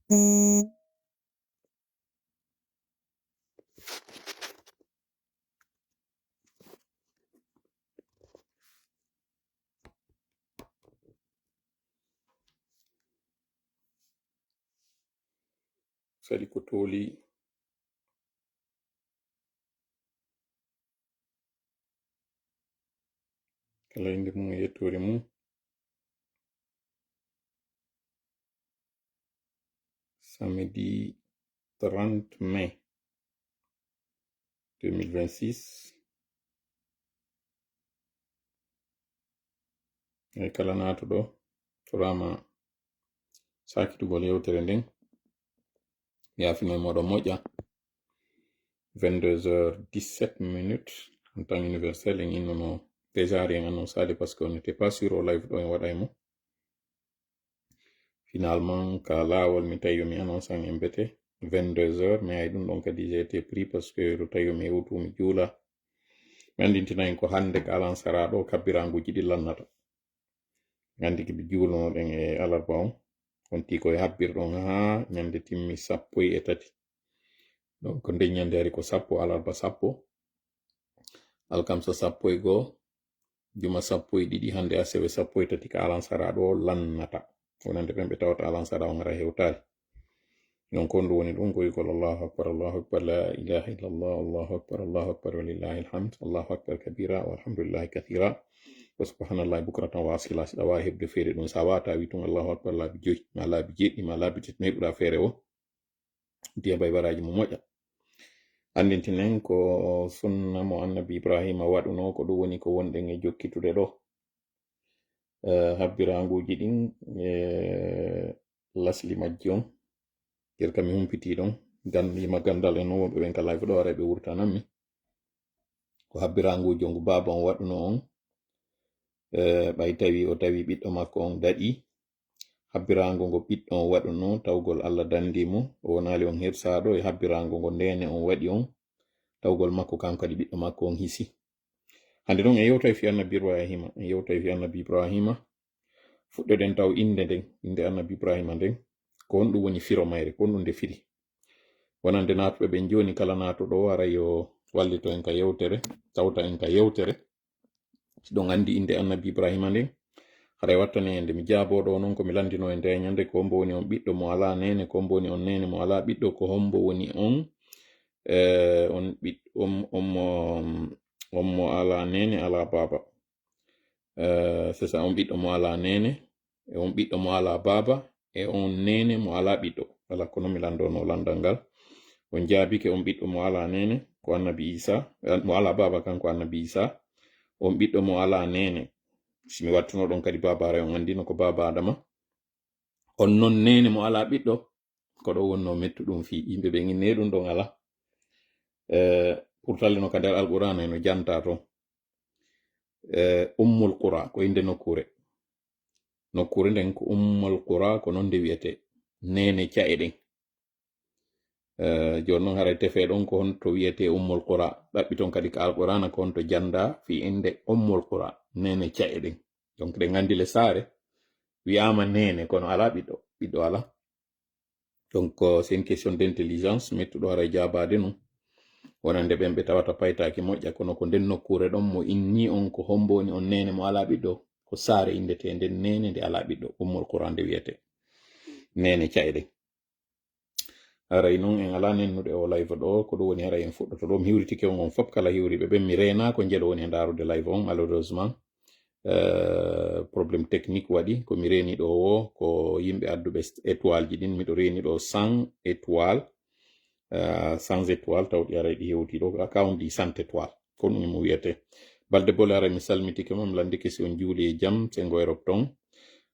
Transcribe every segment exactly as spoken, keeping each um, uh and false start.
Sali ko tooli. Kala innde mum e yettoore mum. Samedi trente mai deux mille vingt-six. Eyi, kala naatuɗo, turaama saakitugol yewtere nden. Yaafino e moɗon moƴƴa. Vingt-deux heures dix-sept minutes en temps universel, en innuno déjà, en annonçaali parce que on n'était pas sûr o live ɗo en waɗay mo. Finalement, ka laawol mi tawi mi annonce an en bete vingt-deux heures, mais ay ɗum ɗon kadi j'ai été pris parce que ɗo tawi mi hewtu mi juula. Mi anndintina en ko hannde ka alansara ɗo kabbiranguji ɗi lannata. Nganndi ki ɓe juulnoɗen e alarba on, on tii ko e habbirɗon haa ñande timmi sappo e tati. Donc, nden ñande ari ko sappo, alarba sappo, alkamsa sappo e goo, juma sappo e ɗiɗi, hannde asewe sappo e tati ka alansara ɗo lannata. Wonande ɓen ɓe tawata alansara on ara hewtaali. Donc, on ɗum woni ɗum, ko wi'ugol Allahu akbar, Allahu akbar, la ilaha illallah, Allahu akbar, Allahu akbar, wa lillahi alhamd, Allahu akbar kabira, walhamdulillahi kathira, wa subhanallahi bukratan wa asila. Si ɗa waawi heɓde feere ɗum, sa wata wi tun Allahu akbar laabi joyi, ma laabi jeeɗiɗi, ma laabi tati, no heɓuɗa feere o, diya bay baraaji mo moƴƴa. Anndintinen ko sunna mo Annabi Ibrahima waɗuno, ko ɗum woni ko wonɗen e jokkitude ɗo. Eh, habbiranguji ɗin, eh, lasli majji on. Yer kam mi humpiti ɗon, gan-, yima gandal en non wonɓe ɓen ka live ɗo, aray ɓe wurtanan mi. Ko habbiranguji on ko baaba on waɗuno on. Eh, ɓay tawi o tawi ɓiɗɗo makko on daɗi. Habbirango ngo ɓiɗɗo on waɗuno, tawgol Allah dandi mo, o wonaali on hirsaɗo e habbirango ngo nene on waɗi on, tawgol makko kanko kadi ɓiɗɗo makko on hisi. Hande non en yewtay fi Annabi Ibrahima, en yewtay fi Annabi Ibrahima. Fuɗɗoɗen taw innde nden, innde Annabi Ibrahima nden, ko honɗum woni firo mayre, ko honɗum nde firi? Wonande naatuɓe ɓen jooni, kala naatuɗo o ara yo wallito en ka yewtere, tawta en ka yewtere. Si ɗon anndi innde Annabi Ibrahima nden, haray wattane en nde. Mi jaaboo ɗo non ko mi lanndino e nde ñande, ko hombo woni on ɓiɗɗo mo alaa neene, ko hombo woni on neene mo alaa ɓiɗɗo, ko hombo woni on, eh, on ɓiɗ-, on, on mo, on mo alaa neene, alaa baaba. Eh, c'est ça, on ɓiɗɗo mo alaa neene, e on ɓiɗɗo mo alaa baaba, e on neene mo alaa ɓiɗɗo. Wala kono mi landono landal ngal. On jaabike on ɓiɗɗo mo alaa neene, ko Annabi Isa, eh, mo alaa baaba kan ko Annabi Isa. On ɓiɗɗo mo alaa neene. Si mi wattuno ɗon kadi baaba, aray on anndino ko baaba Adama. On non neene mo alaa ɓiɗɗo, ko ɗo wonno mettu ɗum fii. Yimɓe ɓe inne ɗum ɗon alaa. Eh, pourtant no ka nder Alqur'aana no janta ton. Eh, Ummul Qura, ko innde nokkuure. Nokkuure nden ko Ummul Qura, ko non nde wi'ete. Neene ca'e ɗen. Eh, jooni non haray tefe ɗon ko honto wi'ete Ummul Qura. Ɗaɓɓi ton kadi ka Alqur'aana ko honto janda fii innde Ummul Qura. Neene ca'e ɗen. Donc, ɗen anndi le saare wi'aama neene, kono alaa ɓiɗɗo. Ɓiɗɗo alaa. Donc, euh, c'est une question d'intelligence, mettuɗo haray jaabaade non. Wonande ɓen ɓe tawata paytaaki moƴƴa, kono ko nden nokkuure ɗon mo inni on ko hombo woni on neene mo alaa ɓiɗɗo, ko saare inndeteende neene nde alaa ɓiɗɗo, Ummul Qura nde wi'ete. Neene ca'e ɗen. Haray non en alaa nennuɗe o live ɗo, ko ɗum woni haray en fuɗɗoto ɗo. Mi hiwritike on, on fop kala hiwriɓe ɓen, mi reenaa ko njeɗo woni e ndaarude live on, malheureusement. Eh, problème technique waɗi, ko mi reeni ɗo o, ko yimɓe adduɓe st-, étoile ji ɗin, miɗo reeni ɗo cent étoile, eh, cent étoile, tawɗi aray ɗi hewti ɗo, account ɗi cent étoile, ko ɗum mo wiyete. Balde Bole, haray mi salmitike ma, mi landike si on juuli e jam, Sengo Europe ton.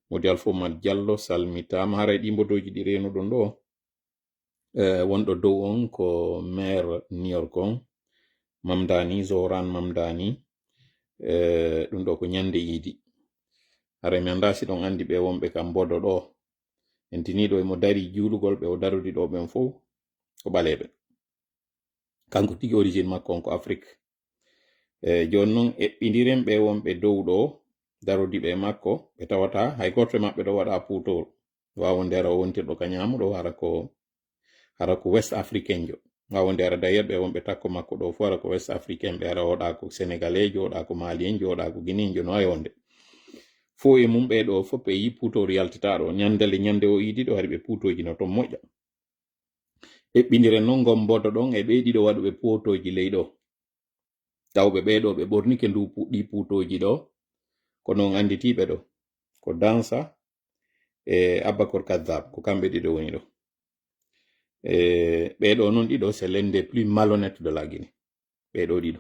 Modi Alpha Oumar Diallo, salmitaama, haray ɗi mbodoji ɗi reenuɗon ɗo, eh, wonɗo dow on ko maire New York on, Mamdani, Zohran Mamdani. Eh, ɗum ɗo ko ñande iidi. Haray mi anndaa si ɗon anndi ɓe wonɓe ka mbodo ɗo. En tiniiɗo emo dari juulugol ɓe o darodi ɗo ɓen fow ko ɓaleeɓe. Kanko tigi origine makko on ko Afrique. Eh, jooni non eɓɓindiren ɓe wonɓe dow ɗo darodiiɓe e makko, ɓe tawata hay gooto e maɓɓe ɗo waɗa puutol. Wawa wonde hara o wontirɗo ka ñaamuɗo, hara ko, hara ko West Africain jo. Wawa wonde hara d'ailleurs ɓe wonɓe takko makko ɗo fof hara ko West Africain ɓe, hara oɗa ko Sénégalais jo, oɗa ko Malien jo, oɗa ko Guinéen jo, no wawi wonde. Fof e mum ɓe ɗo fof ɓe yi puutooru yaltata ɗo. Ñandale ñande o idi ɗo hari ɓe puutooji no toon moƴƴa. Eɓɓindire noon ngon mbodo ɗon e ɓe ɗiɗo waɗuɓe puutooji ley ɗo. Tawɓe ɓee ɗo ɓe ɓornike ndu pu-, ɗi puutooji ɗo, kono on annditiiɓe ɗo. Ko Dansa e Abakor Kadhab, ko kamɓe ɗiɗo woni ɗo. E ɓee ɗo noon ɗiɗo, c'est l'un des plus malhonnêtes de la Guinée. Ɓee ɗo ɗiɗo.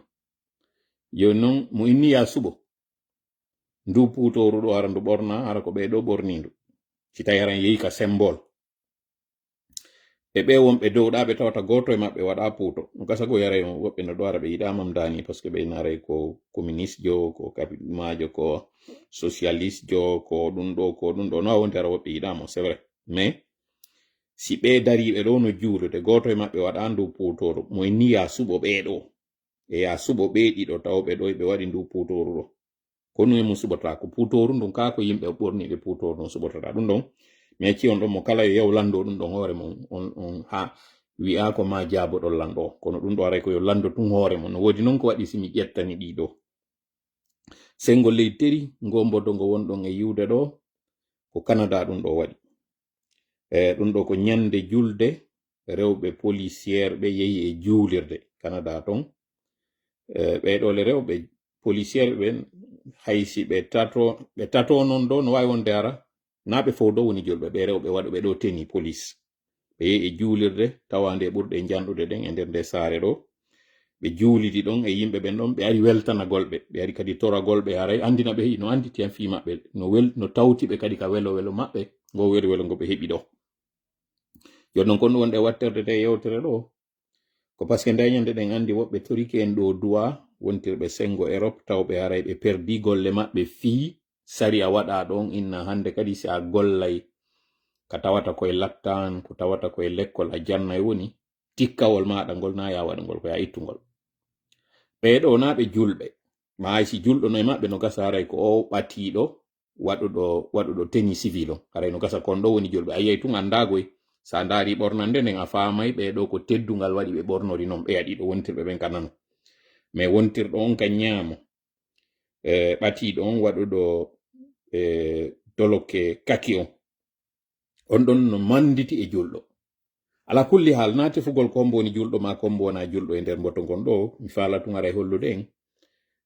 Jooni noon, mo inni yaa suɓo. Ndu puutooru ɗo hara ndu ɓorna, hara ko ɓee ɗo ɓorni ndu. Si tawi hara en yehi ka symbole. E ɓe wonɓe dowɗaaɓe tawata gooto e maɓɓe waɗa puuto. No gasa go yaray on woɓɓe no ɗo ara ɓe yiɗaama m daani, parce que ɓe ina aray ko communiste jo, ko capitalisme jo, ko socialiste jo, ko ɗum ɗo, ko ɗum ɗo. No a wonde ara woɓɓe yiɗaama, c'est vrai. Mais si ɓe dariiɓe ɗo no juulude, gooto e maɓɓe waɗa ndu puutooru, mo e niya suɓo ɓee ɗo. E yaa suɓo ɓee ɗiɗo tawɓe ɗo, ɓe waɗi ndu puutooru ɗo. Kono e mum suɓotaako. Puutooru ndun kaa ko yimɓe ɓorniiɓe puutooru ndun suɓotata. Ɗum ɗon, mi accii on ɗon mo kala yo yaw lanndo ɗum ɗon hoore mum. On, on haa wi'aa ko maa jaaboɗon lanndo. Kono ɗum ɗo aray ko yo lanndo tun hoore mum. No woodi non ko waɗi si mi ƴettani ɗii ɗo. Senngo leydi teri, ngo mbodo ngo wonɗon e yiwde ɗo, ko Canada ɗum ɗo waɗi. E ɗum ɗo ko ñande julde, rewɓe policier ɓe yehi e juulirde Canada ton. E ɓee ɗo le rewɓe policier ɓen, hay si ɓe tato, ɓe tato non ɗo, no waawi wonde hara, naa ɓe fof ɗo woni julɓe, ɓe rewɓe waɗuɓe ɗo tenue police. Ɓe yehi e juulirde, tawaande e ɓurɗe janɗude ɗen e nder nde saare ɗo. Ɓe juulidi ɗon e yimɓe ɓen ɗon, ɓe ari weltanagol ɓe, ɓe ari kadi toragol ɓe, haray anndina ɓe, no annditi hen fii maɓɓe, no wel-, no tawti ɓe kadi ka welo welo maɓɓe, ngo welo welo ngo ɓe heɓi ɗo. Jooni non, kon ɗum wonde wattorde nde yewtere ɗo, ko parce que nde ñande ɗen anndi woɓɓe torike en ɗo duwa, wontirɓe senngo Europe, tawɓe haray ɓe perdi golle maɓɓe fii sariya waɗa ɗon, inna hannde kadi si a gollay ka tawata koye lattan, ko tawata koye lekkol a jannay woni, tikkawol maaɗa ngol na ya waɗugol, ko ya ittugol. Ɓee ɗo na ɓe julɓe, ma hay si julɗo no e maɓɓe no gasa haray ko o ɓatiiɗo, waɗuɗo, waɗuɗo tenue civil on. Haray no gasa kon ɗo woni julɓe. A yiyay tun anndaa goy. Sa ndaari ɓornande nden, a faamay ɓee ɗo ko teddungal waɗi ɓe ɓornori non. Ɓe aɗi ɗo wontirɓe ɓen ka nano. Mais wontirɗo on ka ñaamo, e, ɓatiiɗo on waɗuɗo, e, dolokke kaki on. On ɗon no mannditi e julɗo. Ala kulli haal, na tefugol ko hombo woni julɗo ma ko hombo wona julɗo e nder mboto ngon ɗo, mi faala tun aray hollude en.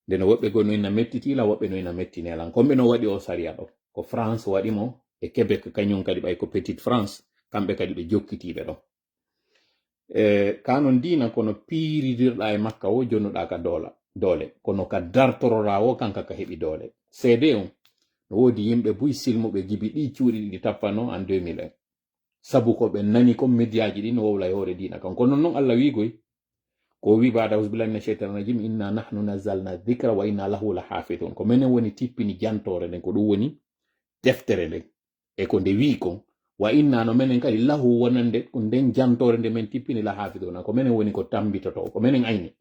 Nde no woɓɓe goo no ina mettiti lan, woɓɓe no ina mettine lan. Ko mbe no waɗi o sariya ɗo? Ko France waɗi mo e Québec, kañum kadi ɓay ko Petite France, kamɓe kadi ɓe jokkitiiɓe ɗo. E, ka non diina kono piiridirɗa e makka wo jonnuɗa ka doola, doole. Kono ka dartoroɗa wo kanka ka heɓi doole. Seede on, no woodi yimɓe buy silmuɓe gibi ɗi cuuɗi ɗiɗi tappano en deux mille un. Sabu ko ɓe nani kon mediaji ɗi no wowla e hoore diina kan. Kono non Allah wiigoy, ko wi baada, "Auzu billahi mina shaytani rajim, inna nahnu nazzalna dhikra wa inna lahu la hafidun." Ko menen woni tippini jantoore nden, ko ɗum woni deftere nden. E ko nde wi'i kon, "Wa inna," no menen kadi, "lahu," wonande ko nden jantoore nde men tippini, "la hafiduna," ko menen woni ko tambitoto, ko menen ayni.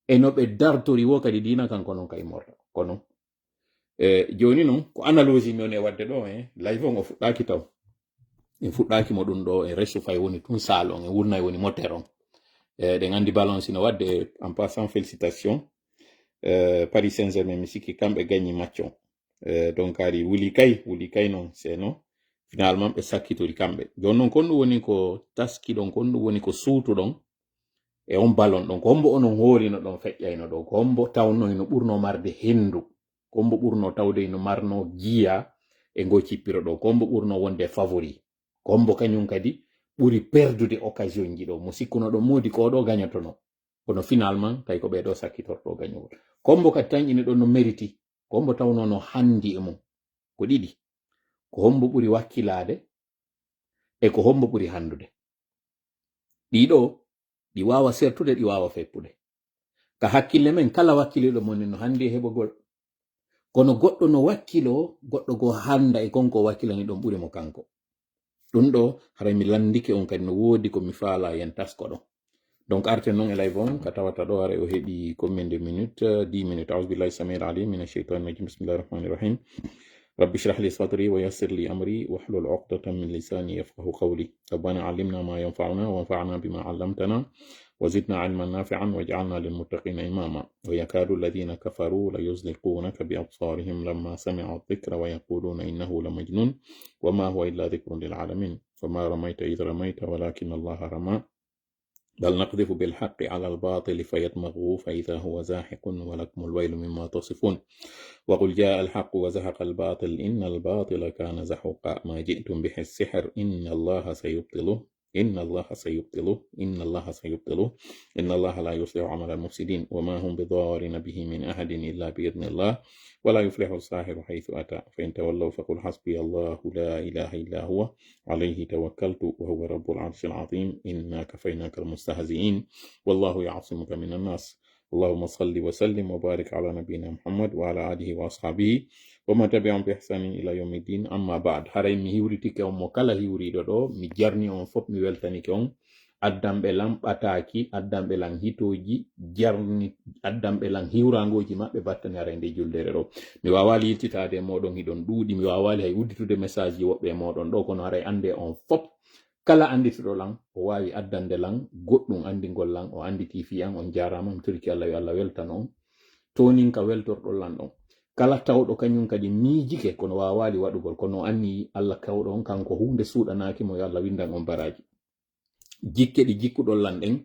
E no ɓe dartori wo kadi diina kan, ko non ka immorta. Kono, e, jooni non, ko analogie mi woni e waɗde ɗo, e, live on o fuɗɗaaki taw. En fuɗɗaaki mo ɗum ɗo, en resu fay woni tun saal on, en wurnay woni moteur on. E, ɗen anndi ballon si no waɗde, en passant, félicitations. E, Paris Saint-Germain, mi sikki kamɓe gagni match on. E, donc, ari wuli kay, wuli kay non, c'est non. Finalement, ɓe sakkitori kamɓe. Jooni non, kon ɗum woni ko taski ɗon, kon ɗum woni ko suutu ɗon. E on ballon ɗon, ko hombo onon hoorino ɗon feƴƴayno ɗo? Ko hombo tawno hino ɓurno marde hendu? Ko hombo ɓurno tawde hino marno jiya e ngo cippiro ɗo? Ko hombo ɓurno wonde favori? Ko hombo kañum kadi ɓuri perdude occasion ji ɗo? Mo sikkuno ɗon moodi ko ɗo gañotono. Kono finalement, tawi ko ɓee ɗo sakkitorto gañugol. Ko hombo kadi tan ina ɗon no meriti? Ko hombo tawno no handi e mum? Ko ɗiɗi. Ko hombo ɓuri wakkilaade? E ko hombo ɓuri handude? Ɗiɗo, ɗi waawa sertude, ɗi waawa feppude. Ka hakkille men, kala wakkiliiɗo mon no handi e heɓogol. Kono goɗɗo no wakkiloo, goɗɗo goo handa e kon ko wakkilani ɗon ɓuri mo kanko. Ɗum ɗo, haray mi landike on kadi no woodi ko mi faala yen tasko ɗon. Donc, arten non e live on, ka tawata ɗo haray o heɓi combien de minutes? Euh, dix minutes. A'udhu billahi samil alim mina shaytani rajim. Bismillahi rahmani rahim. رب اشرح لي صدري ويسر لي أمري واحلل عقدة من لساني يفقه قولي. ربنا علمنا ما ينفعنا وانفعنا بما علمتنا وزدنا علما نافعا واجعلنا للمتقين إماما. ويكاد الذين كفروا ليزلقونك بأبصارهم لما سمعوا الذكر ويقولون إنه لمجنون وما هو إلا ذكر للعالمين. وما رميت إذ رميت ولكن الله رمى. بل نقذف بالحق على الباطل فيدمغه فإذا هو زاحق ولكم الويل مما تصفون. وقل جاء الحق وزهق الباطل إن الباطل كان زحوقا. ما جئتم به السحر إن الله سيبطله إن الله سيبطله إن الله سيبطله إن الله لا يصلح عمل المفسدين وما هم بضارين به من أحد إلا بإذن الله ولا يفلح الساحر حيث أتى فإن تولوا فقل حسبي الله لا إله إلا هو عليه توكلت وهو رب العرش العظيم إنا كفيناك المستهزئين والله يعصمك من الناس. اللهم صل وسلم وبارك على نبينا محمد وعلى آله وأصحابه ومن تبعهم بإحسان إلى يوم الدين. أما بعد. Haray mi hiwritike on mo kala hiwriiɗo ɗo, mi jarni on fof, mi weltanike on. Addanɓe lan ɓataaki, addanɓe lan hitooji, jarni, addanɓe lan hiwraangooji maɓɓe battane haray nde juldeere ɗo. Mi waawaali yiltitaade e mooɗon, hiɗon ɗuuɗi, mi waawaali hay udditude message ji woɓɓe e mooɗon ɗo, kono haray annde on fof, kala anndituɗo lan, o waawi addande lan goɗɗum anndingol lan, o annditi fii an, on jaaraama, mi torike Allah yo Allah weltano on. Tooninka weltorɗo lan ɗon. Kala tawɗo kañum kadi miijike, kono waawaali waɗugol, kono o anniyi Allah kawɗo on, kanko huunde suuɗanaaki mo, yo Allah winndan on baraaji. Jikke ɗi jikkuɗon lan ɗen,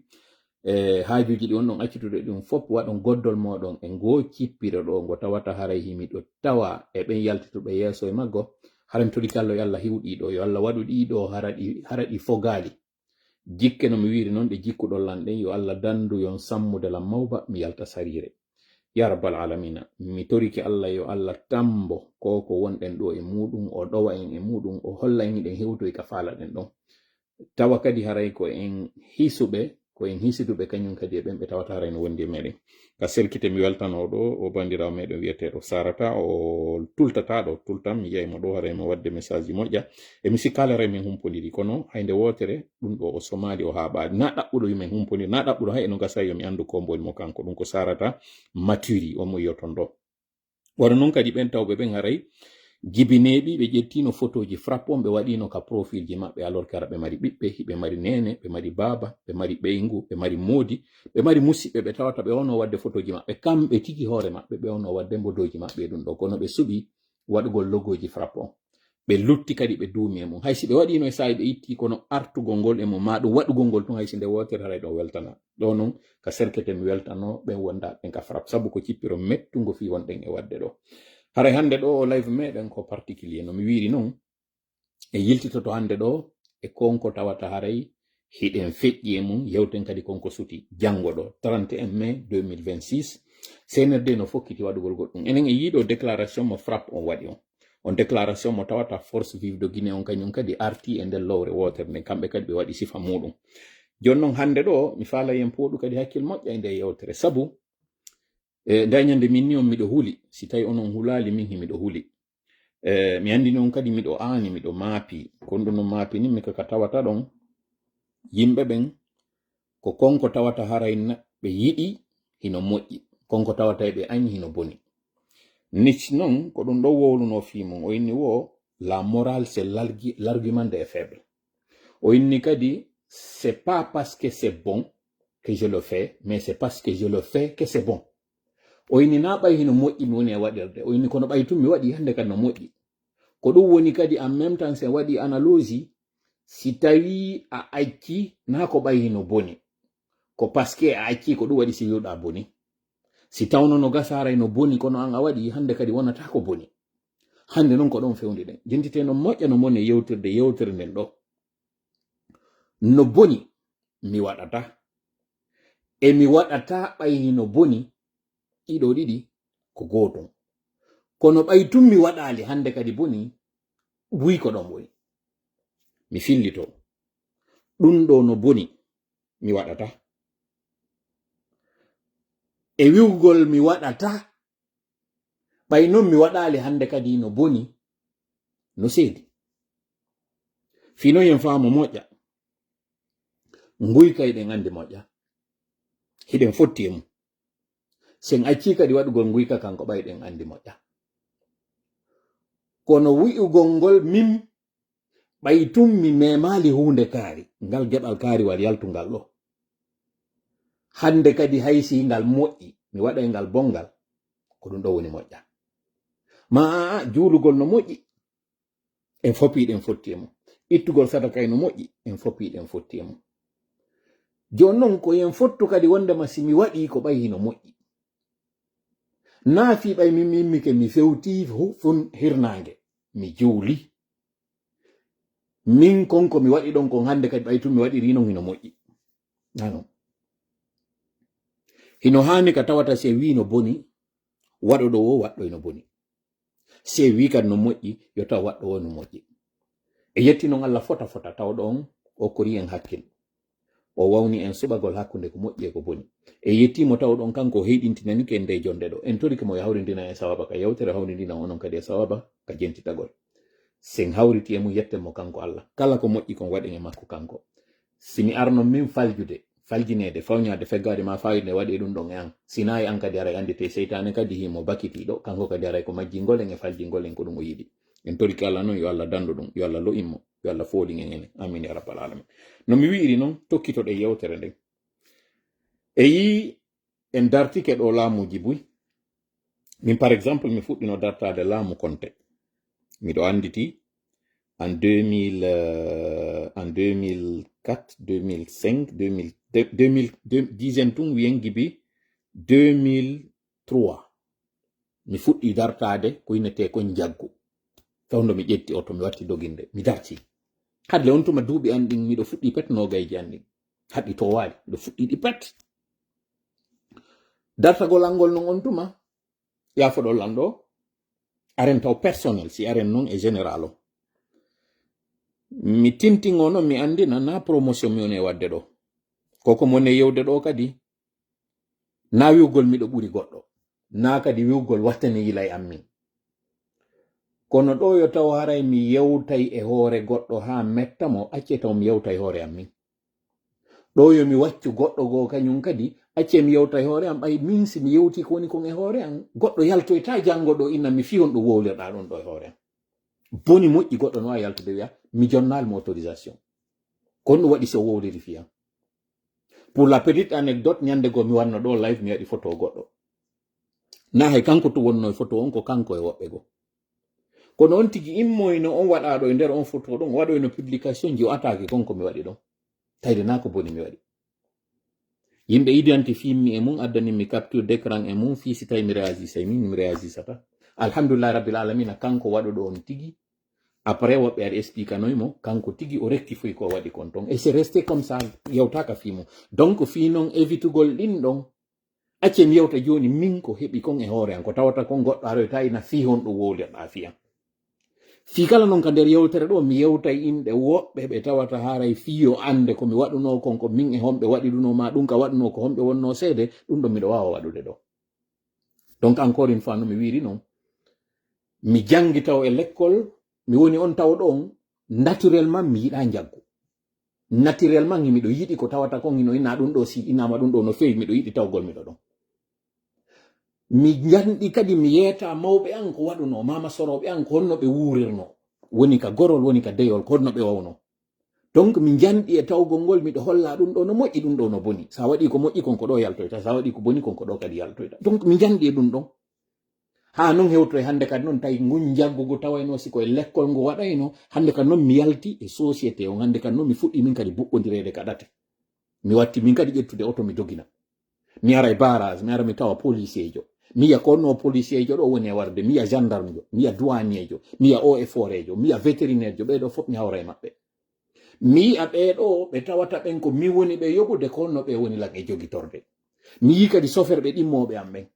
e haajuuji ɗi on ɗon accitude ɗum fof, waɗon goddol mooɗon e ngoo cippiro ɗo, ngo tawata haray himiɗo tawa e ɓen yaltituɓe yeeso e maggo, hara mi torike Allah yo Allah hiwɗi ɗo, yo Allah waɗu ɗi ɗo hara ɗi, hara ɗi fogaali. Jikke no mi wiiri non ɗe jikkuɗon lan ɗen, yo Allah dandu yon sammude lan mawba, mi yalta sariire. Ya Rabbal Alamina, mi torike Allah yo Allah tambo ko ko wonɗen ɗo e muɗum, o ɗowa en e muɗum, o holla en hiɗen hewtoyi ka faalaɗen ɗon. Tawa kadi haray ko en hisuɓe, ko en hisiduɓe kañum kadi e ɓen ɓe tawata haray no wondi e meɗen. Ka selkite mi weltano ɗo o bandirawo meɗen wi'eteɗo Sarata, o tultata ɗo, tultan mi yi'ay mo ɗo haray mo wadde message ji moƴƴa. E mi sikkaali haray min humpondiri, kono hay nde wootere ɗum ɗo o somaali, o haaɓaali. Na ɗaɓɓuɗo yo min humpondiri, na ɗaɓɓuɗo hay eno gasa yo mi anndu ko mboni mo kanko. Ɗum ko Sarata Maturi, o mo yi'oton ɗo. Wano non kadi ɓen tawɓe ɓen haray jibineeɓi, ɓe ƴettino photoji frappe on, ɓe waɗino ka profilji maɓɓe, alors que hara ɓe mari ɓiɓɓe, hiɓe mari neene, ɓe mari baaba, ɓe mari ɓeyngu, ɓe mari moodi, ɓe mari musiɓɓe, ɓe tawata ɓe ono wadde photoji maɓɓe, kamɓe tigi hoore maɓɓe, ɓe ono wadde mbodoji maɓɓe e ɗum ɗo, kono ɓe suɓi waɗugol logoji frappe on. Ɓe lutti kadi ɓe duumi e mum. Hay si ɓe waɗino e saa'i ɓe itti, kono artugol ngol e mum, ma ɗum waɗugol ngol tun hay si nde wootere haray ɗo weltana. Ɗo non ka serkete mi weltano ɓen wonda ɓen ka frappe. Sabu ko cippiro mettungo fii wonɗen e wadde ɗo. Haray hannde ɗo o live meɗen ko particulier no mi wiiri non. E yiltitoto hannde ɗo e konko tawata haray hiɗen feƴƴi e mum, yewten kadi konko suti janngo ɗo, trente et un mai deux mille vingt-six. C N R D no fokkiti waɗugol goɗɗum. Enen e yiɗo déclaration mo frappe on waɗi on. On déclaration mo tawata Force Vive de Guinée on kañum kadi arti e nder lowre wootere nden. Kamɓe kadi ɓe waɗi sifa muɗum. Jooni non hannde ɗo mi faala yen pooɗu kadi hakkil moƴƴa e nde yewtere. Sabu, e, nde ñande min ni on miɗo huli. Si tawi onon hulaali min himiɗo huli. E, mi anndi non kadi miɗo aani, miɗo maapi. Kon ɗum no maapi ni mi kaka tawata ɗon. Yimɓe ɓen ko konko tawata haray na-, ɓe yiɗi hino moƴƴi. Konko tawata e ɓe añi hino boni. Nietzsche non ko ɗum ɗo wowluno fii mum. O inni wo, la morale, c'est l'argu-, l'argument des faibles. O inni kadi, c'est pas parce que c'est bon que je le fais, mais c'est parce que je le fais que c'est bon. O inni na ɓay hino moƴƴi mi woni e waɗirde. O inni kono ɓay tun mi waɗi hannde kadi no moƴƴi. Ko ɗum woni kadi en même temps si en waɗi analogie, si tawi a acci na ko ɓay hino boni. Ko parce que a acci ko ɗum waɗi si wi'uɗa boni. Si tawno no gasa haray no boni kono an a waɗi hannde kadi wonata ko boni. Hannde non ko ɗon fewndi ɗen. Jentite no moƴƴa no mon e yewtirde yewtere nden ɗo. No boni mi waɗata. E mi waɗata ɓay hino boni ɗiɗo ɗiɗi ko gootum. Kono ɓay tun mi waɗaali hannde kadi boni buy ko ɗon woni. Mi fillito. Ɗum ɗo no boni mi waɗata. E wi'ugol mi waɗata, ɓay non mi waɗaali hannde kadi no boni, no seedi. Fii non yen faamu moƴƴa. Nguyka hiɗen anndi moƴƴa. Hiɗen fotti e mum. Sen accii kadi waɗugol nguyka kanko ɓay ɗen anndi moƴƴa. Kono wi'ugol ngol min, ɓay tun mi memaali huunde kaari, ngal geɗal kaariwal yaltungal ɗo. Hannde kadi hay si ngal moƴƴi, mi waɗay ngal bonngal, ko ɗum ɗo woni moƴƴa. Ma a, a, juulugol no moƴƴi, en fof hiɗen fotti e mum. Ittugol sadaka e no moƴƴi, en fof hiɗen fotti e mum. Jooni non ko yen fottu kadi wondema si mi waɗi ko ɓay hino moƴƴi. Naa fii ɓay min mi immike mi fewti hu-, fun hirnaange, mi juuli. Min kon ko mi waɗi ɗon kon hannde kadi ɓay tun mi waɗiri non hino moƴƴi. Nano. Hino haani ka tawata si en wii no boni, waɗoɗo wo waɗɗoy no boni. Si en wii kadi no moƴƴi, yo taw waɗɗo wo no moƴƴi. E yetti non Allah fota fota tawɗo on okkori en hakkil. O wawni en suɓagol hakkunde ko moƴƴi e ko boni. E yetti mo tawɗo on kanko o heyɗintinani ke nde jonde ɗo. En torike mo yo hawrindina en sawaba ka yewtere, hawrindina onon kadi e sawaba ka jentitagol. Sen hawriti e mum yetten mo kanko Allah. Kala ko moƴƴi kon waɗen e makko kanko. Si mi arno min faljude, faljineede, fawñaade, feggaade ma fawide nde waɗi e ɗum ɗon e an. Si naa e an kadi aray anndite seytaane kadi himo bakitiiɗo, kanko kadi aray ko majjingol en e faljingol en ko ɗum o yiɗi. En torike Allah non yo Allah dandu ɗum, yo Allah lo'in mo, yo Allah fooɗin en enen. Amin ya rabbal alamin. No mi wi'iri non, tokkitoɗen yewtere nden. E yii en dartike ɗo laamuuji buy. Min, par exemple, mi fuɗɗino dartaade laamu Konte. Miɗo annditi en deux mille, euh, en deux mille quatre, deux mille cinq, deux mille, deux, deux mille, deux, dizaine tun wiyen gibi deux mille trois. Mi fuɗɗi dartaade ko innetee ko njaggu. Taw ndo mi ƴetti oto, mi watti doginde, mi darti. Hadle on tuma duuɓi an ɗin, miɗo fuɗɗi pet noogayji an ɗin. Haɗi to waali, miɗo fuɗɗi ɗi pet. Dartagol an ngol non on tuma, yaafoɗon lan ɗo, aren taw personnel, si aren non e général o. Mi tintingo non, mi anndina na promotion mi woni e waɗde ɗo. Koko mo ne yewde ɗo kadi, na wi'ugol miɗo ɓuri goɗɗo, na kadi wi'ugol wattane yilay an min. Kono ɗo yo taw haray mi yewtay e hoore goɗɗo haa metta mo, acce taw mi yewtay hoore an min. Ɗo yo mi waccu goɗɗo goo kañum kadi, acce mi yewtay hoore an, ɓay min si mi yewti ko woni kon e hoore an, goɗɗo yaltoyta janngo ɗo inna mi fii honɗo wowlirɗa ɗon ɗo e hoore an. Boni moƴƴi goɗɗo no waawi yaltude wi'a, mi jonnaali mo autorisation. Ko honɗum waɗi si o wowliri fii an? Pour la petite anecdote, ñande goo mi wanno ɗo live, mi waɗi photo goɗɗo. Na hay kanko to wonno e photo on, ko kanko e woɓɓe goo. Kono on tigi immoyno on waɗaɗo e nder on photo ɗon, o waɗoyno publication ji, o attaque kon ko mi waɗi ɗon. Tayde na ko boni mi waɗi. Yimɓe identifie mi e mum, addani mi capture d'écran e mum, fii si tawi mi réagissay min, mi réagissata. Alhamdulillahi rabbil alamina, kanko waɗuɗo on tigi. Après, woɓɓe ari expliquanoy mo, kanko tigi o rectifie ko waɗi kon ton. Et c'est resté comme ça, yewtaka fii mum. Donc, fii non évitugol ɗin ɗon, acce mi yewta jooni min ko heɓi kon e hoore an, ko tawata kon goɗɗo aroyta ina fii honɗo wowlirɗa fii an. Fii kala non ka nder yewtere ɗo, mi yewtay inɗe woɓɓe ɓe tawata haray fii yo annde ko mi waɗuno kon, ko min e homɓe waɗiruno ma ɗum ka waɗuno, ko homɓe wonno seede, ɗum ɗon miɗo waawa waɗude ɗo. Donc, encore une fois, no mi wiiri non, mi janngi taw e lekkol, mi woni on tawɗo on, naturellement, mi yiɗa njaggu. Naturellement, miɗo yiɗi ko tawata kon hino ina ɗum ɗo, si inama ɗum ɗo no feewi, miɗo yiɗi tawgol miɗo ɗon. Mi njanɗi kadi mi yeeta mawɓe an ko waɗuno, mama sorooɓe an ko honno ɓe wuurirno. Woni ka gorol, woni ka deyol, ko honno ɓe wawno. Donc, mi njanɗi e tawgol ngol, miɗo holla ɗum ɗo no moƴƴi, ɗum ɗo no boni. Sa waɗi ko moƴƴi kon ko ɗo yaltoyta, sa waɗi ko boni kon ko ɗo kadi yaltoyta. Donc, mi njanɗi e ɗum ɗon. Haa non hewto e hannde kadi non tawi ngun njaggugu tawayno si ko e lekkol ngu waɗayno, hannde kadi non mi yalti e société on, hannde kadi non mi fuɗɗi min kadi buɓɓondireede ka ɗate. Mi watti min kadi ƴettude oto mi dogina. Mi ara e barrage, mi ara mi tawa policier jo. Mi yiya ko honno policier jo ɗo woni e warde, mi yiya gendarme jo, mi yiya douanier jo, mi yiya eaux et forêt jo, mi yiya vétérinaire jo, ɓee ɗo fof mi hawra e maɓɓe. Mi yiya ɓee ɗo ɓe tawata ɓen ko mi woni ɓe yoɓude, ko honno ɓe woni lan e jogitorde. Mi yiyi kadi chauffeur ɓe ɗimmooɓe am ɓen.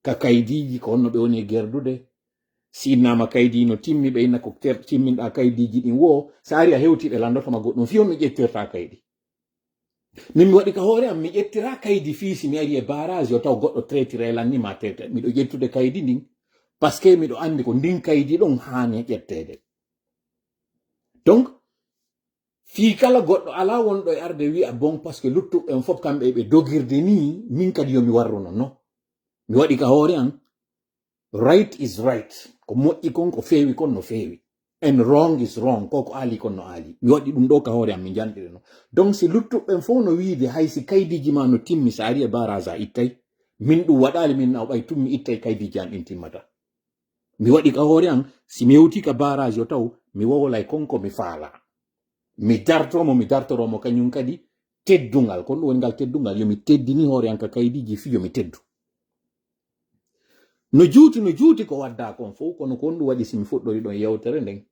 Ka kaydiiji, ko honno ɓe woni e gerdude. Si innama kaydi no timmi, ɓe inna ko ter-, timminɗa kaydiiji ɗin wo, sa ari a hewti ɓe lanndotoma goɗɗum, fii honno ƴettirta kaydi. Min mi waɗi ka hoore am, mi ƴettira kaydi fii si mi ari e barrage, yo taw goɗɗo traitira e lan ni ma traité. Miɗo ƴettude kaydi ndin, parce que miɗo anndi ko ndin kaydi ɗon haani ƴetteede. Donc, fii kala goɗɗo alaa wonɗo e arde wi'a bon, parce que luttuɓe en fof kamɓe e ɓe dogirde nii, min kadi yo mi warru non. Non. Mi waɗi ka hoore an, right is right. Ko moƴƴi kon, ko feewi kon no feewi. And wrong is wrong. Ko ko aali kon no aali. Mi waɗi ɗum ɗo ka hoore am, mi janɗiri no. Donc, si luttuɓe ɓen fof no wiide, hay si kaydiji ma no timmi, sa ari e barrage a ittay. Min ɗum waɗaali, min na o ɓay tummi ittay kaydiji an ɗin timmata. Mi waɗi ka hoore an, si mi hewti ka barrage yo taw, mi wowlay kon ko mi faala. Mi dartomo, mi dartoromo kañum kadi teddungal. Kon ɗum woni ngal teddungal, yo mi teddini hoore an ka kaydiji fii yo mi teddu. No juuti, no juuti ko wadda kon fof, kono ko honɗum waɗi si mi fuɗɗori ɗon yewtere nden?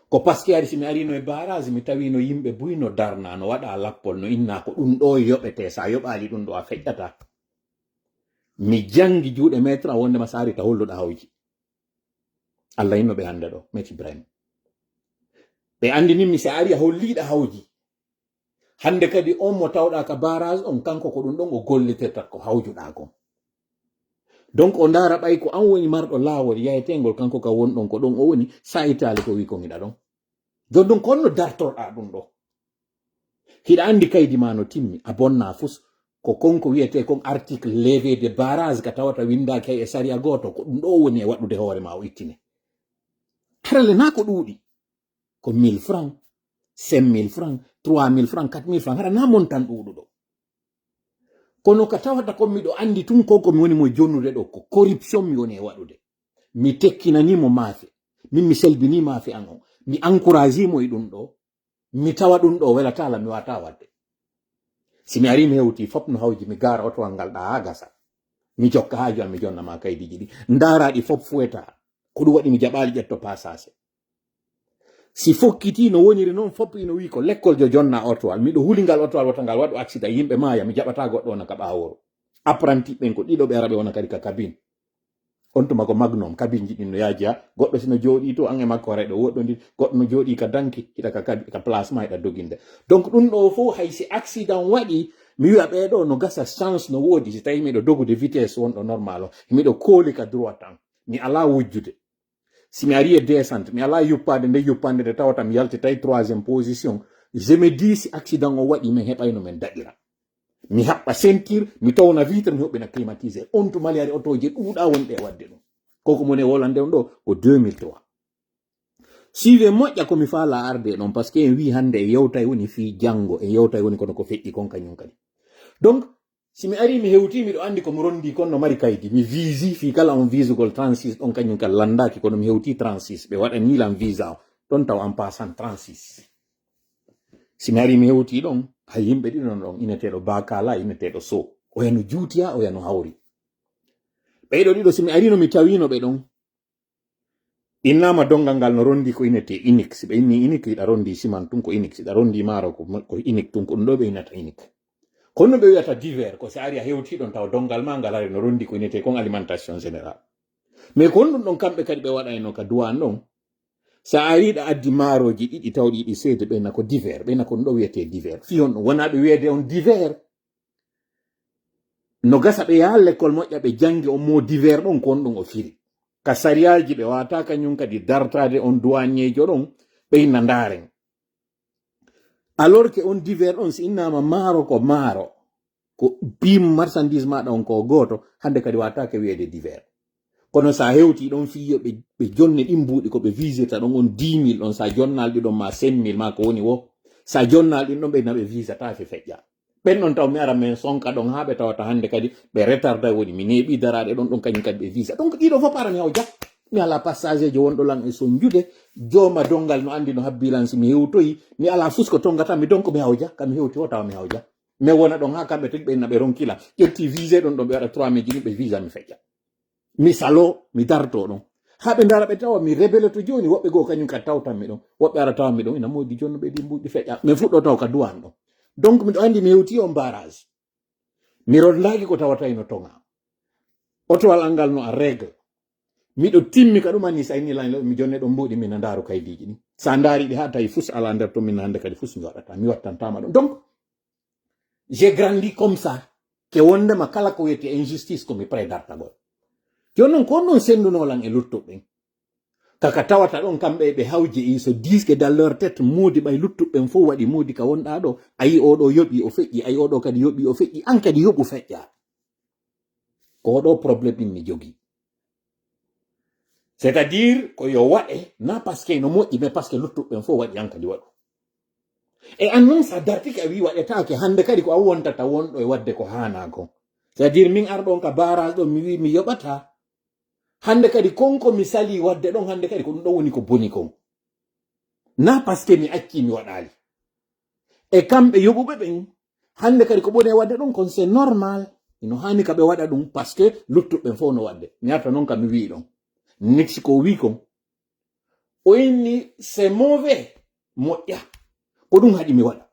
Ko parce que ari si mi arino e barrage, mi tawino yimɓe buy no darna, no waɗa lappol, no inna ko ɗum ɗo yoɓete, sa yoɓaali ɗum ɗo a feƴƴata. Mi jangi juuɗe maître a wondema sa ari ta holluɗa hawji. Allah inno ɓe hande ɗo, Maître Ibrahim. Ɓe andini mi sa ari a holliɗa hawji. Hande kadi on mo tawɗa ka barrage on, kanko ko ɗum ɗon o gollitirta ko hawjuɗa kon. Donc o ndaara ɓay ko an woni marɗo laawol yayetengol, kanko ka won ɗon ko ɗon o woni, sa ittaali ko wi ko ngiɗa ɗon. Jon ɗum ko honno dartorɗa ɗum ɗo? Hiɗa andi kaydi ma no timmi, a bonna fus. Ko kon ko wiyete kon article levé de barrage ka tawata windaaki hay e sariya gooto, ko ɗum ɗo woni e waɗude hoore ma o ittine. Harale na ko ɗuuɗi. Ko mille francs, cinq mille francs, trois mille francs, quatre mille francs, hara na montan ɗuuɗuɗo. Kono ka tawata ko miɗo andi tun ko ko mi woni mo jonnude ɗo, ko corruption mi woni e waɗude. Mi tekkinanimo maafe. Min mi selbini maafe an on. Mi encouragimo e ɗum ɗo. Mi tawa ɗum ɗo welatala mi wata wadde. Si mi ari mi hewti fop no hawji mi gaara otowal ngal ɗa ha gasa. Mi jokka haaju am mi jonna ma kaydiji ɗi. Ndaraɗi fop fuweta. Ko ɗum waɗi mi jaɓali ƴetto pasase. Si fokkiti no woniri noon fop ino wi ko lekkol jo jonna otowal. Miɗo huli ngal otowal wota ngal waɗu accident yimɓe maaya mi jaɓata goɗɗo wona ka ɓaworo. Apprenti ɓen ko ɗiɗo ɓe ara ɓe wona kadi ka cabine. On tuma ko magnum, kabinji ɗin no yaaji ha goɗɗo si no jooɗi to an e makko haray ɗo woɗɗodir, goɗɗo no jooɗi ka danki hiɗa ka kabi ka place ma hiɗa doginde. Donc ɗum ɗo fof hay si accident waɗi mi wiya ɓeɗo no gasa chance no woodi si tawi miɗo dogude vitesse wonɗo normal o miɗo kooli ka droite an mi ala wujjude. Si mi ari e descente mi ala yuppade nde yuppande nde tawata mi yaltitay troisième position. Je me dis si accident o waɗi min heɓayno min daɗira. Mi haɓɓa ceinture mi towna vitre mi hoɓɓina climatiseur on tuma leyari otoje ɗuuɗa wonɓe e wadde ɗum. Koko mone wolande on ɗo ko deux mille trois. Suive moƴƴa komi faala arde ɗon parce que en wi hande e yewtay woni fi janngo e yewtay woni kono ko feƴƴi kon kañum kadi. Donc si mi ari mi hewti miɗo andi komi rondi kon no mari kaydi mi visi fi kala on visugol trente-six ɗon kañum kadi landaki kono mi hewti trente-six ɓe waɗani lan visa o ɗon taw en passant trente-six. Si mi ari mi hewti ɗon hay yimɓe ɗiɗon ɗon ineteɗo bakala ineteɗo so oyano juutiya oyano hawri. Ɓeyɗo ɗiɗo si mi arino mi tawino ɓe ɗon innama dongal ngal no rondi ko inete inik si ɓe inni inik hiɗa rondi siman tun ko inik siɗa rondi maaro ko inik tun ko ɗum ɗo ɓe innata inik. Kono ɓe wiyata diver ko si ari a hewti ɗon taw dongal ma ngal hari no rondi ko inete kon alimentation général. Mais ko honɗum ɗon kamɓe kadi ɓe waɗayno ka duwan ɗon? Sa ariɗa addi maaroji ɗiɗi tawɗi ɗi seede ɓeyna ko diver ɓeyna ko ɗum ɗo wiyete diver fi honɗum wona ɓe wiyede on diver. No gasa ɓe yaha lekkol moƴƴa ɓe jangi on mo diver ɗon ko on ɗum o firi ka sariyaji ɓe wata kañum kadi dartade on duwanñejo ɗon. Ɓeyna ndaren alors que on diver ɗon si innama maaro ko maaro ko bim marchandise maɗa on ko gooto hande kadi watake wiyede diver. Kono sa hewti ɗon fiyo ɓe jonne ɗin mbuuɗi ko ɓe visirta ɗon on dix mille ɗon sa jonnal ɗi ɗon ma cinq mille ma ko woni wo sa jonnal ɗin ɗon ɓe naɓe visata fe feƴƴa. Ɓen ɗon taw mi ara min sonka ɗon ha ɓe tawata hande kadi ɓe retarda woni mi neeɓi daraɗe ɗon ɗon kañum kadi ɓe visa donc ɗiɗo fof ara mi hawja. Mi ala passager jo wonɗo lan e sonjude jooma dongal no andi no habbi lan si mi hewtoyi mi ala fus ko tongata mi donc mi hawja kami hewti o tawa mi hawja. Mi wona ɗon ha kamɓe tigi ɓe inna ɓe ronkila ƴetti vise ɗon ɗon ɓe waɗa trois mille jini ɓe visa mi feƴƴa. Mi salo mi darto ɗon ha ɓe dara ɓe tawa mi rebele to joni woɓɓe goo kañum kadi tawtanmi ɗon woɓɓe ara tawanmi ɗon ina moodi jonno ɓe ɗi mbuɗi feƴƴa min fuɗɗo taw ka duwan ɗon. Donc miɗo andi mi hewti on barrage. Mi rondaki ko tawata ino toŋa otowal angal no a règle. Miɗo timmi ka ɗum anni sa inni lan mi jonne ɗon mbuɗi min a ndaru kaydiji ɗi sa ndari ɗi ha tawi fus ala nder to min hande kadi fus mi waɗata mi wattantama ɗum donc j'ai grandi comme ça. Ke wondema kala ko wiyete injustice komi prêt dartagol. Joni noon ko on ɗon senduno lan e luttuɓe ɓen kaka tawata ɗon kamɓe ɓe hawje iso disque dans leur tête moodi ɓay luttuɓe ɓen fof waɗi moodi ka wonɗa ɗo ayi oɗo yoɓi o feƴƴi ayi oɗo kadi yoɓi o feƴƴi an kadi yoɓu feƴƴa. Ko oɗo problème ɗin mi jogi. C'est-à-dire ko yo waɗe, na parce que no moƴƴi, mais parce que luttuɓe ɓen fof waɗi, an kadi waɗu. E an noon, sa dartike a wi waɗetaake, hannde kadi ko a wontata wonɗo e waɗde ko haanaa kon. C'est-à-dire min arɗo on ka barrage ɗon, mi wi mi yoɓata. Hannde kadi kon ko mi sali waɗde ɗon, hannde kadi ko ɗum ɗon woni ko boni kon. Na parce que mi acci mi waɗaali. E kamɓe yoɓuɓe ɓen, hannde kadi ko ɓuri waɗde ɗum kon, c'est normal. Ino haani ka ɓe waɗa ɗum, parce que luttuɓe ɓen fof no waɗde. Mi arta noon ka mi wii ɗon. Niksi ko o wii kon. O inni, c'est mauvais, moƴƴa. Ko ɗum haɗi mi waɗa.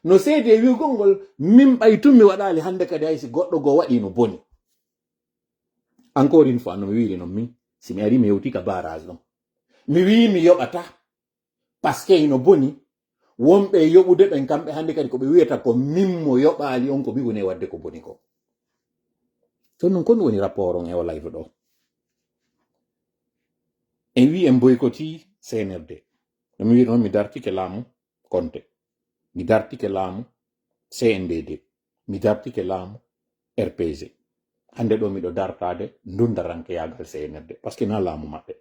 No seedi e wi'ugol ngol, min ɓay tun mi waɗaali, hannde kadi hay si goɗɗo goo waɗi no boni. Encore une fois, no mi wiiri non, min, si mi ari mi hewti ka barrage ɗon. Mi wii mi yoɓata. Parce que hino boni, wonɓe e yoɓude ɓen, kamɓe hannde kadi ko ɓe wiyata ko min mo yoɓaali on, ko mi woni e waɗde ko boni ko. Jooni non, ko ɗum woni rapport on e o live ɗo? En wi en boykoti C N R D. No mi wi ɗon, mi dartike laamu Konte. Mi dartike laamu C N D D. Mi dartike laamu R P G. Hannde ɗo miɗo dartaade ndundaranke yaagal C N R D, parce que na laamu maɓɓe.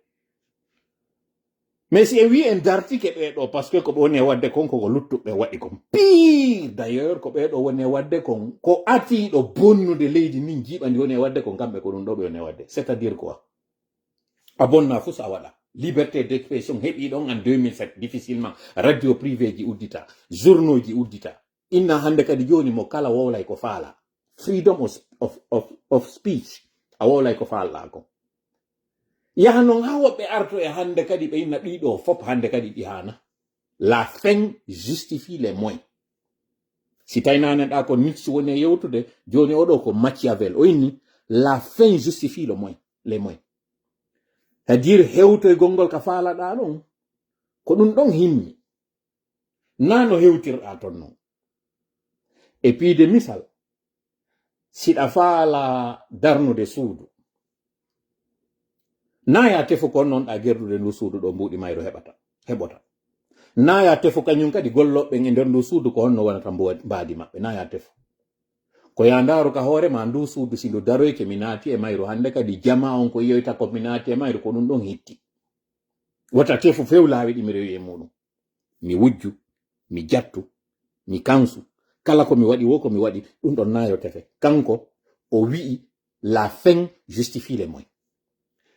Mais si en wi en dartike ɓee ɗo, parce que ko ɓe woni e waɗde kon, ko ko luttuɓe waɗi kon. Pire, d'ailleurs, ko ɓee ɗo woni e waɗde kon, ko atiiɗo bonnude leydi ndin, jiiɓa ndi, woni e waɗde kon, kamɓe ko ɗum ɗo ɓe woni e waɗde. C'est-à-dire quoi? A bonna fuu sa waɗa. Liberté d'expression heɓi ɗon en deux mille sept, difficilement. Radio privé ji uddita, journaux ji uddita. Inna hannde kadi jooni mo kala wowlay ko faala. Freedom of, of, of, of speech. A wowlay ko faalɗaa kon. Yaha non haa woɓɓe arto e hannde kadi ɓe inna ɗii ɗo fof hannde kadi ɗi haana. La fin justifie les moyens. Si tawi naane ɗa ko Nietzsche woni e yewtude, jooni oɗo ko Machiavel. O inni, la fin justifie le moyen, les moyens. C'est-à-dire hewtoygol ngol ka faalaɗaa ɗon, ko ɗum ɗon himmi. Na no hewtirɗaa ton non. E piide misal, siɗa faala darnude suudu, na ya tefu ko on non ɗa gerdude ndu suudu ɗo mbuuɗi mayru heɓata, heɓota. Na ya tefu kañum kadi gollooɓe ɓen e nder ndu suudu ko honno wonata mbo-, mbaadi maɓɓe, na ya tefu. Ko ya ndaaru ka hoore ma ndu suudu si ndu daroyke mi naati e mayru hannde kadi jama on ko yiyoyta ko mi naati e mayru ko ɗum ɗon hitti. Wota tefu few laawi ɗi mi rewi e muɗum. Mi wujju, mi jattu, mi kansu. Kala ko mi waɗi wo ko mi waɗi, ɗum ɗon naayo tefe. Kanko o wi'i, la fin justifie les moyens.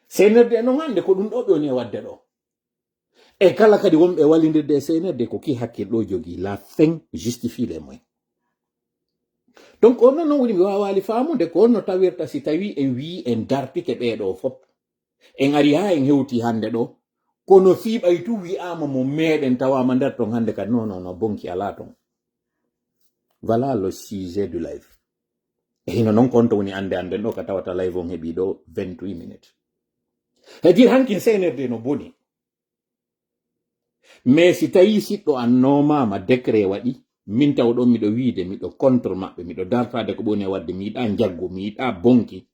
C N R D non hannde ko ɗum ɗo ɓe woni e waɗde ɗo. E kala kadi wonɓe wallindirde e C N R D ko ki hakkil ɗo jogii, la fin justifie les moyens. Donc on non woni mi waawaali faamude ko honno tawirta si tawi en wii en dartike ɓee ɗo fof. En ari haa en hewti hannde ɗo, kono fii ɓay tu wi'aama mo meɗen tawaama nder ton hannde kadi, non, non, non, bonki alaa ton. Voilà le sujet du live. E hino non kon to woni annde annden ɗo ka tawata live on heɓi ɗo vingt-huit minutes. C'est-à-dire hankin C N R D no boni. Mais si tawi siɗɗo an noomaama décret waɗi, min taw ɗon miɗo wiide, miɗo contre maɓɓe, miɗo dartaade ko ɓe woni e waɗde, mi yiɗaa njaggu, mi yiɗaa bonki,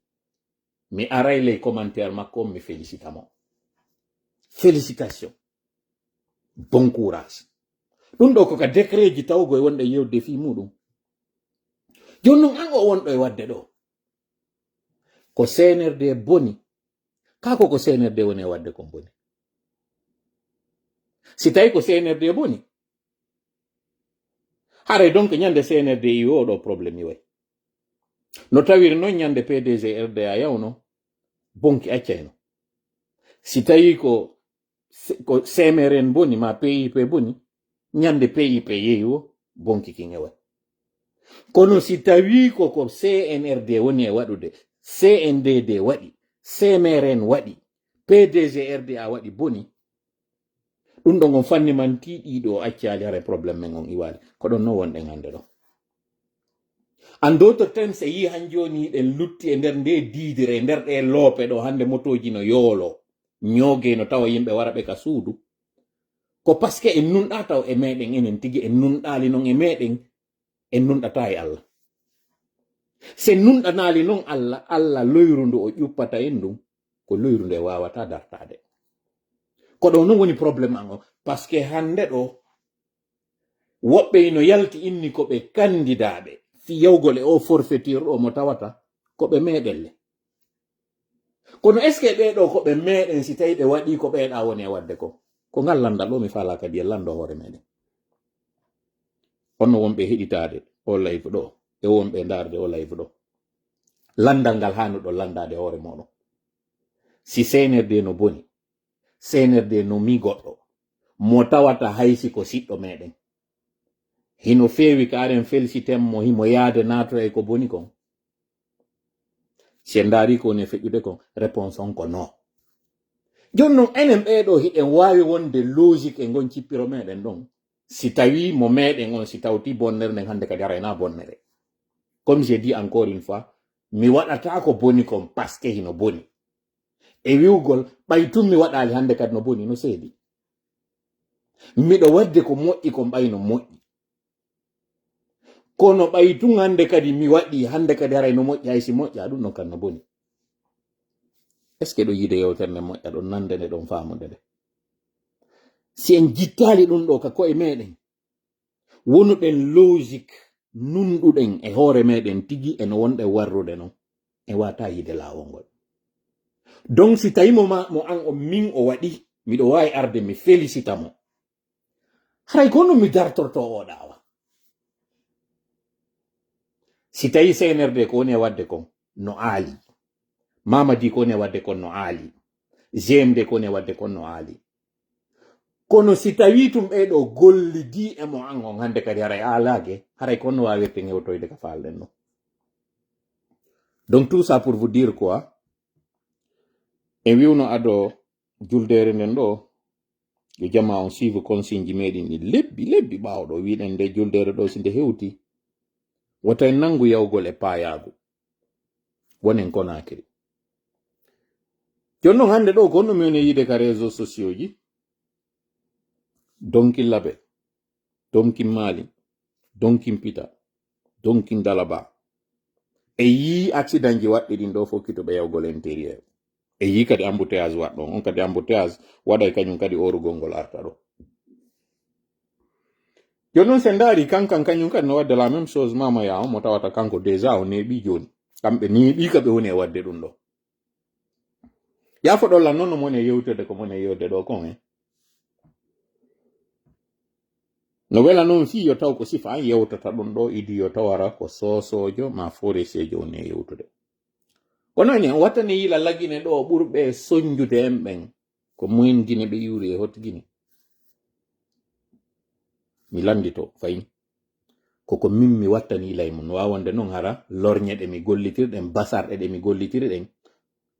mi aray ley commentaire makko on, mi félicita mo. Félicitation. Bon courage. Ɗum ɗo ko ka décret ji tawgo e wonɗe yewde fii muɗum. Jooni non an o wonɗo e waɗde ɗo. Ko C N R D boni. Kaa ko ko C N R D woni e waɗde kon boni. Si tawi ko C N R D boni, haray donc ñande C N R D iwi o ɗo problème iway. No tawiri noon ñande P D G R D A yawno, bonki accayno. Si tawi ko, ko C M R N boni ma P I P boni, ñande P I P yehi o, bonki kin iway. Kono si tawi ko, ko C N R D woni e waɗude, C N D D waɗi, C M R N waɗi, P D G R D A waɗi boni, ɗum ɗon on fanni man tiiɗiiɗo o accaali haray problème men on iwaali. Ko ɗon non wonɗen hannde ɗo. En d'autres termes, si yii han jooni hiɗen lutti e nder nde diidere, e nder ɗe loope ɗo, hannde motooji no yoolo, ñooge no tawa yimɓe wara ɓe ka suudu. Ko parce que en nunɗaa taw e meɗen enen tigi, en nunɗaali non e meɗen, en nunɗataa e Allah. Si en nunɗanaali non Allah, Allah loyru ndu o ƴuppata en ndun, ko loyru ndu e waawataa dartaade. Ko ɗo non woni problème an o. Parce que hannde ɗo, woɓɓe ino yalti inni ko ɓe kandidaaɓe fii yawgol e o forfaiture ɗo mo tawata ko ɓe meɗen le. Kono est-ce que ɓee ɗoo ko ɓe meeɗen, si tawii ɓe waɗii ko ɓee ɗaa woni e waɗde ko? Ko ngal lanndal ɗoo mi faalaa kadi e lanndo hoore meeɗen. Honno wonɓe heɗitaade o live ɗoo e wonɓe ndaarde o live ɗoo? Lanndal ngal haanuɗo lanndaade hoore mooɗon. Si C N R D no boni, C N R D no mi goɗɗo, mo tawata hay si ko siɗɗo meeɗen. Hino feewi ka aɗen felsiten mo, himo yaade naatoya e ko boni kon. Si en ndaari ko woni e feƴƴude kon, réponse on ko non. Jooni non, enen ɓee ɗoo hiɗen waawi wonde logique e ngon cippiro meeɗen ɗon. Si tawii mo meeɗen on, si tawtii bonnere nden hannde kadi haray na bonnere. Comme j'ai dit encore une fois, mi waɗataa ko boni kon parce que hino boni. E wi'ugol, ɓay tun mi waɗaali hannde kadi no boni, no seedi. Miɗo waɗde ko moƴƴi kon ɓay no moƴƴi. Kono ɓay tun hannde kadi mi waɗii, hannde kadi haray no moƴƴi, hay si moƴƴaa, ɗun ɗon kan no boni. Est-ce que ɗo yiide yewtere nde moƴƴa, ɗon nande nde, ɗon faamude nde? Si en jittaali ɗun ɗoo ka ko'e meeɗen, wonuɗen logique, nunɗuɗen e hoore meeɗen tigi e no wonɗen warrude non, en waawataa yiide laawol ngol. Donc, si tawii mo ma, mo an on min o waɗi, miɗo waawi arde mi félicita mo. Haray ko honno mi dartorto o daawa? Si tawii C N R D ko woni e waɗde kon no aali, Mamadi ko woni e waɗde kon no aali, G M D ko woni e waɗde kon no aali. Kono si tawii tun ɓee ɗoo gollidii e mo an on hannde kadi haray aalaake, haray ko honno waawirten hewtoyde ka faalɗen non? Donc tout ça pour vous dire quoi? En wi'uno ado juldeere nden ɗoo, yo jamaa on suive consigne ji meeɗen ɗin lebbi, lebbi ɓaawo ɗoo. Wi'uɗen nde juldeere ɗoo si nde hewtii, wota en nanngu yawgol e paayaagu. Wonen Konaakiri. Jooni non hannde ɗoo ko honno mi woni yiide ka réseaux sociaux ji? Donkin Labe, Donkin Maali, Donkin Pita, Donkin Dalaba. E yii accident ji waɗɗi ɗin ɗoo fof kituɓe yawgol intérieur. E yii kadi embouteillage waɗɗon. On kadi embouteillage waɗay kañum kadi oorugol ngol arta ɗoo. Jooni non, si en ndaari kankan kañum kadi no waɗde la même chose, Mama Yaa on mo tawata kanko déjà o neeɓii jooni. Kamɓe neeɓii ka ɓe woni e waɗde ɗun ɗoo. Yaafoɗon lan non no mon e yewtorde ko mon e yewde ɗoo kon, eh. No wela non fii yo taw ko sifa an yewtata ɗun ɗoo, idi yo tawara ko soosoojo maa foreseejo woni e yewtude. Kono enen, on wattani yila Lagine ɗoo ɓurɓe soñjude en ɓen. Ko mumen Gine ɓe iwri e hot Gine. Mi lanndito fayin. Ko ko min mi wattani yila e mun. No waawi wonde non hara lorñe ɗe mi gollitirɗen, basarɗe ɗe mi gollitiri ɗen,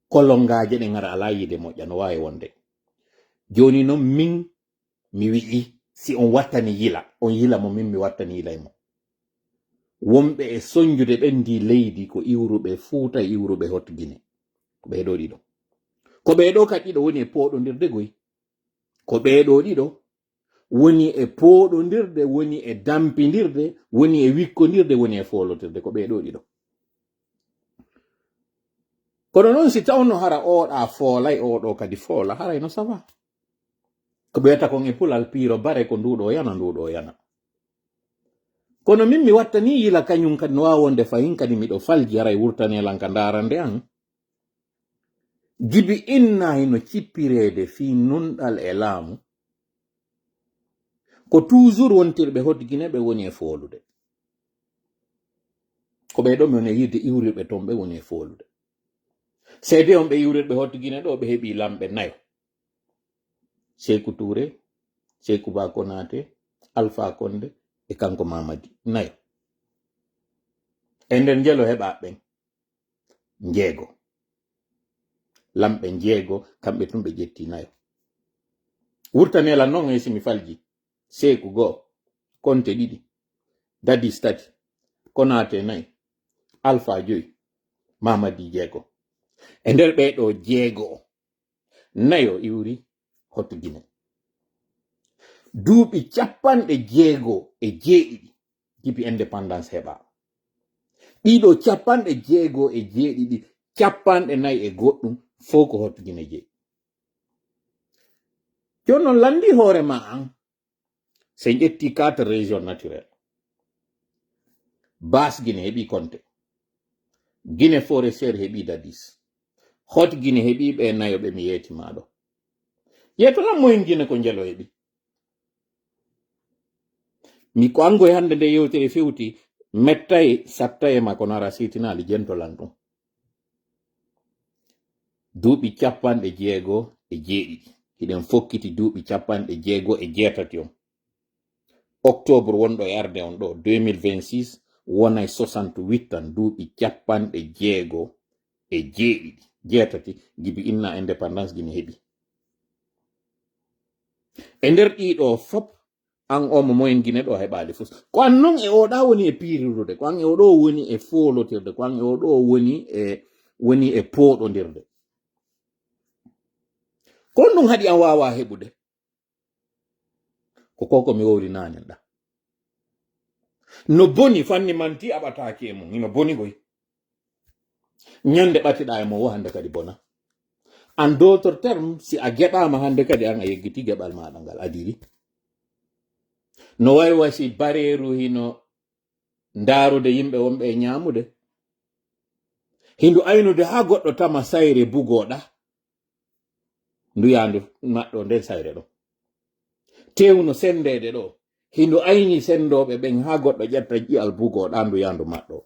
kolongaaje ɗen hara alaa yiide moƴƴa, no waawi wonde. Jooni non min mi wi'i, si on wattani yila, on yila mo min mi wattani yila e mo. Wonɓe e soñjude ɓen ndii leydi ko iwruɓe Fuuta e iwruɓe hot Gine. Ko ɓee ɗoo ɗiɗo. Ko ɓee ɗoo kadi ɗiɗo woni e pooɗondirde goy. Ko ɓee ɗoo ɗiɗo woni e pooɗondirde, woni e dampindirde, woni e wikkondirde, woni e foolotirde. Ko ɓee ɗoo ɗiɗo. Kono non si tawno hara oo ɗaa foolay, oo ɗoo kadi foola, haray no ça va. Ko ɓe wiyata kon e Pular, piiro bare ko nduu ɗoo yana, nduu ɗoo yana. Kono min mi wattani yila kañum kadi no waawi wonde fayin kadi miɗo falji haray wurtanee lan ka ndaarande an. Jibi inna hino cippireede fii nunɗal e laamu. Ko toujours wontirɓe hot Gine ɓe woni e foolude. Ko ɓee ɗoo mi woni e yiide iwrirɓe ton ɓe woni e foolude. Seede on ɓe iwrirɓe hot Gine ɗoo ɓe heɓii lamɓe nayo. Seeku Tuure, Seeku Ba Konaate, Alfa Konde e kanko Mamadi. Nayo. E nder njelo heɓaa ɓen njeego. Lamɓe njeego, kamɓe tun ɓe ƴetti nayo. Wurtanee lan non e si mi falji. Seeku goo, Konte ɗiɗi, Dadis tati, Konaate nayi, Alfa joyi, Mamadi jeego. E nder ɓee ɗoo jeego, nayo iwri hot Gine. Duuɓi capanɗe jeego e jeeɗiɗi jibi indépendance heɓaa. Ɗii ɗoo capanɗe jeego e jeeɗiɗi, capanɗe nayi e goɗɗum, fow ko hot Gine jeyi. Jooni non, lanndii hoore maa an, si en ƴettii quatre régions naturelles, Basse Guinée heɓii Konte, Guinée forestière heɓii Dadis, Hot Gine heɓi ɓe nayo ɓe mi yeeti ma ɗo. Yeeto lan moyen Gine ko njelo heɓi. Mi ko angoy hannde nde yewtere fewti, mettay, sattay e ma ko nara siitinaali jentolan ɗum. Duuɓi capanɗe jeego e jeeɗiɗi. Hiɗen fokkiti duuɓi capanɗe jeego e jeetati on. Octobre wonɗo e arde on ɗo, deux mille vingt-six, wonay soixante-huit tan, duuɓi capanɗe jeego e jeeɗiɗi, jeetati, gibi inna indépendance Gine heɓi. E nder ɗiɗo fop, an o mo moyen Gine ɗo heɓaali fus. Ko an non e oɗa woni e piirirude, ko an e oɗo woni e foolotirde, ko an e oɗo woni e, woni e pooɗondirde. Ko on ɗum haɗi an waawa heɓude. Ko koko mi wowri nanen ɗa. No boni fanni manti a ɓataaki e mum, hino boni goy. Ñande ɓatiɗa e mo wo hannde kadi bona. En d'autres termes, si a geɓaama hannde kadi an a yeggiti geɓal maɗa ngal adiri. No wayi wa si bareeru hino ndaarude yimɓe wonɓe e ñaamude. Hindu aynude haa goɗɗo tama sayre bugoɗa. Ndu yaandu maɗɗo nden sayre ɗo. Tew no senndeede ɗo. Hindu ayni senndooɓe ɓen haa goɗɗo ƴetta ƴi'al bugoɗa ndu yaandu maɗɗo.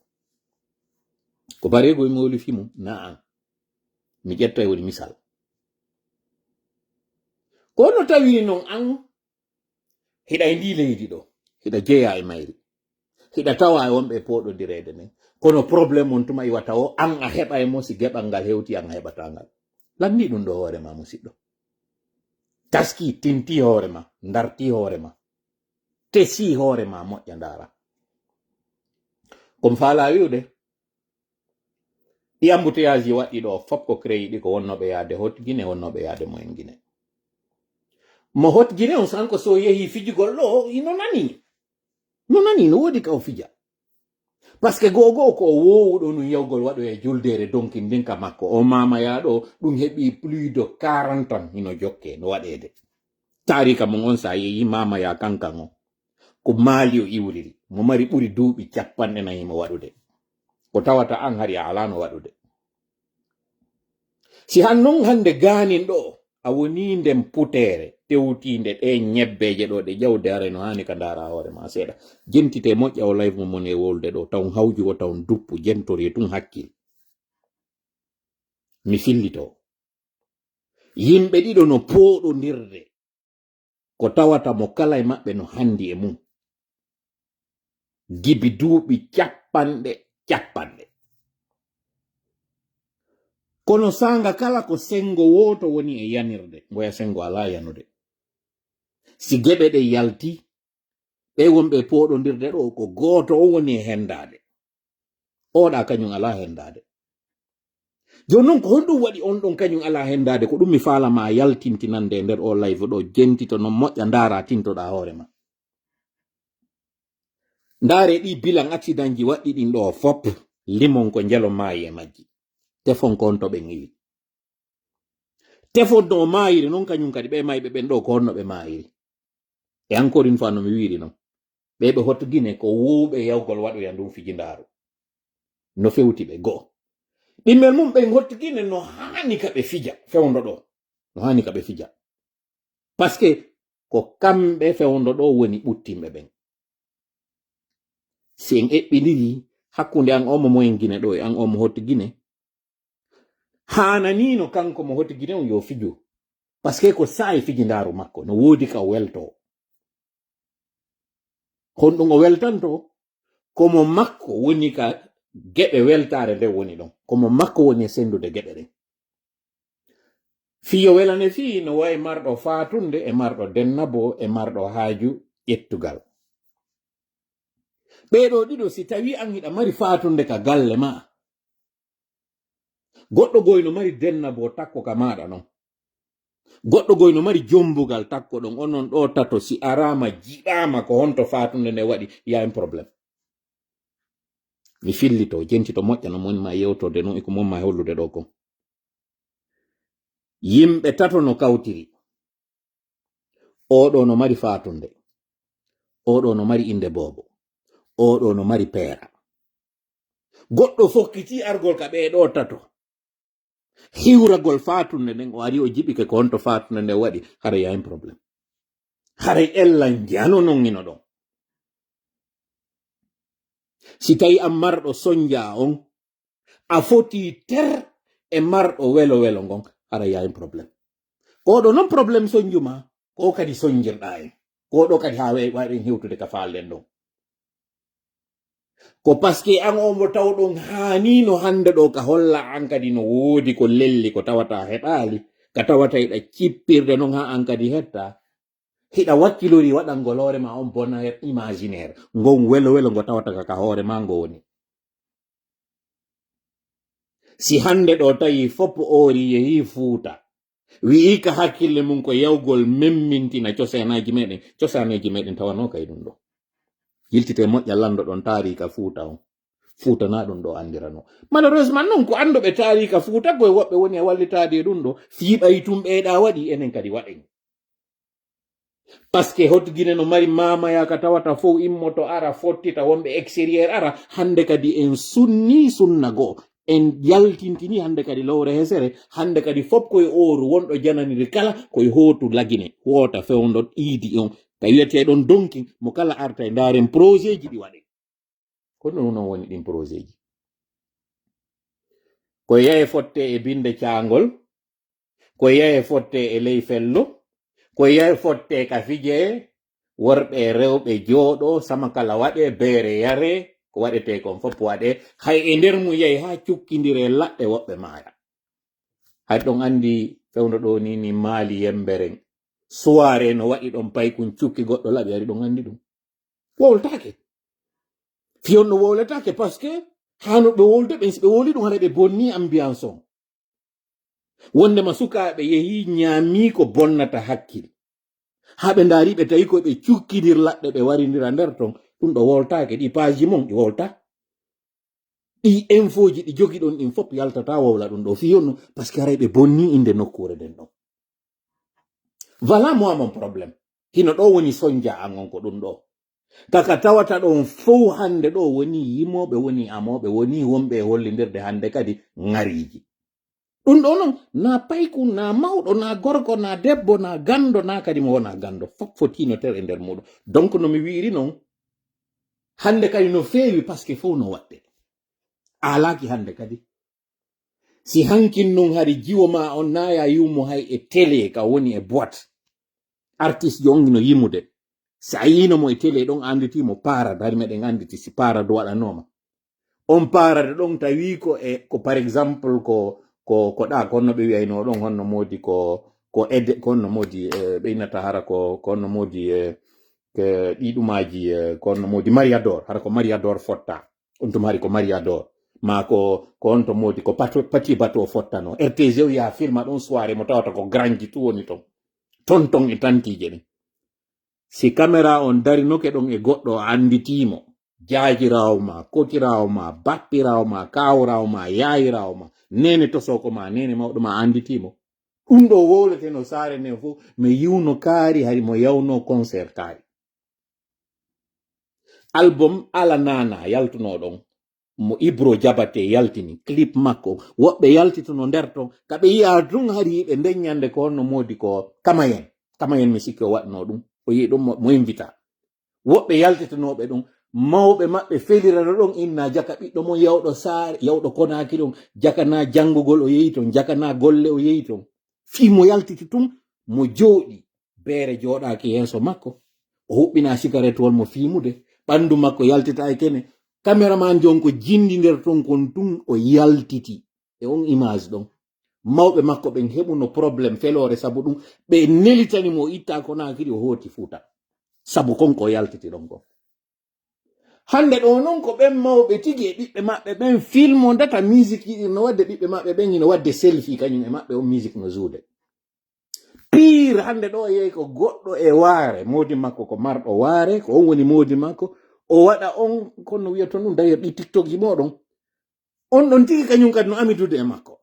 Ko bareego e mowli fimu, na'am. Mi ƴetta e woni misal. Kono tawi non an, hiɗa e ndi leydi ɗo, hiɗa jeya e mayri. Hiɗa tawa e wonɓe e pooɗondireede nden. Kono problème on tuma iwata o, an a heɓa e mo si geɓal ngal hewti, an a heɓata ngal. Lanni ɗum ɗo hoore ma, musiɗɗo. Taski, tinti hoore ma, ndarti hoore ma. Tesi hoore ma, moƴƴa ndaara. Ko mi faala wi'ude, ɗi embouteillage waɗɗi ɗo fop ko créé ɗi ko wonnooɓe yaade Hot Gine, wonnooɓe yaade moyen Gine. Mo Hot Gine on sanko so yehi fijugol ɗo, ino nani. No nani, no woodi ka o fija. Parce que goo goo ko o woowuɗo nun yawgol waɗoya juldeere donkin ndin ka makko. O maama yaa ɗo, ɗum heɓi plus de quarante ans hino jokke no waɗeede. Taarika mum on sa yehi maama yaa kankan o. Ko Maali o iwriri. Mo mari ɓuri duuɓi capanɗe nayi mo waɗude. Ko tawata an hari a alano waɗude. Si han non hannde gaanin ɗo, a woni nden puteere tewtiinde ɗe ñebbeeje ɗo, ɗe ƴawde haray no haani ka ndaara hoore ma seeɗa. Jentite moƴƴa o live mo mon e wolde ɗo, taw hawju o taw duppu, jentori e tun hakkil. Mi fillito. Yimɓe ɗiɗo no pooɗondirde. Ko tawata mo kala e maɓɓe no handi e mum. Gibi duuɓi capanɗe, capanɗe. Kono saanga kala ko sengo wooto woni e yanirde, ngoya sengo alaa yanude. Si geɓe ɗe yalti, ɓe wonɓe pooɗondirde ɗo, ko gooto o woni e hendaade. Oɗa kañum alaa hendaade. Jooni non ko honɗum waɗi on ɗon kañum alaa hendaade? Ko ɗum mi faala ma yaltintinande e nder o live ɗo, jentito non moƴƴa, ndaara, tintoɗa hoore ma. Ndaare ɗi bilan accident ji waɗɗi ɗin ɗo fop, limon ko njelo maayi e majji. Tefon ko on to ɓen iwi. Tefon no maayiri non kañum kadi ɓe mayɓe ɓen ɗo ko honno ɓe maayiri. E encore une fois no mi wiiri non. Ɓe ɓe Hot Gine ko wuuɓe yawgol waɗoya ndun fijindaaru. No fewti ɓe go'o. Ɗimmel mum ɓen Hot Gine no haani ka ɓe fija fewndo ɗo. No haani ka ɓe fija. Parce que ko kamɓe fewndo ɗo woni ɓuttinɓe ɓen. Si en eɓɓindiri hakkunde an omo moyen Gine ɗo e an omo Hot Gine, haananiino kanko mo Hot Gine on yo fiju. Parce que ko saa'i fijindaaru makko, no woodi ka o weltoo. Honɗum o weltanto? Ko mo makko woni ka geɓe weltaare nde woni ɗon. Ko mo makko woni e senndude geɓe ɗen. Fii yo welane fii no wayi marɗo faatunde e marɗo dennabo e marɗo haaju ƴettugal. Ɓee ɗoo ɗiɗo, si tawii an hiɗa mari faatunde ka galle maa, goɗɗo goy no mari dennabo takko ka maaɗa non. Goɗɗo goy no mari jombugal takko ɗon, onon ɗoo tato si araama jiɗaama ko honto faatunde nde waɗi, y a un problème. Mi fillito, jentito moƴƴa no mon ma yewtorde non e ko mon ma hollude ɗo kon. Yimɓe tato no kawtiri. Oɗo no mari faatunde. Oɗo no mari innde boobo. Oɗo no mari peera. Goɗɗo fokkiti argol ka ɓee ɗoo tato. Hiwragol fatunde nden, o ari o jiɓike ko honto fatunde nden waɗi, haray yahin problème. Haray ella njano non ino ɗon. Si tawi an marɗo sonja on, a foti ter e marɗo welo welo ngon, haray yahin problème. Ko ɗo non problème sonju ma, ko kadi sonjirɗa en. Ko ɗo kadi haa we-, waɗen hewtude ka faalɗen ɗon. Ko parce que an on mo tawɗon haanino hannde ɗo ka holla an kadi no woodi ko lelli ko tawata heɓaali, ka tawata hiɗa cippirde non haa an kadi hetta. Hiɗa wakkilori waɗangol hoore ma on bonheur imaginaire, ngon welo welo ngo tawata ka, ka hoore ma ngo woni. Si hannde ɗo tawi fop oori yehi Fuuta, wi'i ka hakkille mum ko yawgol memmintina coseenaaji meɗen, cosaaneeji meɗen tawano kay ɗum ɗo. Yiltite moƴƴa lanndo ɗon taariika Fuuta on. Fuuta na ɗum ɗo anndirano. Malheureusement non ko annduɓe taariika Fuuta ko e woɓɓe woni e wallitaade e ɗum ɗo. Fii ɓay tum ɓeyɗa waɗi, enen kadi waɗen. Parce que hot Gine no mari mamaya ka tawata fow immoto ara fottita wonɓe extérieur ara, hannde kadi en sunni sunna goo. En yaltintini hannde kadi lowre hesere, hannde kadi fop koye ooru wonɗo jananiri kala koye hootu lagine, woota fewndo iidi on. Ka wiyetee ɗon donkin, mo kala arta e ndaaren projet ji ɗi waɗe. Ko ɗum non woni ɗin projet ji. Ko yaye fotte e binde caangol, ko yaye fotte e ley fello, ko yaye fotte ka fije, worɓe e rewɓe jooɗo, sama kala waɗe, beere yare, ko waɗete kon fof waɗe, hay e nder mum yahi haa cukkindire laɗɗe woɓɓe maaya. Hay ɗon anndi fewndo ɗo ni, ni maali yemberen. Soirée no waɗi ɗon paykun cukki goɗɗo laɓi ari ɗon anndi ɗum. Wowltaake. Fiyon no wowletaake parce que hano ɓe wowlde ɓen, si ɓe wowli ɗum haɗa ɓe bonni ambiance on. Wondema sukaaɓe yehi ñaami ko bonnata hakkil. Haa ɓe ndaari ɓe tawi ko ɓe cukkidir laɗɗe ɓe warindira nder ton. Ɗum ɗo wowltaake, ɗi page mon ɗi wowlta. Ɗi infoji ɗi jogi ɗon ɗin fof yaltata wowla ɗum ɗo fiyon no, parce que haray ɓe bonni innde nokkuure nden ɗon. Voilà moi mon problème. Hino ɗo woni sonja an on ko ɗum ɗo. Kaka tawata ɗon fow hannde ɗo woni yimooɓe, woni amooɓe, woni wonɓe e hollindirde hannde kadi ŋariiji. Ɗum ɗo non, na payku, na mawɗo, na gorko, na debbo, na ganndo, na kadi mo wona ganndo. Fof fotino ter e nder muɗum. Donc no mi wi'iri non, hannde kadi no feewi parce que fof no waɗde. Alaaki hannde kadi. Si hankin nun hari jiwo ma on na ya yiwmo hay e télé ka woni e boîte. Artiste jo on no yimude. Si a yiino mo e télé ɗon anditi mo parade, hari meɗen anditi si parade waɗanoma. On parade ɗon tawi ko e, ko par exemple ko, ko, ko ɗa, ko honno ɓe wi'ayno ɗon, honno modi ko, ko aide, ko honno modi, eh, ɓe innata hara ko, ko honno modi, eh, ke ɗi ɗumaji, eh, ko honno modi Mariador, hara ko Mariador fotta. On tuma hari ko Mariador. Ma ko, ko on to modi ko Pato-, Petit Bateau fottano. R T G o ya filma ɗon soirée mo tawata ko Grand Jitu woni ton. Ton ton e tantije ɗin. Si caméra on darinoke ɗon e goɗɗo o anditimo, jaajirawo ma, kotirawo ma, bappirawo ma, kawrawo ma, yayirawo ma, nene tosoko ma, nene mawɗo ma anditimo. Ɗum ɗo wowlete no saare nden fof, mi yiwno kaari hari mo yawno concert kaari. Album Ala Nana yaltuno ɗon, mo Ibro Jabate yaltini, clip makko, woɓɓe yaltituno nder ton, ka ɓe yi'a tun hari ɓe nden ñande ko honno modi ko Kamayen. Kamayen mi sikki o waɗno ɗum, o yi'i ɗum mo, mo invita. Woɓɓe yaltitanooɓe ɗum, mawɓe maɓɓe felirano ɗon inna jaka ɓiɗɗo mon yawɗo saare, yawɗo Konaakiri on, jaka na janngugol o yehi ton, jaka na golle o yehi ton. Fii mo yaltiti tun, mo jooɗi, beere jooɗaaki yeeso makko. O huɓɓina sikaretuwol mo fiimude, ɓanndu makko yaltita e kene. Kameraman jon ko jindi nder ton kon tun o yaltiti. E on image ɗon. Mawɓe makko ɓen heɓuno problème feloore sabu ɗum. Ɓe nelitani mo o itta Konaakiri o hooti Fuuta. Sabu kon ko yaltiti ɗon kon. Hannde ɗo non ko ɓen mawɓe tigi e ɓiɓɓe maɓɓe ɓen filmo data musique yiɗi no wadde ɓiɓɓe maɓɓe ɓen ino wadde selfie kañum e maɓɓe on musique no joude. Pire hannde ɗo yehi ko goɗɗo e waare, moodi makko ko marɗo waare, ko on woni moodi makko. O waɗa on, kono wiya ton ɗum, d'ailleurs, ɗi TikTok ji moɗon. On ɗon tigi kañum kadi no amidude e makko.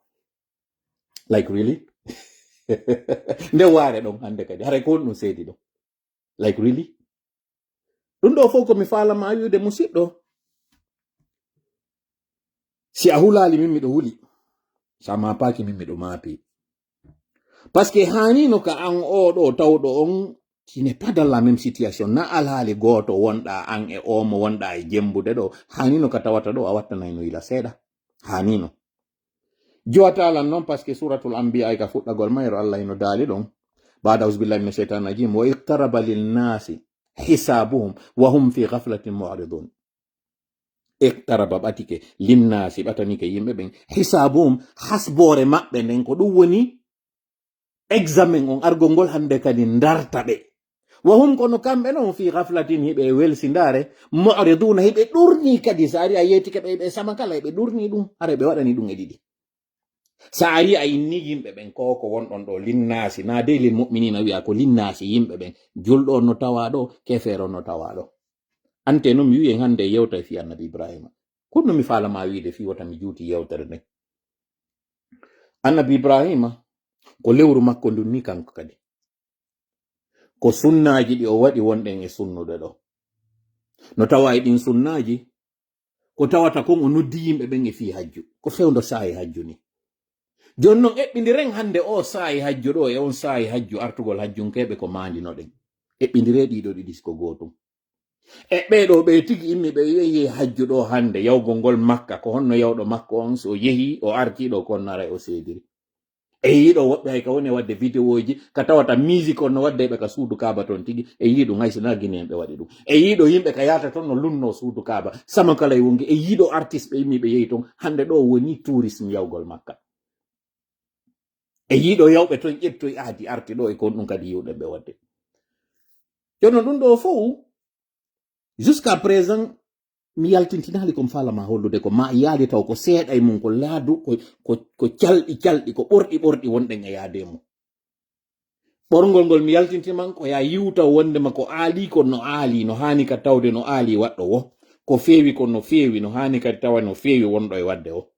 Like, really? Nde waare ɗon hannde kadi, haray ko honɗum seedi ɗon? Like, really? Ɗum ɗo fof ko mi faalama wi'ude, musiɗɗo. Si a hulaali, min miɗo huli. Sa maapaaki min miɗo maapi. Parce que haanino ka an oo ɗoo tawɗo on, tu n'es pas dans la même situation. Na alhaali gooto wonɗaa an e oo mo wonɗaa e jembude ɗoo. Haanino ka tawata ɗoo a wattanayno yila seeɗa. Haanino. Jowa taalan non, parce que Suratul Anbiya ka fuɗɗagol mayro Allah hino daali ɗon. Baada auzu billahi mina shaytani rajim. Wa iqtaraba linnasi hisabuhum wa hum fi ghaflatin mu'ridun. Iqtaraba ɓatike, linnasi ɓatanike yimɓe ɓen, hisabuhum, hasboore maɓɓe nden, ko ɗum woni examen on, argol ngol hande kadi darta ɓe. Wa hum, kono kamɓe non, fi ghaflatin, hiɓe e welsindaare, mu'riduna, hiɓe ɗurni kadi, sa ari a yeetike ɓe, ɓe sama kala, hiɓe ɗurni ɗum, hara ɓe waɗani ɗum e ɗiɗi. Sa ari a inni yimɓe ɓen, ko ko wonɗon ɗo, linnasi, na dey lil mu'minina wi'a, ko linnasi, yimɓe ɓen, julɗo on no tawa ɗo, kefeero on no tawa ɗo. Ante non mi wi'en hande e yewta e fi annabi Ibrahima. Kono mi faala ma wi'de fi wota mi juuti yewtere nden. Annabi Ibrahima, ko lewru makko ndun ni kanko kadi. Ko sunnaaji ɗi o waɗi wonɗen e sunnude ɗo. No tawa e ɗin sunnaaji, ko tawata kon o noddi yimɓe ɓen e fii hajju. Ko fewndo saa'i hajju ni. Jooni non eɓɓindiren hande o saa'i hajju ɗo e on saa'i hajju artugol hajjunkeeɓe ko maandinoɗen. Eɓɓindire ɗiɗo ɗiɗi siko gootum. E ɓee ɗoo ɓe tigi immi ɓe yehi hajju ɗo hande, yawgol ngol Makka, ko honno yawɗo Makka on so yehi, o arti ɗo, ko honno aray o seediri? E yiiɗo woɓɓe hay ka woni e waɗde videoji, ka tawata musique on no waɗde ɓe ka suudu Kaaba ton tigi, e yii ɗum hay so na Guinéen ɓe waɗi ɗum. E yiiɗo yimɓe ka yaata ton no lunno suudu Kaaba, sama kala e wongi, e yiiɗo artiste ɓe immi ɓe yehi ton, hande ɗo woni tourisme yawgol Makka. E yiiɗo yawɓe ton ƴettoy aadi arti ɗo e kon ɗum kadi yiwɗen ɓe waɗde. Jooni non ɗum ɗo fow, jusqu'à présent, mi yaltintinaali ko mi faala ma hollude ko ma yaali taw ko seeɗa e mum, ko laadu, ko, ko, ko calɗi calɗi, ko ɓorɗi ɓorɗi wonɗen e yaade e mum. Ɓorngol ngol mi yaltinti man ko ya yiwta wondema ko aali ko no aali, no haani ka tawde no aali waɗɗo wo. Ko feewi ko no feewi, no haani kadi tawa no feewi wonɗo e waɗde wo.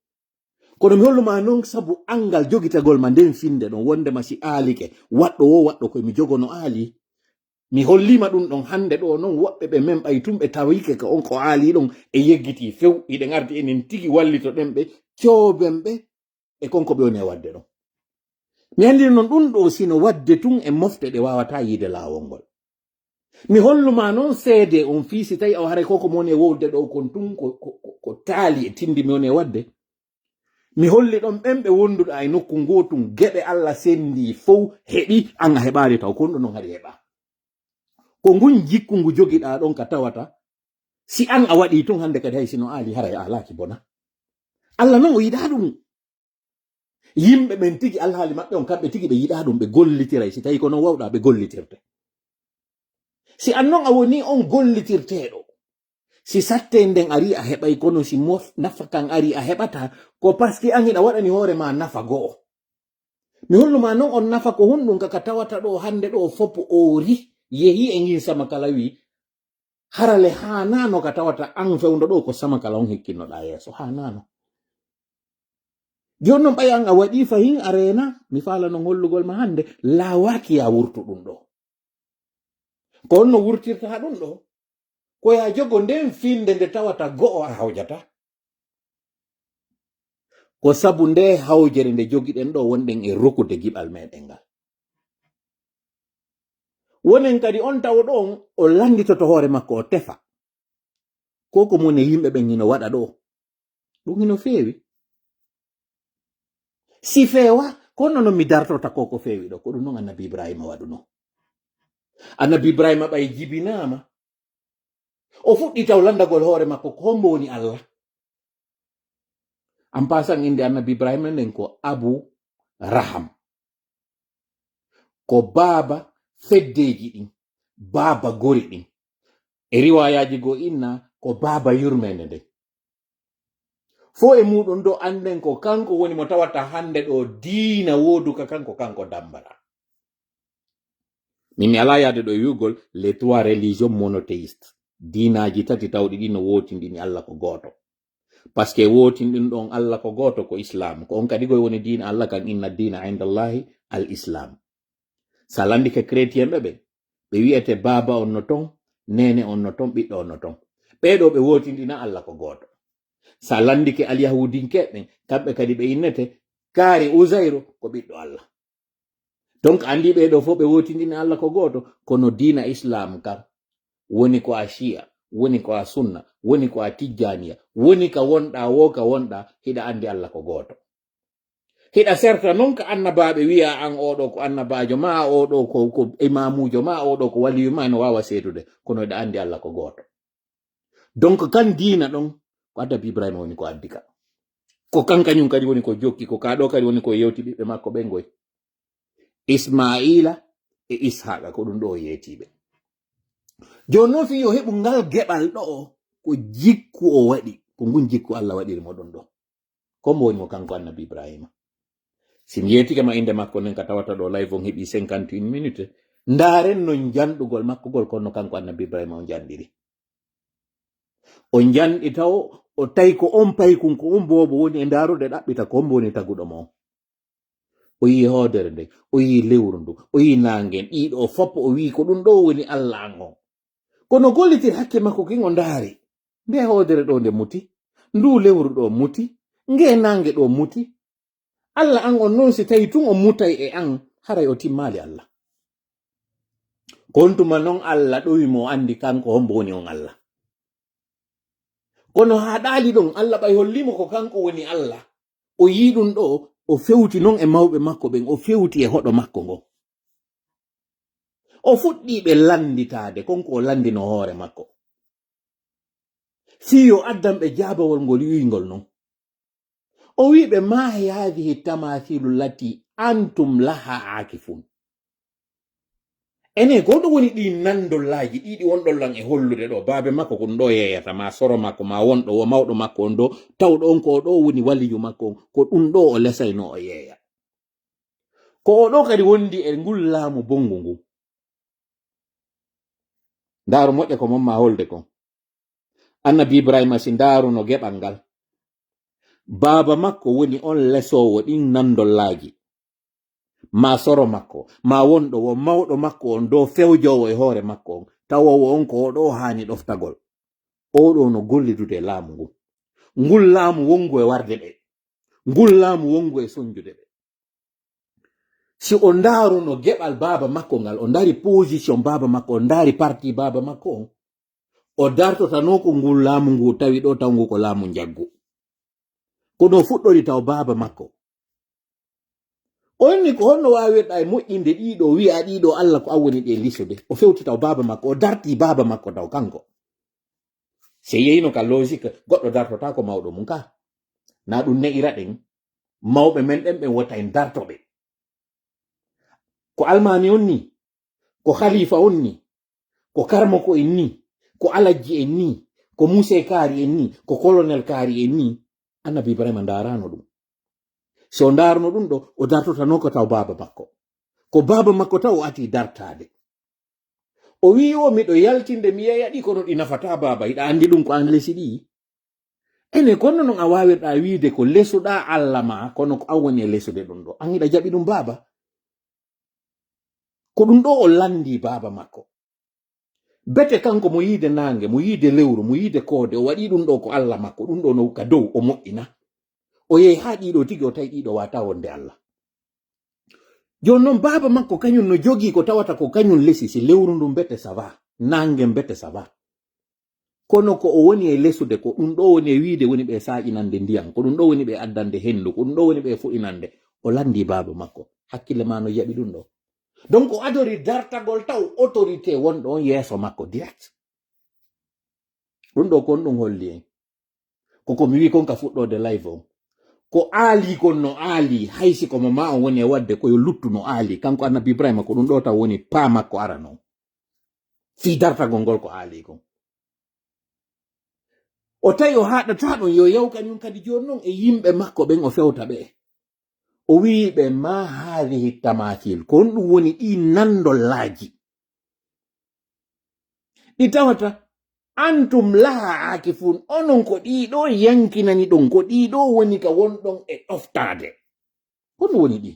Kono mi hollu ma non sabu angal jogitagol ma nden finde ɗon wondema si aalike, waɗɗo wo waɗɗo ko mi jogo no aali. Mi hollima ɗum ɗon hande ɗo non woɓɓe ɓe men ɓay tum ɓe tawike ko on ko aali ɗon e yeggiti few. Hiɗen ardi enen tigi wallitoɗen ɓe, cooben ɓe e kon ko ɓe woni e waɗde ɗon. Mi anndino non ɗum ɗo sino waɗde tun e mofte ɗe wawata yiide laawol ngol. Mi hollu ma non seede on fii si tawi o haray ko ko mo woni e wowlde ɗo kon tun ko, ko, ko, ko taali e tindi mi woni e waɗde. Mi holli ɗon ɓen ɓe wonduɗa e nokku ngoo tun geɓe Allah sendi fow heɓi an a heɓaali taw kon ɗum non hari heɓa. Ko ngun jikku ngu jogiɗa ɗon ka tawata si an a waɗi tun hande kadi hay sino aali haray a alaaki bona. Allah non o yiɗa ɗum. Yimɓe ɓen tigi alhaali maɓɓe on kamɓe tigi ɓe yiɗa ɗum ɓe gollitiray si tawi ko non wawɗa ɓe gollitirte. Si an non a woni on gollitirteeɗo, si satte nden ari a heɓay kono si mof nafa kan ari a heɓata ko parce que an hiɗa waɗani hoore ma nafa go'o. Mi hollu ma non on nafa ko honɗum ka ka tawata ɗo hande ɗo fop oori yehi e ngin sama kala wi harale haanano ka tawata an fewndo ɗo ko sama kala on hikkinnoɗa yeeso haanano. Jooni non ɓay an a waɗi fahin a reena mi faala non hollugol ma hande laawaaki ya wurtu ɗum ɗo. Ko honno wurtirta ɗum ɗo? Ko ya jogo nden finde nde tawata go'o a hawjata. Ko sabu nde hawjere nde jogiɗen ɗo wonɗen e rokude giɓal meɗen ngal. Wonen kadi on tawo ɗon o lannditoto hoore makko o tefa. Ko ko mone yimɓe ɓen hino waɗa ɗo. Ɗum hino feewi. Si feewa, ko honno non mi dartorta ko ko feewi ɗo? Ko ɗum non annabi Ibrahima waɗuno. Annabi Ibrahima ɓay jibinaama. O fuɗɗi taw lanndagol hoore makko ko hombo woni Allah. En passant innde annabi Ibrahima nden ko Abu Raham. Ko baaba feddeeji ɗin, baaba gori ɗin. E riwayaaji goo inna ko baaba yurmeende nden. Fow e muuɗum ɗo annden ko kanko woni mo tawata hannde ɗo diina wooduka kanko, kanko dambara. Min mi alaa yaade ɗo e wi'ugol les trois religions monothéistes. Diinaaji tati tawɗi ɗin no wootinɗini Allah ko gooto. Parce que wootinɗin ɗon Allah ko gooto ko Islam. Ko on kadi goy woni diina Allah kan inna diina inda Allahi al Islam. Sa lanndike chrétien ɓe ɓen, ɓe wi'ete baaba on no ton, neene on no ton, ɓiɗɗo on no ton. Ɓee ɗo ɓe wootinɗina Allah ko gooto. Sa lanndike alyahudinke ɓen, kamɓe kadi ɓe innete kaari Uzayru ko ɓiɗɗo Allah. Donc, anndi ɓee ɗoo fof ɓe wootindini Allah ko gooto, kono diina Islam kan woni ko a Shia, woni ko a Sunna, woni ko a Tijjaniya, woni ka wonɗaa, wo ka wonɗaa, hiɗa anndi Allah ko gooto. Hiɗa serta noon ka annabaaɓe, wiya an oo ɗoo ko annabaajo, ma oo ɗoo ko, ko imaamuujo, ma oo ɗoo ko waliyu, ma no waawa seedude, kono hiɗa anndi Allah ko gooto. Donc, kan diina ɗon, ko annabi Ibrahima woni ko addi ka. Ko kan kañum kadi woni ko jokki, ko ka ɗoo kadi woni ko yewti ɓiɓɓe makko ɓen ngoy. Ismaila e Ishaqa, ko ɗum ɗoo o yeetiiɓe. Jooni noon, fii yo heɓu ngal geɓal ɗoo, ko jikku o waɗi, ko ngun jikku Allah waɗiri mo ɗum ɗoo. Ko mbo woni mo kanko annabi Ibrahima. Si mi yeetike ma innde makko nden ka tawata ɗoo live on heɓi cinquante et une minutes, ndaaren no njanɗugol makko ngol, kono kanko annabi Ibrahima o njanɗiri. O njanɗi taw, o tawi ko on paykun, ko on boobo woni e ndaarude ɗaɓɓita ko mbo woni taguɗo mo. O yii hoodere nden, o yii lewru ndu, o yii naange, ɗiɗo o foppo, o wii ko ɗum ɗoo woni Allah an on. Kono gollitir hakke makko kin o ndaari. Nde hoodere ɗoo nde muti, ndu lewru ɗoo muti, nge naange ɗoo muti. Allah an on noon, si tawi tun o mutay e an, haray o timmaali Allah. Kon tuma noon Allah ɗowi mo, o anndi kanko hombo woni on Allah. Kono haa ɗaali ɗon, Allah ɓay holli mo ko kanko woni Allah. O yii ɗum ɗoo, o fewti noon e mawɓe makko ɓen, o fewti e hoɗo makko ngo. O fuɗɗii ɓe lannditaade, kon ko o lanndino hoore makko. Fii yo addan ɓe jaabawol ngol wi'ingol non. O wi'i ɓe, "Ma haadihi tamaasiilu lati antum laha aakifun." Enen, ko ɗum woni ɗi nandollaaji ɗiɗi wonɗon lan e hollude ɗoo, baabe makko ko ɗum ɗoo yeeyata, ma soro makko, ma wonɗo wo mawɗo makko on ɗoo, tawɗo on ko o ɗoo woni waliyu makko on, ko ɗum ɗoo o lesayno o yeeya. Ko o ɗoo kadi wondi e ngul laamu bonngu ngu. Ndaaru moƴƴa ko mon ma holde kon. Annabi Ibrahima, si ndaaruno geɓal ngal, baaba makko woni on lesoowo ɗin nandollaaji. Ma soro makko, ma wonɗo wo mawɗo makko on ɗoo fewjoowo e hoore makko on, tawoowo on ko o ɗoo haani ɗoftagol. O ɗoo no gollidude e laamu ngun. Ngul laamu wonngu e warde ɓe. Ngul laamu wonngu e sonjude ɓe. Si o ndaaruno geɓal baaba makko ngal, o ndaari position baaba makko, o ndaari parti baaba makko on, o dartotanoo ko ngul laamu ngu tawi ɗoo taw ngu ko laamu njaggu. Kono o fuɗɗori taw baaba makko. O inni, "Ko honno waawirɗaa e moƴƴinde ɗiɗo, wi'a ɗiɗo Allah ko an woni ɗe lisude?" O fewti taw baaba makko, o darti baaba makko taw kanko. Se yeyino ka logique, goɗɗo dartotaako mawɗo mum ka. Na ɗum ne'ira ɗen. Mawɓe men ɗen ɓen wota en darto ɓe. Ko almaami on ni, ko khalifa on ni, ko karmoko en ni, ko alajji en ni, ko muse kaari en ni, ko colonel kaari en ni, Annabi Ibrahima ndaarano ɗum. So o ndaarno ɗum ɗo, o dartotanoo ko taw baaba makko. Ko baaba makko taw o ati dartaade. O wi'i o, "Miɗo yaltinde mi yeeya ɗi, kono ɗi nafataa baaba. Hiɗa anndi ɗum ko an lesi ɗi." Ene, kono non a waawirɗaa wiide ko lesuɗaa Allah ma, kono ko an woni e lesude ɗum ɗo. An hiɗa jaɓi ɗum baaba. Ko ɗum ɗo o lanndi baaba makko. Bete kanko mo yiide naange, mo yiide lewru, mo yiide koode, o waɗi ɗum ɗo ko Allah makko, ɗum ɗo no ka dow, o moƴƴina. O yehi haa ɗiɗo tigi, o tawi ɗiɗo wata wonde Allah. Jooni non baaba makko kañum no jogii ko tawata ko kañum lesi, si lewru ndun bete ça va, naange bete ça va. Kono ko o woni e lesude, ko ɗum ɗo woni e wiide woni ɓe saaƴinande ndiyan, ko ɗum ɗo woni ɓe addande henndu, ko ɗum ɗo woni ɓe fuɗinande. O lanndi baaba makko. Hakkille ma no jaɓi ɗum ɗo. Donc o adori dartagol taw autorité wonɗo on yeeso makko direct. Ɗum ɗo kon ɗum holli en. Ko ko mi wi kon ka fuɗɗoode live on. Ko aali kon no aali, hay si ko mo ma on woni e wadde ko yo luttu no aali. Kanko Annabi Ibrahima ko ɗum ɗo taw woni paa makko arano. Fii dartagol ngol ko aali kon. O tawi o haɗata ɗon yo yaw kañum kadi jooni non e yimɓe makko ɓen o fewta ɓe. O wi'i ɓe, "Ma haadihi tamathil, ko honɗum woni ɗi nandollaaji? Ɗi tawata antum laha aakifun, onon ko ɗi ɗo yankinani ɗon, ko ɗi ɗo woni ka wonɗon e ɗoftaade. Ko honɗum woni ɗi?"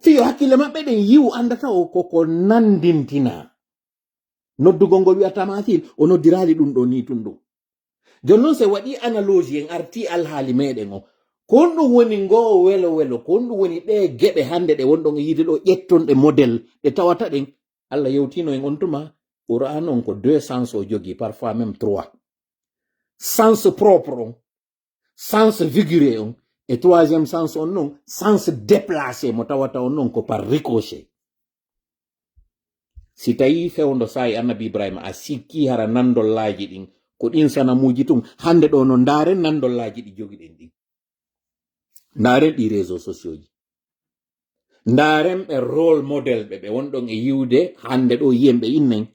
Fii yo hakkille maɓɓe ɗen yiwu anndata o ko ko nanndintina. Noddugol ngol wi'a tamathil, o noddiraali ɗum ɗo ni tun ɗum. Jooni non, se waɗi analogie en arti alhaali meɗen o, Ko honɗum woni ngoo welo welo? Ko honɗum woni ɗee geɓe hannde ɗe wonɗon e yiide ɗo, ƴetton ɗe modèle, ɗe tawata ɗen? Allah yewtino en on tuma, Qur'an on ko deux sens o jogii, parfois même trois. Sens propre on, sens figuré on, e troisième sens on non, sens déplacé mo tawata on non ko par ricochet. Si tawi fewndo saa'i Annabi Ibrahima, a sikki hara nandollaaji ɗin, ko ɗin sanamuuji tun, hannde ɗo no ndaaren nandollaaji ɗi jogiɗen ɗin. Ndaaren ɗi réseaux sociaux ji. Ndaaren ɓe rôle modèle ɓe, ɓe wonɗon e yiwde hannde ɗo, yiyen ɓe innen.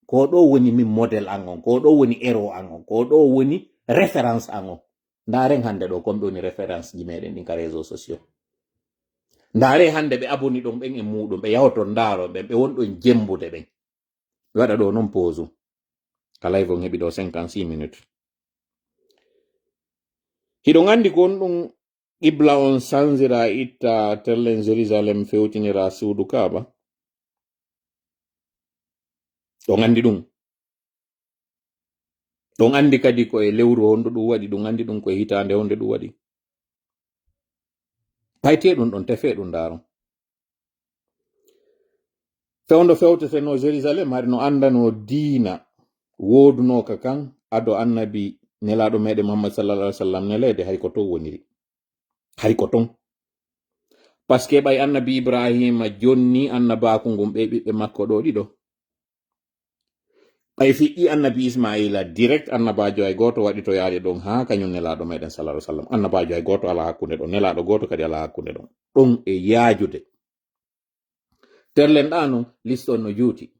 Ko ɗo woni min modèle an on, ko ɗo woni héros an on, ko ɗo woni référence an on. Ndaaren hannde ɗo, kon ɓe woni référence ji meɗen ɗin ka réseaux sociaux. Ndaare hannde ɓe aboni ɗon ɓen e muɗum, ɓe yahoto ndaaro ɓen, ɓe wonɗon jembude ɓen. Mi waɗa ɗo non pause. Ka live on heɓi ɗo cinquante-six minutes. Hiɗon anndi ko on ɗum qibla on sanzira, itta terlen Jérusalem, fewtinira suudu Kaaba? Ɗon anndi ɗum? Ɗon anndi kadi ko e lewru hondu ɗum waɗi, ɗum anndi ɗum ko e hitaande honde ɗum waɗi. Payte ɗum ɗon, tefe ɗum ndaaron. Fewndo fewteteno Jérusalem, hari no anndano diina woodunooka kan ado Annabi Nelaaɗo meɗen Muhammad sallallahu alaihi wasallam neleede, hari ko ton woniri. Hari ko ton. Parce que ɓay Annabi Ibrahima jonni annabaaku ngun ɓe ɓiɓɓe makko ɗo ɗiɗo. Ɓay fiɗɗi Annabi Ismaila direct, annabaajo hay gooto waɗi to yaade ɗon haa kañum Nelaaɗo meɗen sallallahu alaihi wasallam. Annabaajo hay gooto alaa hakkunde ɗon, Nelaaɗo gooto kadi alaa hakkunde ɗon. Ɗon e yaajude. Terlen ɗa non, liste on no juuti.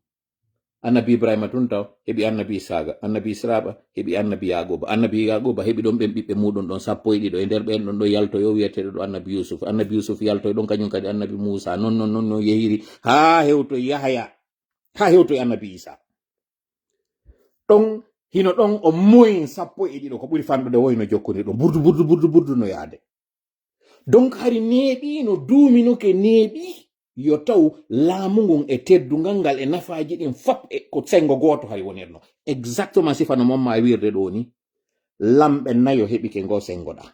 Annabi Ibrahima tun taw heɓi Annabi Isaaqa, Annabi Israaqa heɓi Annabi Yaquba, Annabi Yaquba heɓi ɗon ɓen ɓiɓɓe muɗum ɗon sappo e ɗiɗo, e nder ɓen ɗon ɗo yaltoyo wiyeteɗo ɗo Annabi Yusuf, Annabi Yusuf yaltoy ɗon kañum kadi Annabi Muusa, non non non non yehiri haa hewtoy Yahaya, haa hewtoy Annabi Isa. Ɗon hino ɗon o moyen sappo e ɗiɗo, ko ɓuri fanɗude woy no jokkondiri ɗon burdu burdu burdu burdu no yaade. Donc hari neeɓi no duuminoke neeɓi, yo taw laamu ngun e teddungal ngal e nafaaji ɗin fop e ko senngo gooto hari wonirno. Exactement sifa no momma wirde ɗo ni. Lamɓe nayo heɓike ngo senngoɗa.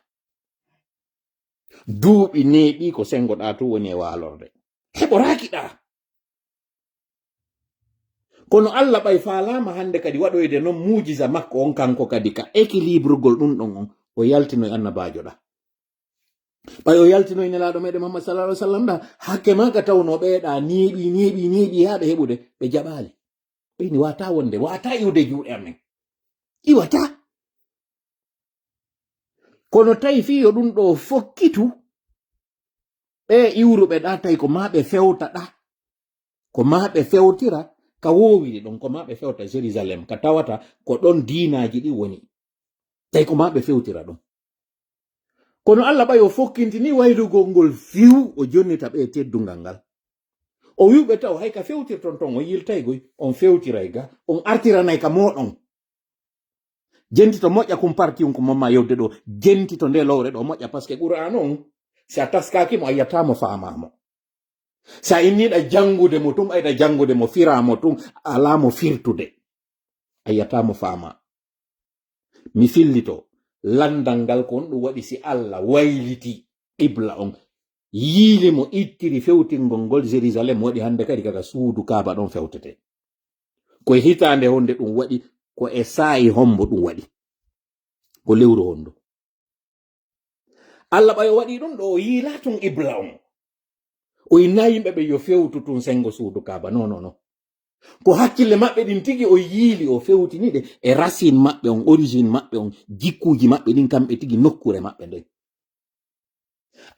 Duuɓi neeɓi ko senngoɗa tun woni e waalorde. Heɓoraaki ɗa. Kono Allah ɓay faalaama hannde kadi waɗoyde non muujiza makko on, kanko kadi ka équilibrugol ɗum ɗon on, o yaltinoy annabaajo ɗa. Ɓay o yaltinoy Nelaaɗo meɗen Muhammad sallallahu alaihi wasallam ɗa, hakke ma ka tawno ɓeeɗa neeɓi, neeɓi, neeɓi haa ɓe heɓude, ɓe jaɓaali. Ɓe ni wata wonde, wata iwde juuɗe amen. Iwata. Kono tawi fii yo ɗum ɗo fokkitu, ɓe iwruɓe ɗa tawi ko ma ɓe fewta ɗa. Ko ma ɓe fewtira ka woowiri ɗon, ko ma ɓe fewta Jérusalem, ka tawata ko ɗon diinaaji ɗi woni. Tawi ko ma ɓe fewtira ɗon. Kono Allah ɓay o fokkintini waylugol ngol fiw, o jonnita ɓe teddungal ngal. O wi'uɓe taw hay ka fewtirton ton, on yiltaygoy, on fewtiray ga, on artiranay ka mooɗon. Jentito moƴƴa kum parti un ko momma yewde ɗo. Jentito nde lowre ɗo moƴƴa, parce que Qur'an on, si a taskaaki mo, a yiyata mo, faama mo. Si a inniɗa janngude mo tun, ɓayɗa janngude mo, fira mo tun, alaa mo firtude. A yiyata mo, faama. Mi fillito, landal ngal ko on ɗum waɗi si Allah wayliti qibla on, yiili mo, ittiri fewtingol ngol Jérusalem, waɗi hannde kadi kaka suudu Kaaba ɗon fewtete. Ko e hitaande honde ɗum waɗi, ko e saa'i hombo ɗum waɗi? Ko lewru hondo? Allah ɓay o waɗi ɗum ɗo, o yiila tun qibla on. O inna yimɓe ɓe yo fewtu tun sengo suudu Kaaba. Non, non, non. Ko hakkille maɓɓe ɗin tigi o yiili, o fewtini ɗe e racine maɓɓe on, origine maɓɓe on, jikkuuji maɓɓe ɗin, kamɓe tigi nokkure maɓɓe nden.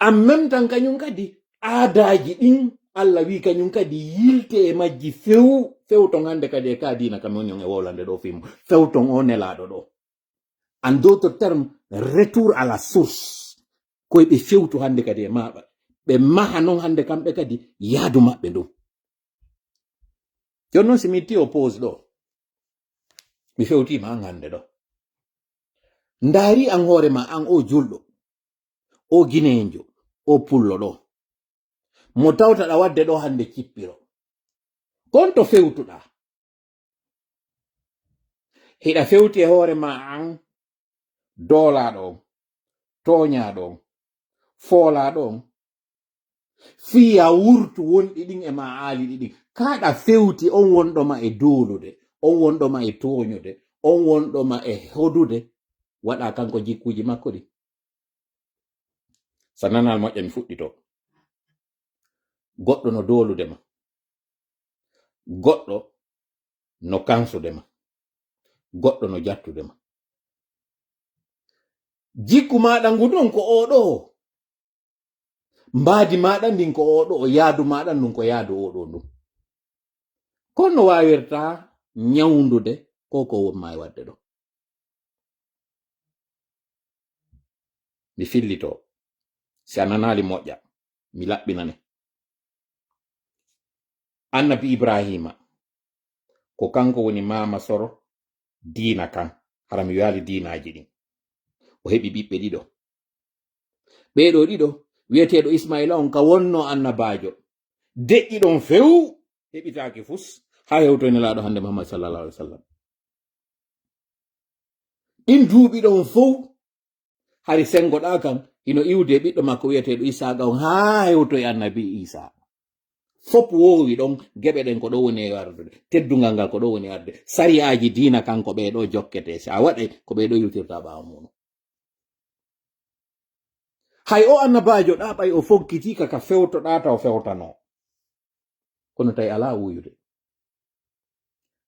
En même temps, kañum kadi, aadaaji ɗin, Allah wi kañum kadi, yilte e majji few, fewton hannde kadi e ka diina kam woni on e wowlande ɗo fimo. Fewton o nelaaɗo ɗo. En d'autres termes, retour à la source. Koye ɓe fewtu hannde kadi e maɓɓe. Ɓe maha non hannde kamɓe kadi yaadu maɓɓe ndun. Jooni non, si mi itti o pause ɗo, mi fewtiima an hannde ɗo. Ndaari an hoore ma, an o julɗo, o gineenjo, o pullo ɗo. Mo tawtaɗa waɗde ɗo hannde cippiro. Kon to fewtuɗa. Hiɗa fewti e hoore ma an doolaaɗo on, tooñaaɗo on, foolaaɗo on, fiya wurtu wonɗi ɗin e ma aali ɗi ɗin. Kaɗa fewti on wonɗo ma e doolude, on wonɗo ma e tooñude, on wonɗo ma e hodude, waɗa kanko jikkuuji makko ɗi. Sa nanal moƴƴa mi fuɗɗito. Goɗɗo no doolude ma. Goɗɗo no kansude ma. Goɗɗo no jattude ma. Jikku maaɗa ngu ɗon ko oo ɗoo. Mbaadi maaɗa ndin ko oo ɗoo. Yaadu maaɗa ndun ko yaadu oo ɗoo ndun. Kono no waawirta ñawndude ko ko wonma e waɗde ɗoo. Mi fillito. Si a nanaali moƴƴa, mi laɓɓinane. Annabi Ibrahima, ko kanko woni maama soro diina kan, hara mi wiyaali diinaaji ɗin. O heɓi ɓiɓɓe ɗiɗo. Ɓee ɗoo ɗiɗo, wiyeteeɗo Ismaila on ka wonno annabaajo, deƴƴi ɗon few, heɓitaaki fus, haa hewtoy Nelaaɗo hannde Muhammad sallallahu alaihi wasallam. Ɗin duuɓi ɗon fow, hari senngoɗaa kan, hino iwde e ɓiɗɗo makko wiyeteeɗo Isaaqa on, haa hewtoy annabi Iisaa. Fop woowi ɗon, geɓe ɗen ko ɗo woni e ardude, teddungal ngal ko ɗo woni arde, sariyaaji diina kan ko ɓee ɗoo jokkete, si a waɗay, ko ɓee ɗoo iwtirta ɓaawo muuɗum. Hay o annabaajo ɗaa ɓay o fokkiti ka, ka fewtoɗaa taw fewtanoo. Kono tawi alaa wuyude.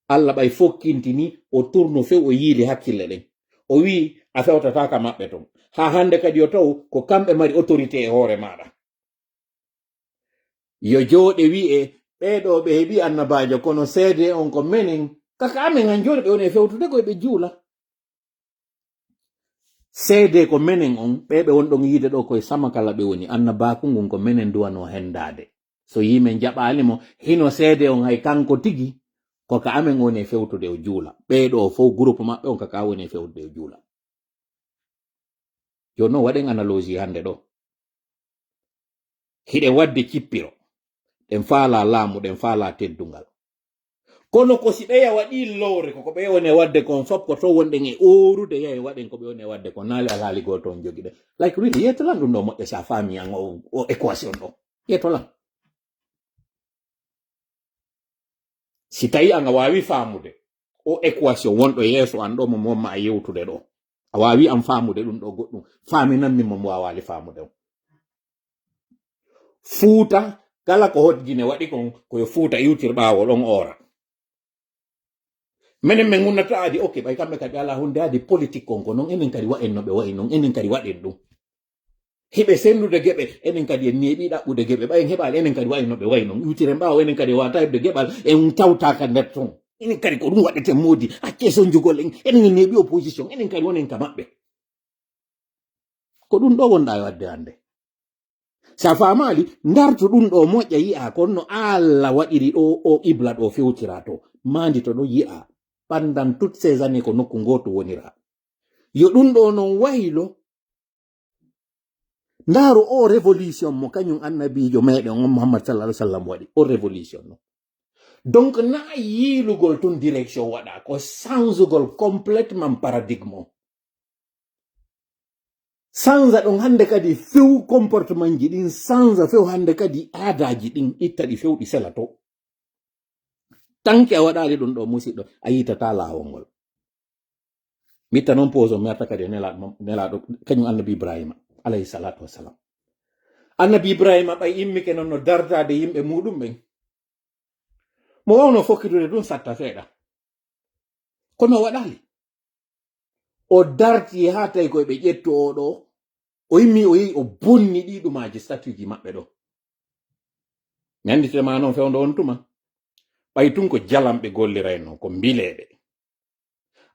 Alla ɓay fokkintini, o turno few, o yiili hakkille ɗen. O wi'i, a fewtataa ka maɓɓe ton. Haa hannde kadi yo taw ko kamɓe mari autorité e hoore maaɗa. Yo jooɗe wi'e, ɓee ɗoo ɓe heɓi annabaajo, kono seede on ko menen. Kaka amen han jooni ɓe woni e fewtude ko ɓe juula. Seede ko menen on, ɓee ɓe won ɗon yiide ɗoo koye Samakala ɓe woni. Annabaaku ngun ko menen duwanoo hendaade. So yii men jaɓaali mo, hino seede on hay kanko tigi, ko ka amen woni e fewtude o juula. Ɓee ɗoo fow groupe maɓɓe on kaka woni e fewtude o juula. Jooni non waɗen analogie hannde ɗoo. Hiɗen waɗde cippiro. Ɗen faalaa laamu, ɗen faalaa teddungal. Kono ko si ɓeya waɗii lowre, ko ko ɓe woni e waɗde kon, fop ko to wonɗen e oorude, yahi waɗen ko ɓe woni e waɗde kon, naali alhaali gooto on jogiɗen. Like, really, yeeto lan ɗum ɗoo moƴƴa si a faami an o, o équation ɗoo. Yeeto lan. Si tawi an a waawi faamude o équation wonɗo yeeso an ɗoo mo, mo ma a yewtude ɗoo. A waawi an faamude ɗum ɗoo goɗɗum. Faaminanmi mo mo waawaali faamude on. Fuuta, kala ko Hot Gine waɗi kon, ko yo Fuuta iwtir ɓaawo ɗon oora. Menen men ngunnata adi, ok, ɓay kamɓe kadi alaa hunde adi politique kon ko non, enen kadi wa'en no ɓe wa'i non, enen kadi waɗen ɗum. Hiɓe sendude geɓe, enen kadi en neeɓi ɗaɓɓude geɓe, ɓay en heɓaali, enen kadi wa'en no ɓe wa'i non. Iwtiren ɓaawo, enen kadi en waata heɓde geɓal, en tawtaaka nder ton. Enen kadi ko ɗum waɗeten moodi, accee sonjugol en, enen en neeɓi opposition, enen kadi wonen ka maɓɓe. Ko ɗum ɗoo wonɗaa e waɗde hannde. Si a faamaali, ndartu ɗum ɗoo moƴƴa yi'aa, kono no Alla waɗiri ɗoo, o qibla ɗoo fewtiraa to. Maandi to ɗoo yi'aa. Pendant toutes ces années ko nokku ngootu woniraa. Yo ɗum ɗoo non waylo. Ndaaru o révolution mo kañum annabiijo meɗen on Muhammad sallallahu alaihi wasallam waɗi. O révolution non. Donc, na yiilugol tun direction waɗa, ko sanzugol complètement paradigme o. Sanza ɗon hannde kadi few comportement ji ɗin, sanza few hannde kadi aadaaji ɗin, itta ɗi few ɗi sela to. Tanki a waɗaali ɗum ɗo, musiɗɗo, a yiitataa laawol ngol. Mi itta noon pause o, mi arta kadi e nela-, nelaaɗo, kañum annabi Ibrahima, alayhi salatu wassalam. Annabi Ibrahima ɓay immike noon no dartaade yimɓe muuɗum ɓen. Mo wawno fokkitude ɗum satta seeɗa. Kono o waɗaali. O darti haa tawi koye ɓe ƴettu oo ɗoo. O immi, o yehi, o bonni ɗii ɗumaaji, statut ji maɓɓe ɗoo. Mi annditete ma noon fewndo on tuma. Ɓay tun ko jalamɓe gollirayno, ko mbileeɓe.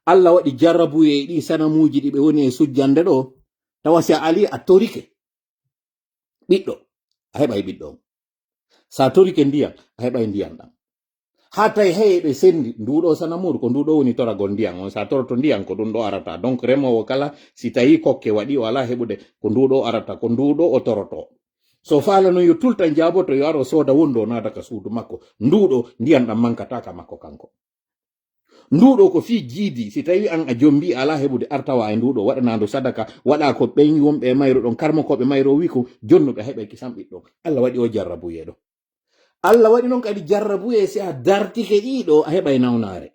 Alla waɗi jarrabuye e ɗii sanamuuji ɗi ɓe woni e sujjande ɗoo. Tawa si a alii a torike. Ɓiɗɗo, a heɓay ɓiɗɗo on. Sa torike ndiyan, a heɓay ndiyan ɗan. Haa tawi hey ɓe sendi, nduɗo sanamuuru, ko nduɗo woni toragol ndiyan on. Sa toroto ndiyan, ko ɗum ɗo arata. Donc, remoowo kala, si tawi kokke waɗi, o alaa heɓude, ko nduɗo arata, ko nduɗo o toroto. So faala noon yo tulta jaaboto, yo aro sooda wondo naada ka suudu makko. Nduɗo, ndiyan ɗan mankata ka makko kanko. Nduɗo ko fii jiidi, si tawi an a jombi, a alaa heɓude, artawa e nduɗo, waɗanaa ndu sadaka, waɗa ko ɓen wonɓe e mayru ɗon, karmokooɓe mayru o wi ko jonnuɓe, a heɓay kisan ɓiɗɗo. Allah waɗi o jarrabuye ɗo. Allah waɗi non kadi jarrabuye, si a dartike ɗiɗo, a heɓay nawnaare.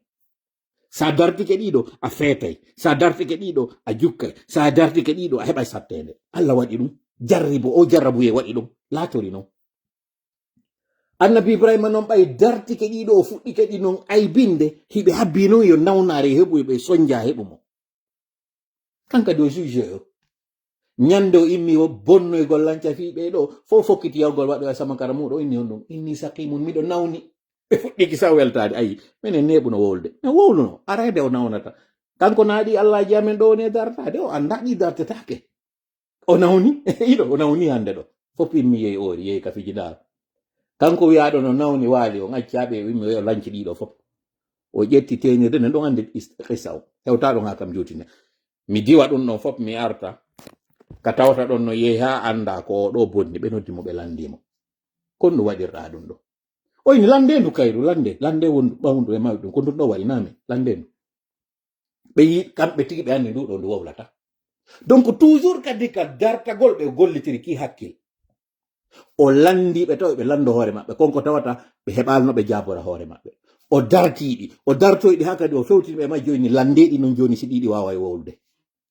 Sa dartike ɗiɗo, a feetay. Sa dartike ɗiɗo, a jukkay. Sa dartike ɗiɗo, a heɓay satteende. Allah waɗi ɗum. Jarribo, o jarrabuye waɗi ɗum. Laatori non. Annabi Ibrahima non ɓay dartike ɗiɗo, o fuɗɗike ɗi non aybinde, hiɓe habbi non yo nawnaare heɓu, ɓe sonja heɓu mo. Kan kadi o sujet o. Ñande o immi o bonnoygol lanca fii ɓe ɗo, fof fokkiti yawgol waɗoya samakara muɗo, o inni honɗum? Inni saqimun, miɗo nawni. Ɓe fuɗɗiki sa weltaade, ayi, minen neeɓuno wowlude. No wowluno, arayde o nawnata. Kanko naa ɗi Allaaji amen ɗo woni e dartaade, o anndaa ɗi dartetaake. O nawni, iɗo, o nawni hannde ɗo. Fof immi yehi oori, yehi ka fiji ndaar. Kanko wiyaaɗo no nawni waali, on acci haa ɓe immi o lanci ɗiɗo fof. O ƴetti teeŋirde nden, ɗon anndi is-, qissa o. Hewtaa ɗon haa kam juutine. Mi diwa ɗum ɗon fof, mi arta. Ka tawata ɗon no yehi haa annda ko o ɗo bonni, ɓe noddi mo, ɓe lanndi mo. Kon no waɗirɗaa ɗum ɗo? O inni, "Lanndee ndu kayru, lanndee, lanndee wondu ɓawndu e mawɗum, ko ndun ɗo waɗi, naa min, lanndee ndu." Ɓe yi-, kamɓe tigi ɓe anndi ndu ɗo ndu wowlata. Donc, toujours kadi ka dartagol ɓe gollitiri ki hakkil. O lanndi ɓe taw ɓe lanndo hoore maɓɓe, kon ko tawata ɓe heɓaali no ɓe jaabora hoore maɓɓe. O dartiiɗi, o dartoyɗi haa kadi o fewtini ɓe majji, o inni, "Lanndeeɗi non jooni si ɗiɗi waaway wowlude."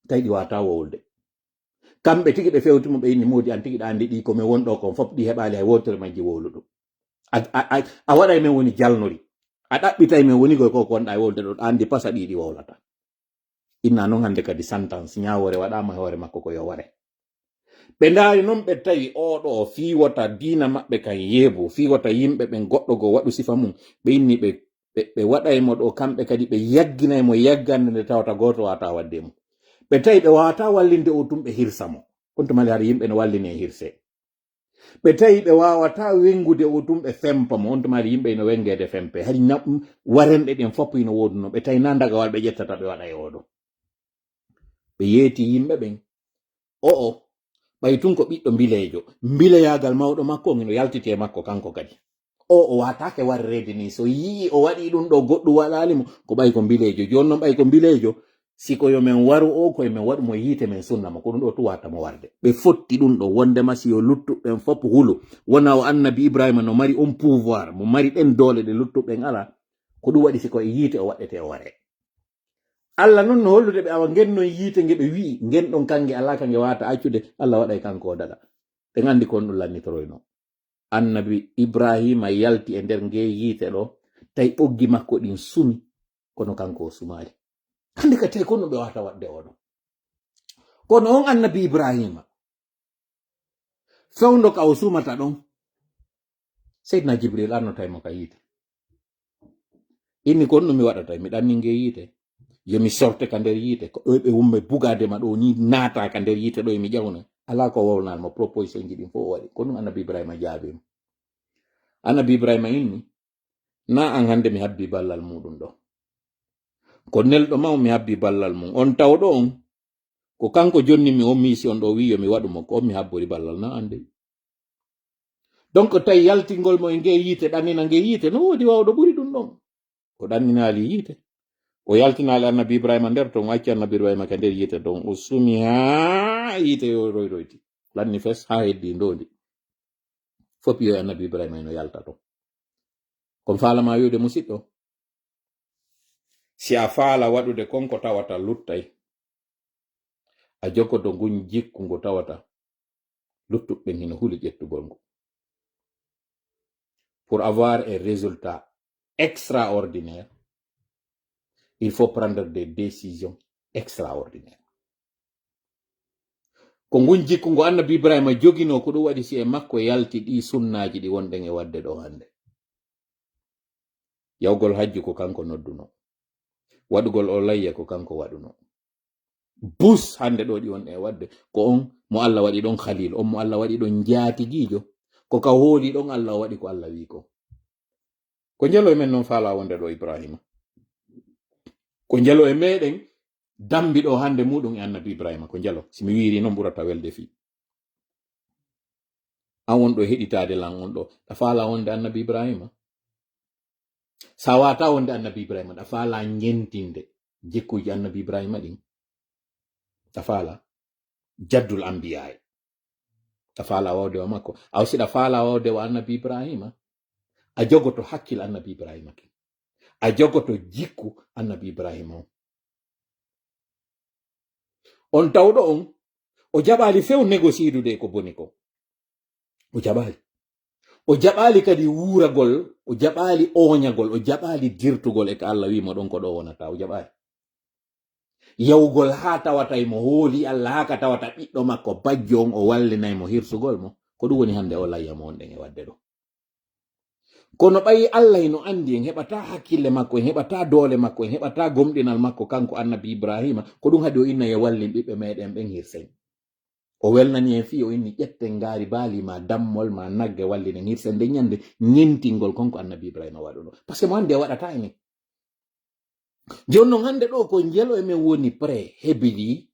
Tawi ɗi waawataa wowlude. Kamɓe tigi ɓe fewti mo, ɓe inni, "Moodi an tigi ɗa anndi ɗi ko men won ɗo kon fof, ɗi heɓaali hay wootere majji wowluɗo. A, a, a, a waɗay men woni jalnori. A ɗaɓɓitay men woni koy ko konɗa e wowlude ɗo, ɗa anndi pasa ɗi ɗi wowlata." Inna non hannde kadi sentence, ñaawoore waɗaama e hoore makko ko yo ware. Ɓe ndaari non ɓe tawi oo ɗo fii wota diina maɓɓe kan yeebu, fii wota yimɓe ɓen goɗɗo goo waɗu sifa mum. Ɓe inni ɓe, ɓe, ɓe waɗay mo ɗo kamɓe kadi ɓe yagginay mo yaggande nde tawata gooto waawataa waɗde e mum. Ɓe tawi ɓe waawataa wallinde o tun ɓe hirsa mo. On tuma hara yimɓe no walline e hirse. Ɓe tawi ɓe waawataa wengude o tun ɓe fempa mo. On tuma hara yimɓe no wengeede fempe. Hari na-, warenɗe ɗen fof hino wooduno. Ɓe tawi na ndagawal ɓe ƴettata ɓe waɗa e oo ɗo. Ɓe yeeti yimɓe ɓen. O'o, ɓay tun ko ɓiɗɗo mbileejo. Mbileyaagal mawɗo makko on hino yaltiti e makko kanko kadi. O, o waataake warreede ni. So yi'i o waɗi ɗum ɗo, goɗɗum waɗaali mo, ko ɓay ko mbileejo. Jooni non ɓay ko mbileejo, si ko yo men waru o, ko yo men waɗu mo yiite, men sunna mo. Ko ɗum ɗo tun waata mo warde. Ɓe fotti ɗum ɗo, wondema si yo luttuɓe ɓen fof hulu. Wona o annabi Ibrahima no mari on pouvoir, mo mari ɗen doole ɗe luttuɓe ɓen alaa. Ko ɗum waɗi si ko e yiite o waɗɗete o waree. Allah non no hollude ɓe, awa ngen non yiite nge ɓe wi'i, ngen ɗon kange alaa ka nge waata accude, Allah waɗay kanko o daɗa. Ɓen anndi ko on ɗum lannitoroyno. Annabi Ibrahima yalti e nder nge yiite ɗo, tawi ɓoggi makko ɗin sumi, kono kanko o sumaali. Hannde ka tawi ko ɗum ɓe waata waɗde o ɗon. Kono on annabi Ibrahima, fewndo ka o sumata ɗon, Seydina Jibril arnotay mo ka yiite. Inni, "Ko honɗum mi waɗata? Mi ɗanni nge yiite. Yo mi sorte ka nder yiite. Ko ɓe wumɓe bugaade ma ɗo ni, naata ka nder yiite ɗo, mi ƴawna." Alaa ko wowlan mo, proposition ji ɗin fof o waɗi. Ko ɗum annabi Ibrahima jaabi mo. Annabi Ibrahima inni, "Na an hannde mi habbi ballal muɗum ɗo. Ko nelɗo ma on mi habbi ballal mum. On tawɗo on, ko kanko jonni mi on miisi on ɗo, wi'i yo mi waɗu mo, ko on mi habbori ballal, na an de." Donc, tawi yaltingol mo e nge yiite, ɗannina nge yiite, no woodi waawɗo ɓuri ɗum ɗon. O ɗanninaali yiite. O yaltinaali annabi Ibrahima nder ton, o acci annabi Ibrahima ka nder yiite ton, o sumi haa yiite yo royroyti. Lanni fes haa heddi ndoondi. Fof yo annabi Ibrahima ino yalta ton. Kon faalama wi'ude, musiɗɗo, si a faala waɗude kon ko tawata luttay, a jogodo ngun jikku ngu tawata luttuɓe ɓen hino huli ƴettugol ngu. Pour avoir un résultat extraordinaire, il faut prendre des décisions extraordinaires. Ko ngun jikku ngu annabi Ibrahima joginoo, ko ɗum waɗi si e makko yalti ɗi sunnaaji ɗi wonɗen e waɗde ɗo hannde. Yawgol hajju ko kanko nodduno. Waɗugol o layya ko kanko waɗuno. Bus hannde ɗo ɗi wonɗen e waɗde, ko on mo Allah waɗi ɗon Khalil, on mo Allah waɗi ɗon njaatigiijo. Ko ka hooli ɗon Allah o waɗi ko Allah wi'i ko. Ko njelo e men non faala wonde ɗo Ibrahima. Ko njelo e meɗen dambi ɗo hannde muɗum e annabi Ibrahima. Ko njelo. Si mi wiiri non ɓurata welde fii. An won ɗo heɗitaade lan on ɗo. A faala wonde annabi Ibrahima. Sa wata wonde annabi Ibrahima, ɗa fala ñentinde jikkuji annabi Ibrahima ɗin. Ɗa fala jaddul anbiyaye. Ɗa fala wawde wa makko. Aw si ɗa fala wawde wa annabi Ibrahima, a jogoto hakkil annabi Ibrahima kin. A jogoto jikku annabi Ibrahima on. On tawɗo on, o jaɓali few négocidude e ko boni ko. O jaɓali. O jaɓali kadi wuuragol, o jaɓali ooñagol, o jaɓali dirtugol e ko Allah wi mo ɗon ko ɗo wonata, o jaɓali. Yawgol haa tawata imo hooli Allah, haa ka tawata ɓiɗɗo makko bajjo on o wallinay mo hirsugol mo. Ko ɗum woni hannde o layya mo wonɗen e waɗde ɗo. Kono ɓayi Allah ino anndi en heɓata hakkille makko, en heɓata doole makko, en heɓata gomɗinal makko kanko annabi Ibrahima, ko ɗum haɗi o inna yo wallin ɓiɓɓe meɗen ɓen hirsen. O welnani en fii o inni ƴetten ngaari baali ma dammol ma nagge wallinen hirsen nde ñande ñentingol kon ko annabi Ibrahima waɗuno. Parce que mo anndi o waɗata enen. Jooni non hannde ɗo ko njelo e men woni prêt hebili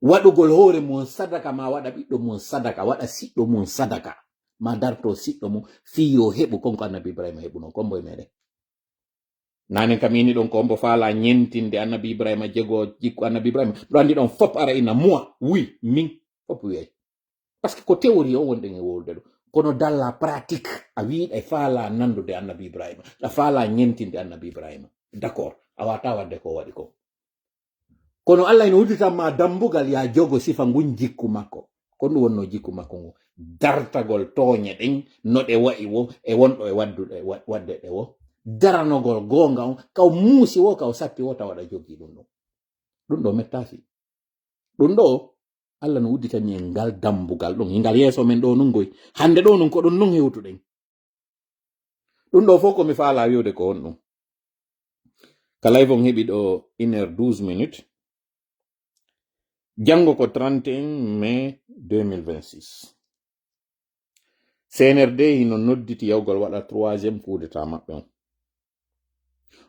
waɗugol hoore mum sadaka, ma waɗa ɓiɗɗo mum sadaka, waɗa siɗɗo mum sadaka, ma darto siɗɗo mum fii yo heɓu kon ko annabi Ibrahima heɓuno, kon mbo e meɗen. Nanen kam ini ɗon ko mbo faala ñentinde annabi Ibrahima jego jikku annabi Ibrahima. Ɗo anndi ɗon fop ara ina moi, oui, min fop wiyay. Parce que ko théorie o wonɗen e wowlude ɗo. Kono dans la pratique, a wiiɗa e faala nandude annabi Ibrahima. A faala ñentinde annabi Ibrahima. D'accord, a wata waɗde ko waɗi ko. Kono Allah ina udditan ma dambugal ya jogo sifa ngun jikku makko. Kon ɗum wonno jikku makko ngu. Dartagol tooñe ɗen, no ɗe wa'i wo, e wonɗo e waddude, wa-, waɗde ɗe wo. Daranogol goonga on, kaw muusi wo, kaw satti wo, tawa ɗa jogii ɗum ɗum. Ɗum ɗo mettaasi. Ɗum ɗo, Allah no udditani en ngal dambugal ɗum. Hingal yeeso men ɗo nun goy. Hannde ɗo nun ko ɗum nun hewtuɗen. Ɗum ɗo fof ko mi faala wi'ude ko honɗum. Ka live on heɓi ɗo une heure douze minutes. Janngo ko trente et un mai deux mille vingt-six. C N R D hino nodditi yawgol waɗa troisième coup d'état maɓɓe on.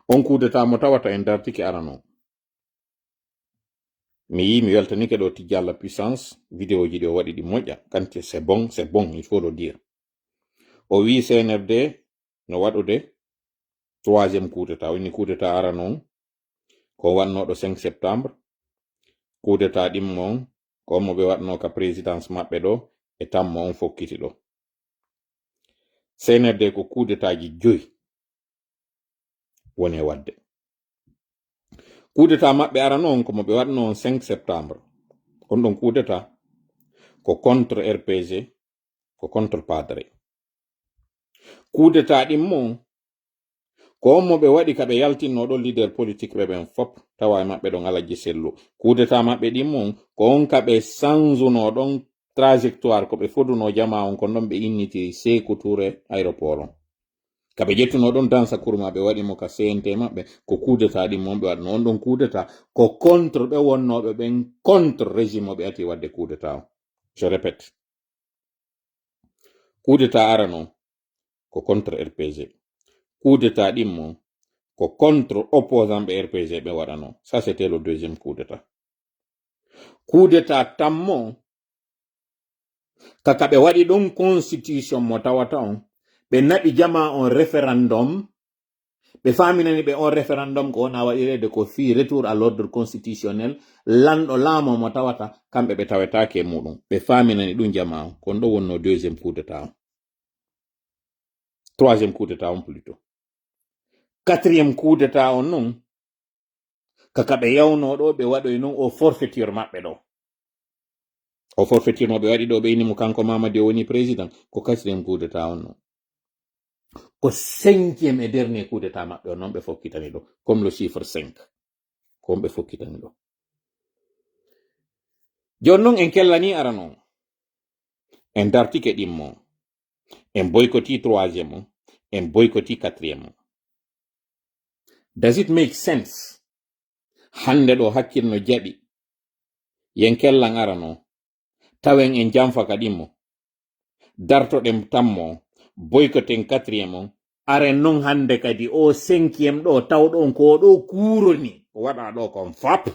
On coup d'état mo tawata en dartike arano. Mi yii, mi weltanike ɗo Tijjalla Puissance, vidéo ji ɗi o waɗi ɗi moƴƴa, kanti c'est bon, c'est bon, il faut le dire. O wii C N R D no waɗude troisième coup d'état. O inni coup d'état arano on, ko waɗnooɗo cinq septembre. Coup d'état ɗimmo on, ko mo ɓe waɗnoo ka présidence maɓɓe ɗo, e tammo on fokkiti ɗo. C N R D ko coup d'état ji joyi woni e waɗde. Coup d'état maɓɓe arano on ko mo ɓe waɗnoo on cinq septembre. On ɗon coup d'état ko contre R P G, ko contre Padre. Coup d'état ɗimmo on ko on mo ɓe waɗi ka ɓe yaltinnoo ɗon leader politique ɓe ɓen fop, tawa e maɓɓe ɗon Alhaji Sellu. Coup d'état maɓɓe ɗimmo on ko on ka ɓe sanzunoo ɗon trajectoire ko ɓe fodunoo jamaa on, kon ɗon ɓe innitiri Seeku Touré aéroport on. Ka ɓe ƴettunoo ɗon Dansa Kurma ɓe waɗi mo ka C N T maɓɓe, ko coup d'état ɗimmo on ɓe waɗnoo. On ɗon coup d'état ko contre ɓe wonnooɓe ɓen, contre régime o ɓe ati waɗde coup d'état on. Je répète. Coup d'état arano ko contre R P G. Coup d'état ɗimmo ko contre opposant ɓe R P G ɓe waɗano. Ça, c'était le deuxième coup d'état. Coup d'état tammo, kaka ɓe waɗi ɗon constitution mo tawata on, ɓe naɓi jama on référendum, ɓe faaminani ɓe on référendum ko wona waɗireede ko fii retour à l'ordre constitutionnel, lanɗo laamo mo tawata, kamɓe ɓe tawetaake e muɗum. Ɓe faaminani ɗum jama on. Kon ɗo wonno deuxième coup d'état on. Troisième coup d'état on plutôt. Quatrième coup d'état on non, kaka ɓe yawnoo ɗo, ɓe waɗoy non o forfaiture maɓɓe ɗo. O forfaiture mo ɓe waɗi ɗo, ɓe inni mo kanko Mamadi o woni président, ko quatrième coup d'état on non. Ko cinquième et dernier coup d'état maɓɓe on non ɓe fokkitani ɗo, comme le chiffre cinq. Ko on ɓe fokkitani ɗo. Jooni non en kellani arano. En dartike ɗimmo. En boykoti troisième o, en boykoti quatrième o. Does it make sense? Hannde ɗo hakkil no jaɓi. Yen kellan arano. Tawen en janfa ka ɗimmo. Dartoɗen tammo. Boykoten quatrième o. Aren non hannde kadi o cinquième ɗo tawɗo on ko ɗo kuuroni. Waɗa ɗo kon fap.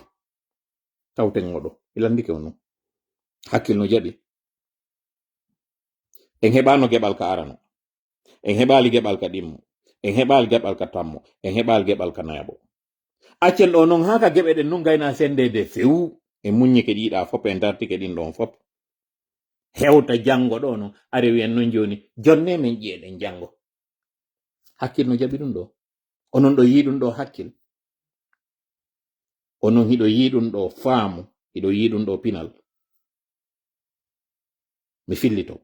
Tawten oɗo. Ilandike on non. Hakkil no jaɓi. En heɓaano geɓal ka arano. En heɓaali geɓal ka ɗimmo. En heɓaali geɓal ka tammo, en heɓaali geɓal ka nayaɓo. Accen ɗo non haa ka geɓe ɗen non gayna sendede few. En muññike ɗiɗa fop, en dartike ɗin ɗon fop. Hewta janngo ɗo non, are wiyen non jooni, jonne men ƴi'eɗen janngo. Hakkil no jaɓi ɗum ɗo. Onon ɗo yii ɗum ɗo hakkil. Onon hiɗo yii ɗum ɗo faamu, hiɗo yii ɗum ɗo pinal. Mi fillito.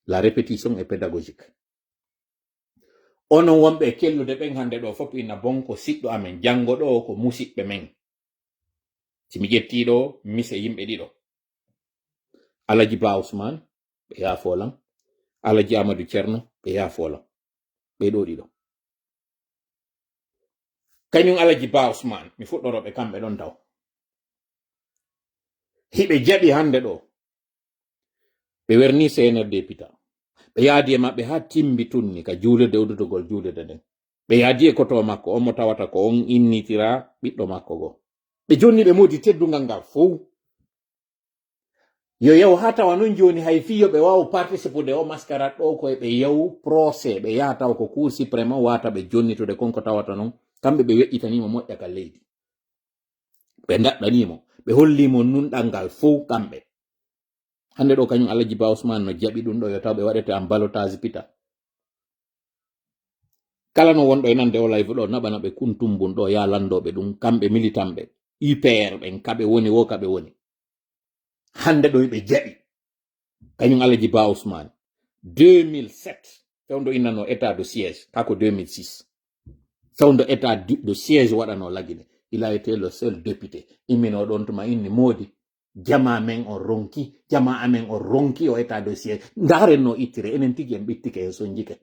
La répétition est pédagogique. Onon wonɓe e kellude ɓen hannde ɗo fop ina bon ko siɗɗo amen. Janngo ɗo ko musiɓɓe men. Si mi ƴettii ɗo, mise yimɓe ɗiɗo. Alaji Ba Ousmane, ɓe yaafoo lan. Alaji Amadou Thierno, ɓe yaafoo lan. Ɓe ɗo ɗiɗo. Kañum Alaji Ba Ousmane, mi fuɗɗoro ɓe kamɓe ɗon taw. Hiɓe jaɓi hannde ɗo. Ɓe werni C N R D pita. Ɓe yaadi e maɓɓe haa timbi tunni ka juulirde uddutugol juulirde nden. Ɓe yaadi e koto makko, on mo tawata ko on innitira ɓiɗɗo makko go. Ɓe jonni ɓe moodi teddungal ngal fow. Yo yaw haa tawa non jooni hay fii yo ɓe waaw participude o mascarade ɗo ko e ɓe yaw procès, ɓe yaha tawa ko Cour suprême o waata ɓe jonnitude kon ko tawata non. Kamɓe ɓe weƴƴitaniima moƴƴa ka leydi. Ɓe ndaɗɗaniimo, ɓe holliimo nunɗal ngal fow kamɓe. Hannde ɗo kañum Alaji Ba Ousmane no jaɓi ɗum ɗo yo taw ɓe waɗete am ballottage pita. Kala no wonɗo e nande o live ɗo, naɓana ɓe kuntumbun ɗo, ya lanndooɓe ɗum, kamɓe militanɓe, U P R ɓen, kaɓe woni wo, kaɓe woni. Hannde ɗo ɓe jaɓi. Kañum Alaji Ba Ousmane. Deux mille sept, fewndo innano état de siège, kako deux mille six. Fewndo état du- de siège waɗano Lagine. Il a été le seul député. Immino ɗon tuma inni moodi. Jama men on ronki, jama amen on ronki o état de siège. Ndaren no ittire, enen tigi en ɓittike, en sonjike.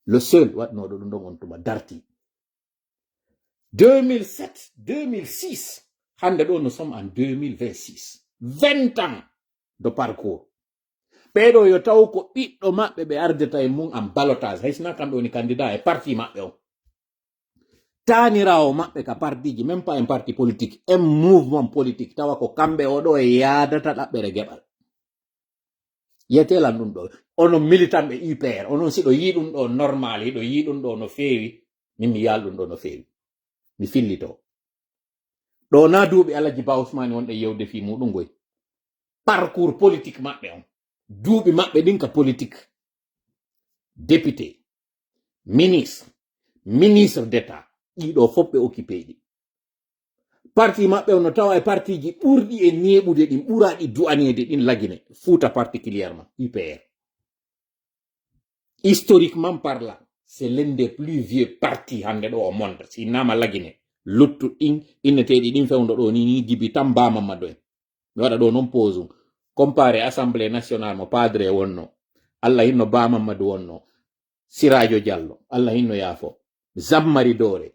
Le seul waɗnoɗo ɗum ɗon on tuma darti. Deux mille sept, deux mille six, hannde ɗo nous sommes en deux mille vingt-six. Vingt ans de parcours. Ɓeeɗo yo taw ko ɓiɗɗo maɓɓe ɓe ardata e mum en ballottage. Hay sinaa kamɓe woni candidat e parti maɓɓe on. Taaniraawo maɓɓe ka partiji, même pas un parti politique, un mouvement politique. Tawa ko kamɓe o ɗo e yaadata ɗaɓɓere geɓal. Yetee lan ɗum ɗo. Onon militanɓe U P R, onon siɗo yii ɗum ɗo normal, hiɗo yii ɗum ɗo no feewi, min mi yaal ɗum ɗo no feewi. Mi fillito. Ɗo na duuɓi Alaji Ba Ousmane wonɗe yewde fii muɗum goy. Parcours politique maɓɓe on. Duuɓi maɓɓe ɗin ka politique. Député, ministre, ministre d'État, ɗiɗo fof ɓe occupé ɗi. Parti maɓɓe on no tawa e partiji ɓurɗi e neeɓude ɗin, ɓuraɗi du'aneede ɗin Lagine, Fuuta particulièrement, U P R. Historiquement parlant, c'est l'un des plus vieux partis hannde ɗo au monde. Si innama Lagine, luttuɗi ɗin, inneteeɗi ɗin fewndo ɗo ni, ni Gibi Tamba Mamadou en. Mi waɗa ɗo non pause. Comparé Assemblée nationale mo Padre wonno. Allah hinno Ba Mamadou wonno. Sirajo Diallo. Allah hinno yaafo. Zammari Doore.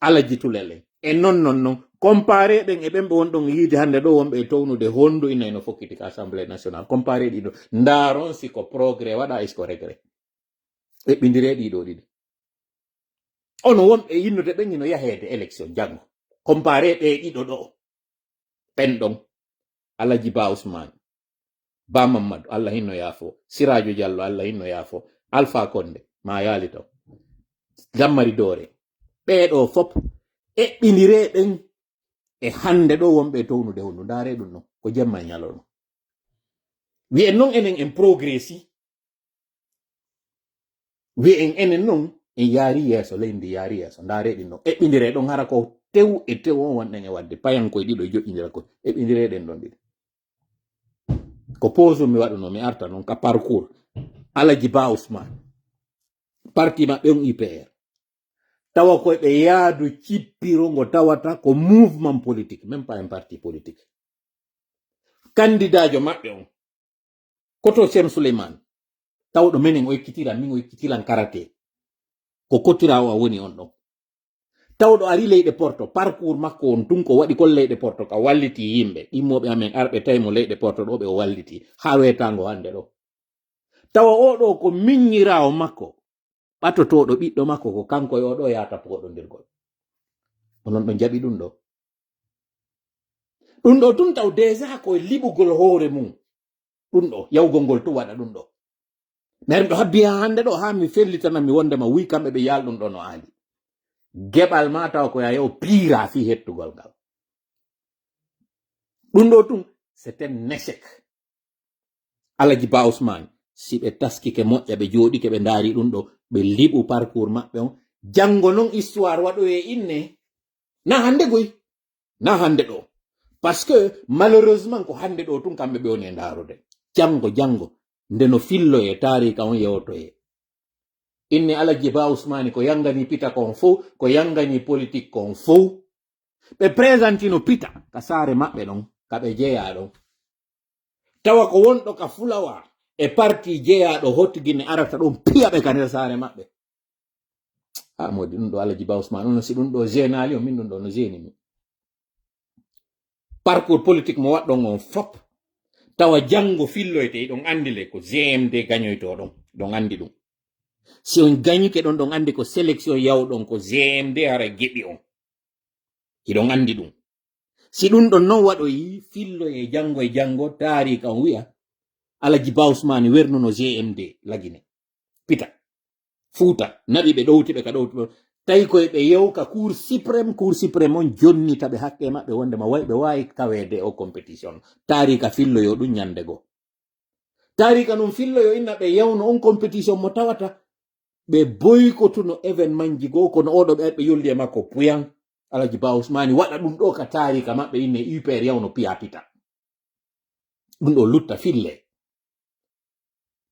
Alaji Tulel en. E non, non, non. Comparé ɗen e ɓen ɓe won ɗon yiide hannde ɗo wonɓe e townude hondu ina ino fokkiti ka Assemblée nationale. Comparé ɗiɗo. Ndaaron si ko progrès waɗa, est-ce que regret. Eɓɓindire ɗiɗo ɗiɗi. Ono wonɓe yinnude ɓen ino yaheede élection janngo. Comparé ɓe ɗiɗo ɗo. Ɓen ɗon. Alaji Ba Ousmane. Ba Mamadou, Allah hinno yaafo. Sirajo Diallo, Allah hinno yaafo. Alpha Condé, ma yaali taw. Zammari Doore. Ɓee ɗo fop. Eɓɓindire ɓen e hannde ɗo wonɓe e townude hondu. Ndaare ɗum non. Ko jemma e ñalawma. Wi'en non enen en progressi. Wi'en enen non en yaari yeeso, leydi yaari yeeso. Ndaare ɗin non. Eɓɓindire ɗon hara ko tew e tew on wonɗen e waɗde. Payankoy ɗiɗo joƴƴindira ko. Eɓɓindire ɗen ɗon ɗiɗi. Ko pause mi waɗuno, mi arta non ka parcours. Alaji Ba Ousmane. Parti maɓɓe on U P R. Tawa koye ɓe yaadu cippiro ngo tawata ko mouvement politique, même pas un parti politique. Kandidaajo maɓɓe on, koto Cheikh Souleymane, tawɗo menen o ekkitiran, min o ekkitiran karate. Ko kotira o a woni on ɗon. Tawɗo ari leyɗe Porto, parcours makko on tun ko waɗi kon leyɗe Porto, ka walliti yimɓe, ɗimmoɓe amen arɓe tawi mo leyɗe Porto ɗo ɓe o walliti, haa wetango hannde ɗo. Tawa o ɗo ko miññiraawo makko, ɓatotooɗo ɓiɗɗo makko, ko kanko e o ɗo yaata pooɗondirgol. Onon ɗo jaɓi ɗum ɗo. Ɗum ɗo tun taw déjà ko e liɓugol hoore mum. Ɗum ɗo, yawgol ngol tun waɗa ɗum ɗo. Mais ɗo habbi ha hannde ɗo, ha mi fellitana mi wondema wi kamɓe ɓe yalɗum ɗo no aali. Geɓal ma tawa ko yayo piira fii hettugol ngal. Ɗum ɗo tun, c'est un échec. Alaji Ba Ousmane, si ɓe taskike moƴƴa, ɓe jooɗike, ɓe ndaari ɗum ɗo, ɓe liɓu parcours maɓɓe on. Janngo non histoire waɗoye inne. Na hannde goy. Na hannde ɗo. Parce que malheureusement ko hannde ɗo tun kamɓe ɓe woni e ndaarude. Janngo, janngo, nde no filloye taarika on yewtoye. Inne Alaji Ba Ousmane ko yangani pita kon fow, ko yangani politique kon fow. Ɓe présentino pita ka saare maɓɓe ɗon, ka ɓe jeyaa ɗon. Tawa ko wonɗo ka fulawa e parti jeyaaɗo hotgine arata ɗon piya ɓe ka nder saare maɓɓe. Ha modi ɗum ɗo Alaji Ba Ousmane, on si ɗum ɗo gênali on, min ɗum ɗo no gêni mi. Parcours politique mo waɗɗon on fop, tawa janngo filloyte, iɗon anndi le ko G M D gañoyto ɗon, ɗon anndi ɗum. Si on gañike ɗon, ɗon anndi ko sélection yawɗon ko G M D hara geɓi on. Hiɗon anndi ɗum. Si ɗum ɗon non waɗoyi, filloye janngo e janngo, taarika on wi'a, Alaji Ba Ousmane wernuno G M D Lagine. Pita. Fuuta. Naɓi ɓe ɗowti ɓe ka ɗowti ɓe. Tawi koye ɓe yew ka Cour suprême, Cour suprême on jonnita ɓe hakke maɓɓe wondema way, ɓe waawi kaweede o compétition. Taarika filloyo ɗum ñande goo. Taarika non filloyo inna ɓe yewno on compétition mo tawata ɓe boykotuno événement ji goo, kono oɗo ɓe ari ɓe yoldi e makko puyan. Alaji Ba Ousmane waɗa ɗum ɗo ka taarika maɓɓe inne U P R yawno piya pita. Ɗum ɗo lutta fille.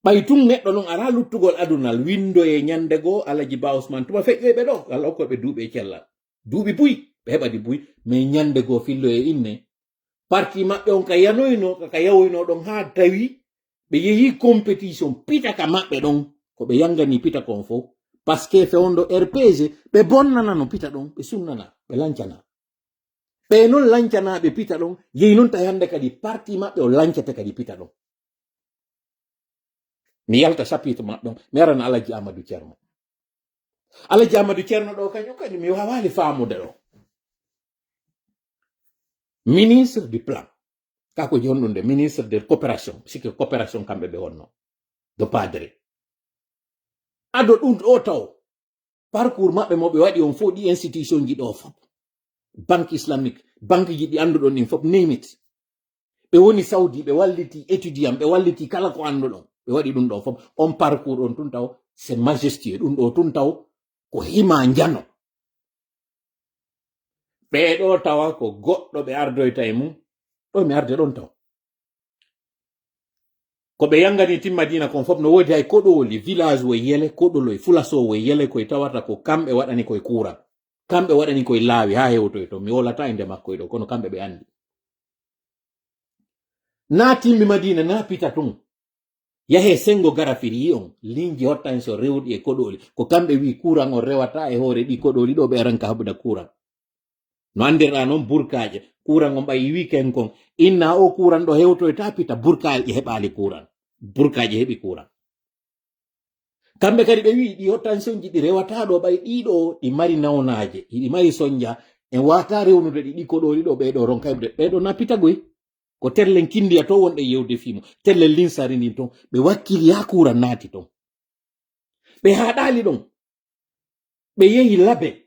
Ɓay tun neɗɗo non ara luttugol adunal, windoye ñande goo, Alaji Ba Ousmane tuma feƴƴoy ɓe ɗo, Allah okkoy ɓe duuɓi e cellal. Duuɓi buy, ɓe heɓa ɗi buy, mais ñande goo filloye inne. Parti maɓɓe on ka yanoyno, ka, ka yawoyno ɗon haa tawi ɓe yehi compétition pita ka maɓɓe ɗon, ko ɓe yangani pita kon fow. Parce que fewndo R P G, ɓe bonnanano pita ɗon, ɓe sunnana, ɓe lancana. Ɓe non lancanaaɓe pita ɗon, yehi non tawi hannde kadi parti maɓɓe o lancete kadi pita ɗon. Mi yalta chapitre maɓɓe on, mi arana Alaji Amadou Thierno. Alaji Amadou Thierno ɗo kañum kadi mi wawaali faamude ɗo. Ministre du plan. Ka ko honɗum de, ministre de coopération, sikke coopération kamɓe ɓe wonno. Do padre. Ado ɗum ɗo taw. Parcours maɓɓe mo ɓe waɗi on fof ɗi institution ji ɗo fof. Banque islamique, banque ji ɗi annduɗon ɗin fof, name it. Ɓe woni Saudi, ɓe walliti étudiant, ɓe walliti kala ko annduɗon. Ɓe waɗi ɗum ɗo fof. On parcours on tun taw, c'est majestueux. Ɗum ɗo tun taw, ko hima njano. Ɓee ɗo tawa ko goɗɗo ɓe ardoyta e mum. Ɗo mi arde ɗon taw. Ko ɓe yangani timma diina kon fof no woodi hay koɗooli, village woy yele, koɗoloy, fulaso woy yele, koy tawata ko kamɓe waɗani koy kuuran. Kamɓe waɗani koy laawi haa hewtoy to. Mi wolata e nde makkoy ɗo, kono kamɓe ɓe anndi. Na timmi Madina, na pita tun. Yahe Sengo Garafiri yi on, linji hottan so rewɗi e koɗooli. Ko kamɓe wi kuuran on rewata e hoore ɗi koɗooli ɗo ɓe aran ka haɓuda kuuran. No anndirɗa noon burkaaƴe. Kuuran on ɓay wi ken kon. Inna o kuuran ɗo hewtoyta pita burkaaƴe heɓaali kuuran. Burkaaƴe heɓi kuuran. Kamɓe kadi ɓe wi ɗi hottan sonji ɗi rewata ɗo ɓay ɗiɗo ɗi mari nawnaaje. Ɗi mari sonja. En wata rewnude ɗi ɗi koɗooli ɗo ɓee ɗo ronka heɓude. Ɓee ɗo na pita goy. Ko tellen kindiya to wonɗe yewde fimo. Tellen linsari ndin ton. Ɓe wakkili yaa kuuran naati ton. Ɓe haaɗaali ɗon. Ɓe yehi Labe.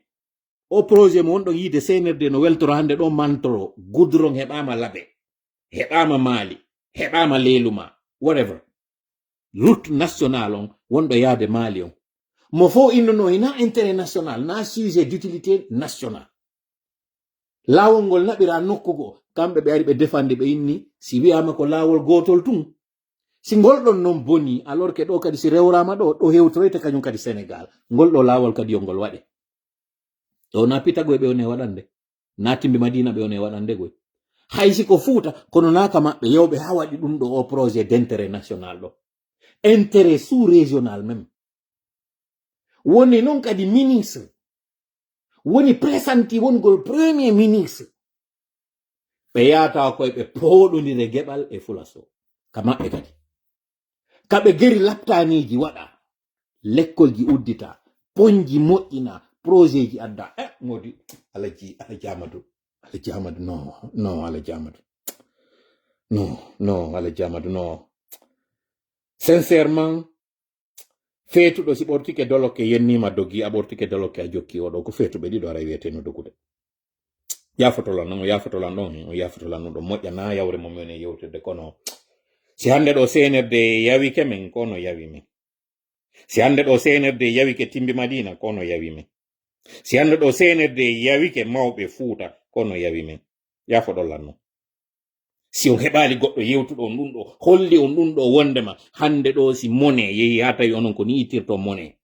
O projet mo wonɗon yiide C N R D no weltoro hannde ɗo mantoro. Goudron heɓaama Labe. Heɓaama Maali. Heɓaama Leeluma. Whatever. Route nationale on wonɗo yaade Maali on. Mo fof innuno hina intérêt national, na sujet d'utilité nationale. Laawol ngol naɓira nokku goo, kamɓe ɓe ari ɓe defandi ɓe inni, si wi'aama ko laawol gootol tun. Si ngol ɗon non boni, alors que ɗo kadi si rewraama ɗo, ɗo hewtoyta kañum kadi Sénégal. Ngol ɗo laawol kadi yo ngol waɗe. Ɗo na pita goy ɓe woni e waɗande. Na timbi Madina ɓe woni e waɗande goy. Hay si ko Fuuta, kono na ka maɓɓe, yewɓe haa waɗi ɗum ɗo o projet d'intérêt national ɗo. Intérêt sous-régional même. Woni noon kadi ministre. Woni presenti wongol premier ministre. Ɓe yahata koye ɓe pooɗondire geɓal e fulaso. Ka maɓɓe kadi. Ka ɓe geri laptaniiji waɗa. Lekkolji uddita. Ponji moƴƴina. Projetji adda. Eh, modi. Alaji, Alaji Amadou. Alaji Amadou, non. Non, Alaji Amadou. Non, non, Alaji Amadou, non. Sincèrement, Feetuɗo, si ɓortike dolokke, yennima dogi, a ɓortike dolokke, a jokki, oɗo ko feetuɓe ɗiɗo, ara wiyete no dogude. Yafotolan non, o yafotolan ɗon, o yafotolan ɗum ɗo moƴƴa, na yawre mo men e yewtede, kono si hannde ɗo C N R D yawike men, kono yawi men. Si hannde ɗo C N R D yawike Timbi Madina, kono yawi men. Si hannde ɗo C N R D yawike mawɓe Fuuta, kono yawi men. Yafoɗolan non. Si on heɓaali goɗɗo yewtuɗo on ɗum ɗo, holli on ɗum ɗo wondema hannde ɗo si mone yehi haa tawi onon ko ni ittirto mone.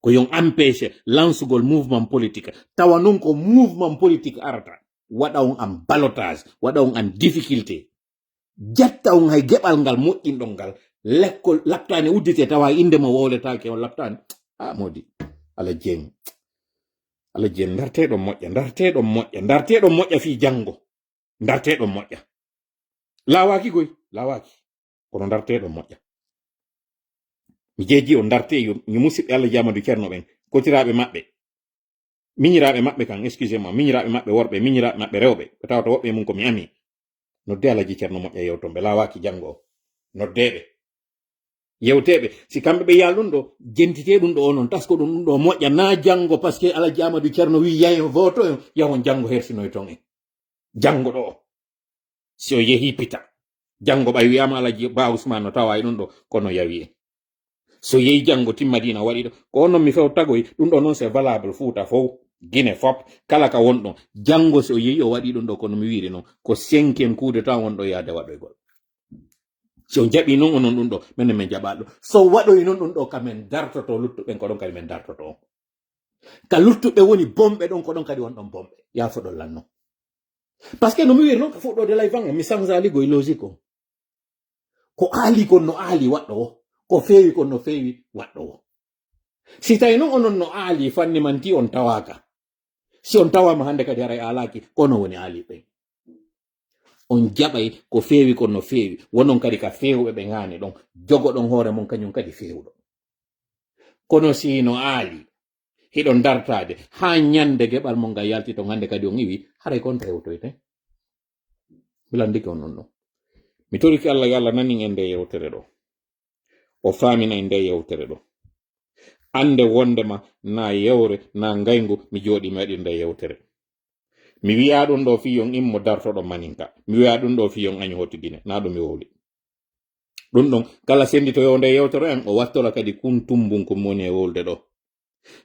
Ko yon empêche lansugol mouvement politique. Tawa non ko mouvement politique arata. Waɗa on an ballottage, waɗa on an difficulté. Jatta on hay geɓal ngal moƴƴinɗon ngal. Lekkol laptaani uddite tawa innde mo wowletaake on laptaani. A modi. Ala jeng. Ala jeng. Ndarteɗon moƴƴa, ndarteɗon moƴƴa, ndarteɗon moƴƴa fii janngo. Ndarteɗon moƴƴa. Laawaaki goy, laawaaki. Kono ndarteɗon moƴƴa. Mi jeeji on, ndarte yo, yo musidɓe Allah jaamadu Ceerno ɓen, kotiraaɓe maɓɓe, miñiraaɓe maɓɓe kan, excusez-moi, miñiraaɓe maɓɓe worɓe, miñiraaɓe maɓɓe rewɓe, ɓe tawata woɓɓe mum ko mi ami. Nodde Alhaji Ceerno moƴƴa yewton ɓe, laawaaki janngo o. Noddeeɓe. Yewteeɓe. Si kamɓe ɓe yaal ɗum ɗo, jentitee ɗum ɗo o noon, tasko ɗum ɗum ɗo moƴƴa, na janngo, parce que Alhaji Amadou Ceerno wi yahen voto, yahon janngo hersinoy toon en. Janngo ɗo o. Si o yehi pita. Janngo ɓay wiyaama Alhaji Ba Ousmane no tawa e ɗum ɗo, kono yawi en. So yehi janngo timma diina waɗi ɗo, ko on noon mi fewtagoy, ɗum ɗo noon c'est valable Fuuta fof, Guinée fof, kala ka won ɗon. Janngo so yehi o waɗi ɗum ɗo, kono mi wiiri noon, ko cinquième coup d'État won ɗo yaade waɗoygol. Si on jaɓi noon onon ɗum ɗo, menen men jaɓa ɗum. So waɗoy noon ɗum ɗo, ka men dartoto luttuɓen, ko ɗon kadi men dartoto on. Ka luttuɓe woni bonɓe ɗon, ko ɗon kadi won ɗon bonɓe. Yaafoɗon lan non. Parce que no mi wiiri noon, ka fuɗɗoode live an, mi sanzaali goy logique on. Ko aali kon no aali waɗɗo o, ko feewi kon no feewi waɗɗo o. Si tawi noon onon no aali fanni manti on tawaaka. Si on tawaama hannde kadi haray aalaaki, kono woni aali ɓen. On jaɓay ko feewi kon no feewi, wonon kadi ka feewɓe ɓe ngaani ɗon, jogoɗon hoore mon kañum kadi feewɗo. Kono si no aali, hiɗon dartaade, haa ñande geɓal mon ngal yalti ton hannde kadi on iwi, haray kon tawtoyte. Mi lanndike on ɗum ɗo. Mi torike Allah, yo Allah nanin en nde yewtere ɗo. O faamina en nde yewtere ɗo. Annde wondema na yewre, na ngayngu, mi jooɗii mi waɗi nde yewtere. Mi wi'a ɗum ɗo fii yon immo dartoɗo maninka. Mi wi'a ɗum ɗo fii yon año hoti Gine. Na ɗum mi wowli. Ɗum ɗon, kala sennditoyo nde yewtere en, o wattora kadi kun tumbun kun woni e wowlde ɗo.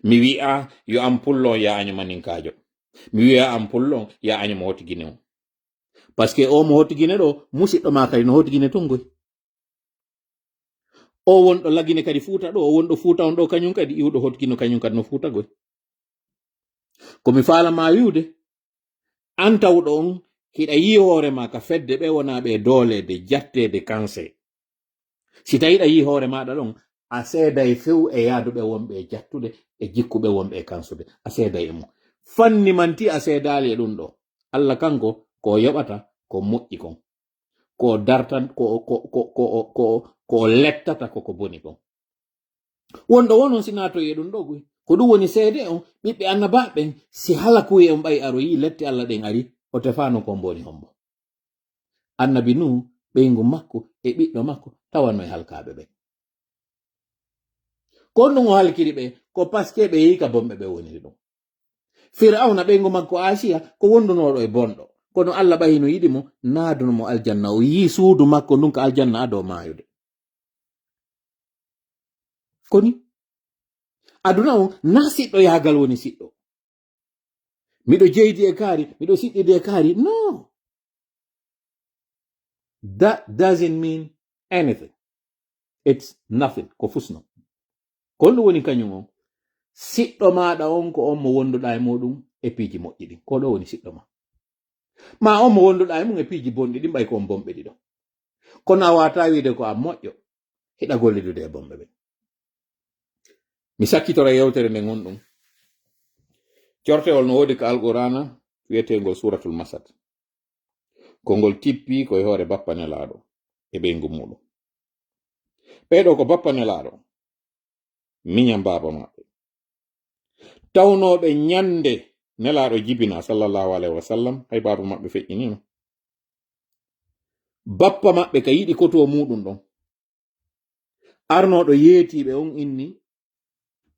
Mi wi'a yo an pullo on ya año maninkaajo. Mi wi'a an pullo on ya año mo hoti Gine on. Parce que o mo hoti Gine ɗo, musiɗɗo ma kadi no hoti Gine tun goy. O wonɗo Lagine kadi Fuuta ɗo, o wonɗo Fuuta on ɗo kañum kadi, iwɗo hoti Gine kañum kadi no Fuuta goy. Ko mi faala ma wi'ude, an tawɗo on, hiɗa yi'i hoore ma ka fedde ɓe wonaa ɓe dooleede, jatteede, kanse. Si tawi hiɗa yi'i hoore maaɗa ɗon, a seeday few e yaaduɓe wonɓe e jattude, e jikkuɓe wonɓe e kansude. A seeday e mum. Fanni manti a seedaali e ɗum ɗo. Allah kanko, ko o yoɓata, ko moƴƴi kon. Ko o dartan-, ko, ko, ko, ko, ko, ko o lettata ko ko boni kon. Wonɗo wonon si naatoyi e ɗum ɗo guy. Ko ɗum woni seede on, ɓiɓɓe annabaaɓe ɓen, si halakuye on ɓay aroyi, lette Allah ɗen ari, o tefaano ko mboni hombo. Annabi Nuhu, ɓeyngu makko, e ɓiɗɗo makko, tawano e halkaaɓe ɓen. Ko on ɗum o halkiri ɓe, ko parce que ɓe yehi ka bonɓe ɓe woniri ɗum. Firawna ɓeyngu makko Asiya, ko wondunooɗo e bonɗo. Kono Allah ɓay hino yiɗi mo, naaduno mo aljanna. O yii suudu makko ndun ka aljanna ado maayude. Koni, aduna on, na siɗɗo yaagal woni siɗɗo. Miɗo jeydi e kaari, miɗo siɗɗidi e kaari. No. That doesn't mean anything. It's nothing. Ko fusno. Ko honɗum woni kañum on? Siɗɗo maaɗa on ko on mo wonduɗaa e muɗum e piiji moƴƴi ɗin. Ko ɗo woni siɗɗo ma. Ma on mo wonduɗaa e mum e piiji bonɗi ɗin, ɓay ko on bonɓe ɗiɗo. Kono a waawataa wiide ko a moƴƴo, hiɗa gollidude e bonɓe ɓen. Mi sakkitora yewtere nden honɗum. Cortewol no woodi ka Alqur'aana wi'eteengol Suuratul Masad. Ko ngol tippi ko e hoore bappa Nelaaɗo e ɓeyngu muuɗum. Ɓee ɗoo ko bappa Nelaaɗo, miñan baaba maɓɓe. Tawnooɓe ñande Nelaaɗo jibinaa, sallallahu alayhi wa sallam, hay baaba maɓɓe feƴƴiniino. Bappa maɓɓe ka yiɗi kotuwo muuɗum ɗon. Arnooɗo yeetiiɓe on inni,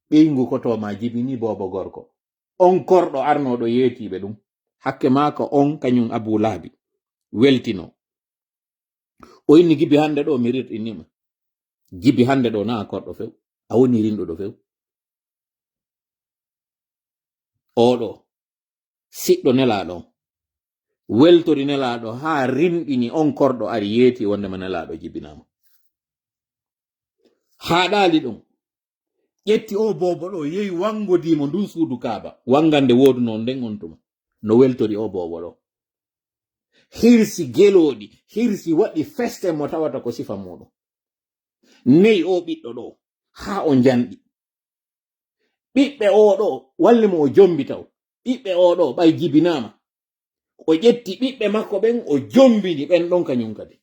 ɓeyngu koto ma jibini boobo gorko. On korɗo arnooɗo yeetiiɓe ɗum, hakke maako on kañum Abu Lahabi, weltino. O inni, gibi hannde ɗo mi rirɗinima. Gibi hannde ɗo na a korɗo few, a woni rinɗuɗo few. Oɗo siɗɗo Nelaaɗo on, weltori Nelaaɗo haa rinɗini on korɗo ari yeeti wondema Nelaaɗo jibinaama. Haaɗaali ɗum, ƴetti o boobo ɗo, yehi wanngodiimo ndun suudu Kaaba, wanngande woodunoo nden on tuma. No weltori o boobo ɗo. Hirsi gelooɗi, hirsi waɗi feste mo tawata ko sifa muuɗum. Neyi o ɓiɗɗo ɗo, haa o njanɗi. Ɓiɓɓe o ɗo, walli mo o jombi taw. Ɓiɓɓe o ɗo, ɓay jibinaama. O ƴetti ɓiɓɓe makko ɓen, o jombini ɓen ɗon kañum kadi.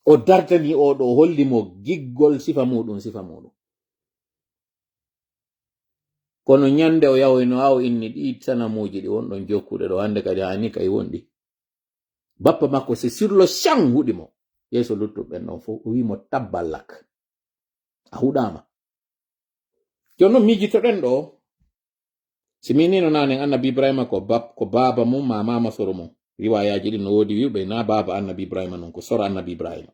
O dartani o ɗo, o holli mo giggol sifa muuɗum, sifa muuɗum. Kono ñande o yahoyno, haa o inni ɗi sanamuuji ɗi wonɗon jokkude ɗo, hannde kadi haa ni kay wonɗi. Bappa makko, c'est sur le champ huɗi mo. Yeeso luttuɓe ɓen ɗon fof, o wi mo, "Tabban lak. A huɗaama." Jooni non miijitoɗen ɗo, si min ni no naanen Annabi Ibrahima ko bab-, ko baaba mum ma maama soro mum. Riwaayaaji ɗin no woodi wi'uɓe na baaba Annabi Ibrahima non, ko soro Annabi Ibrahima.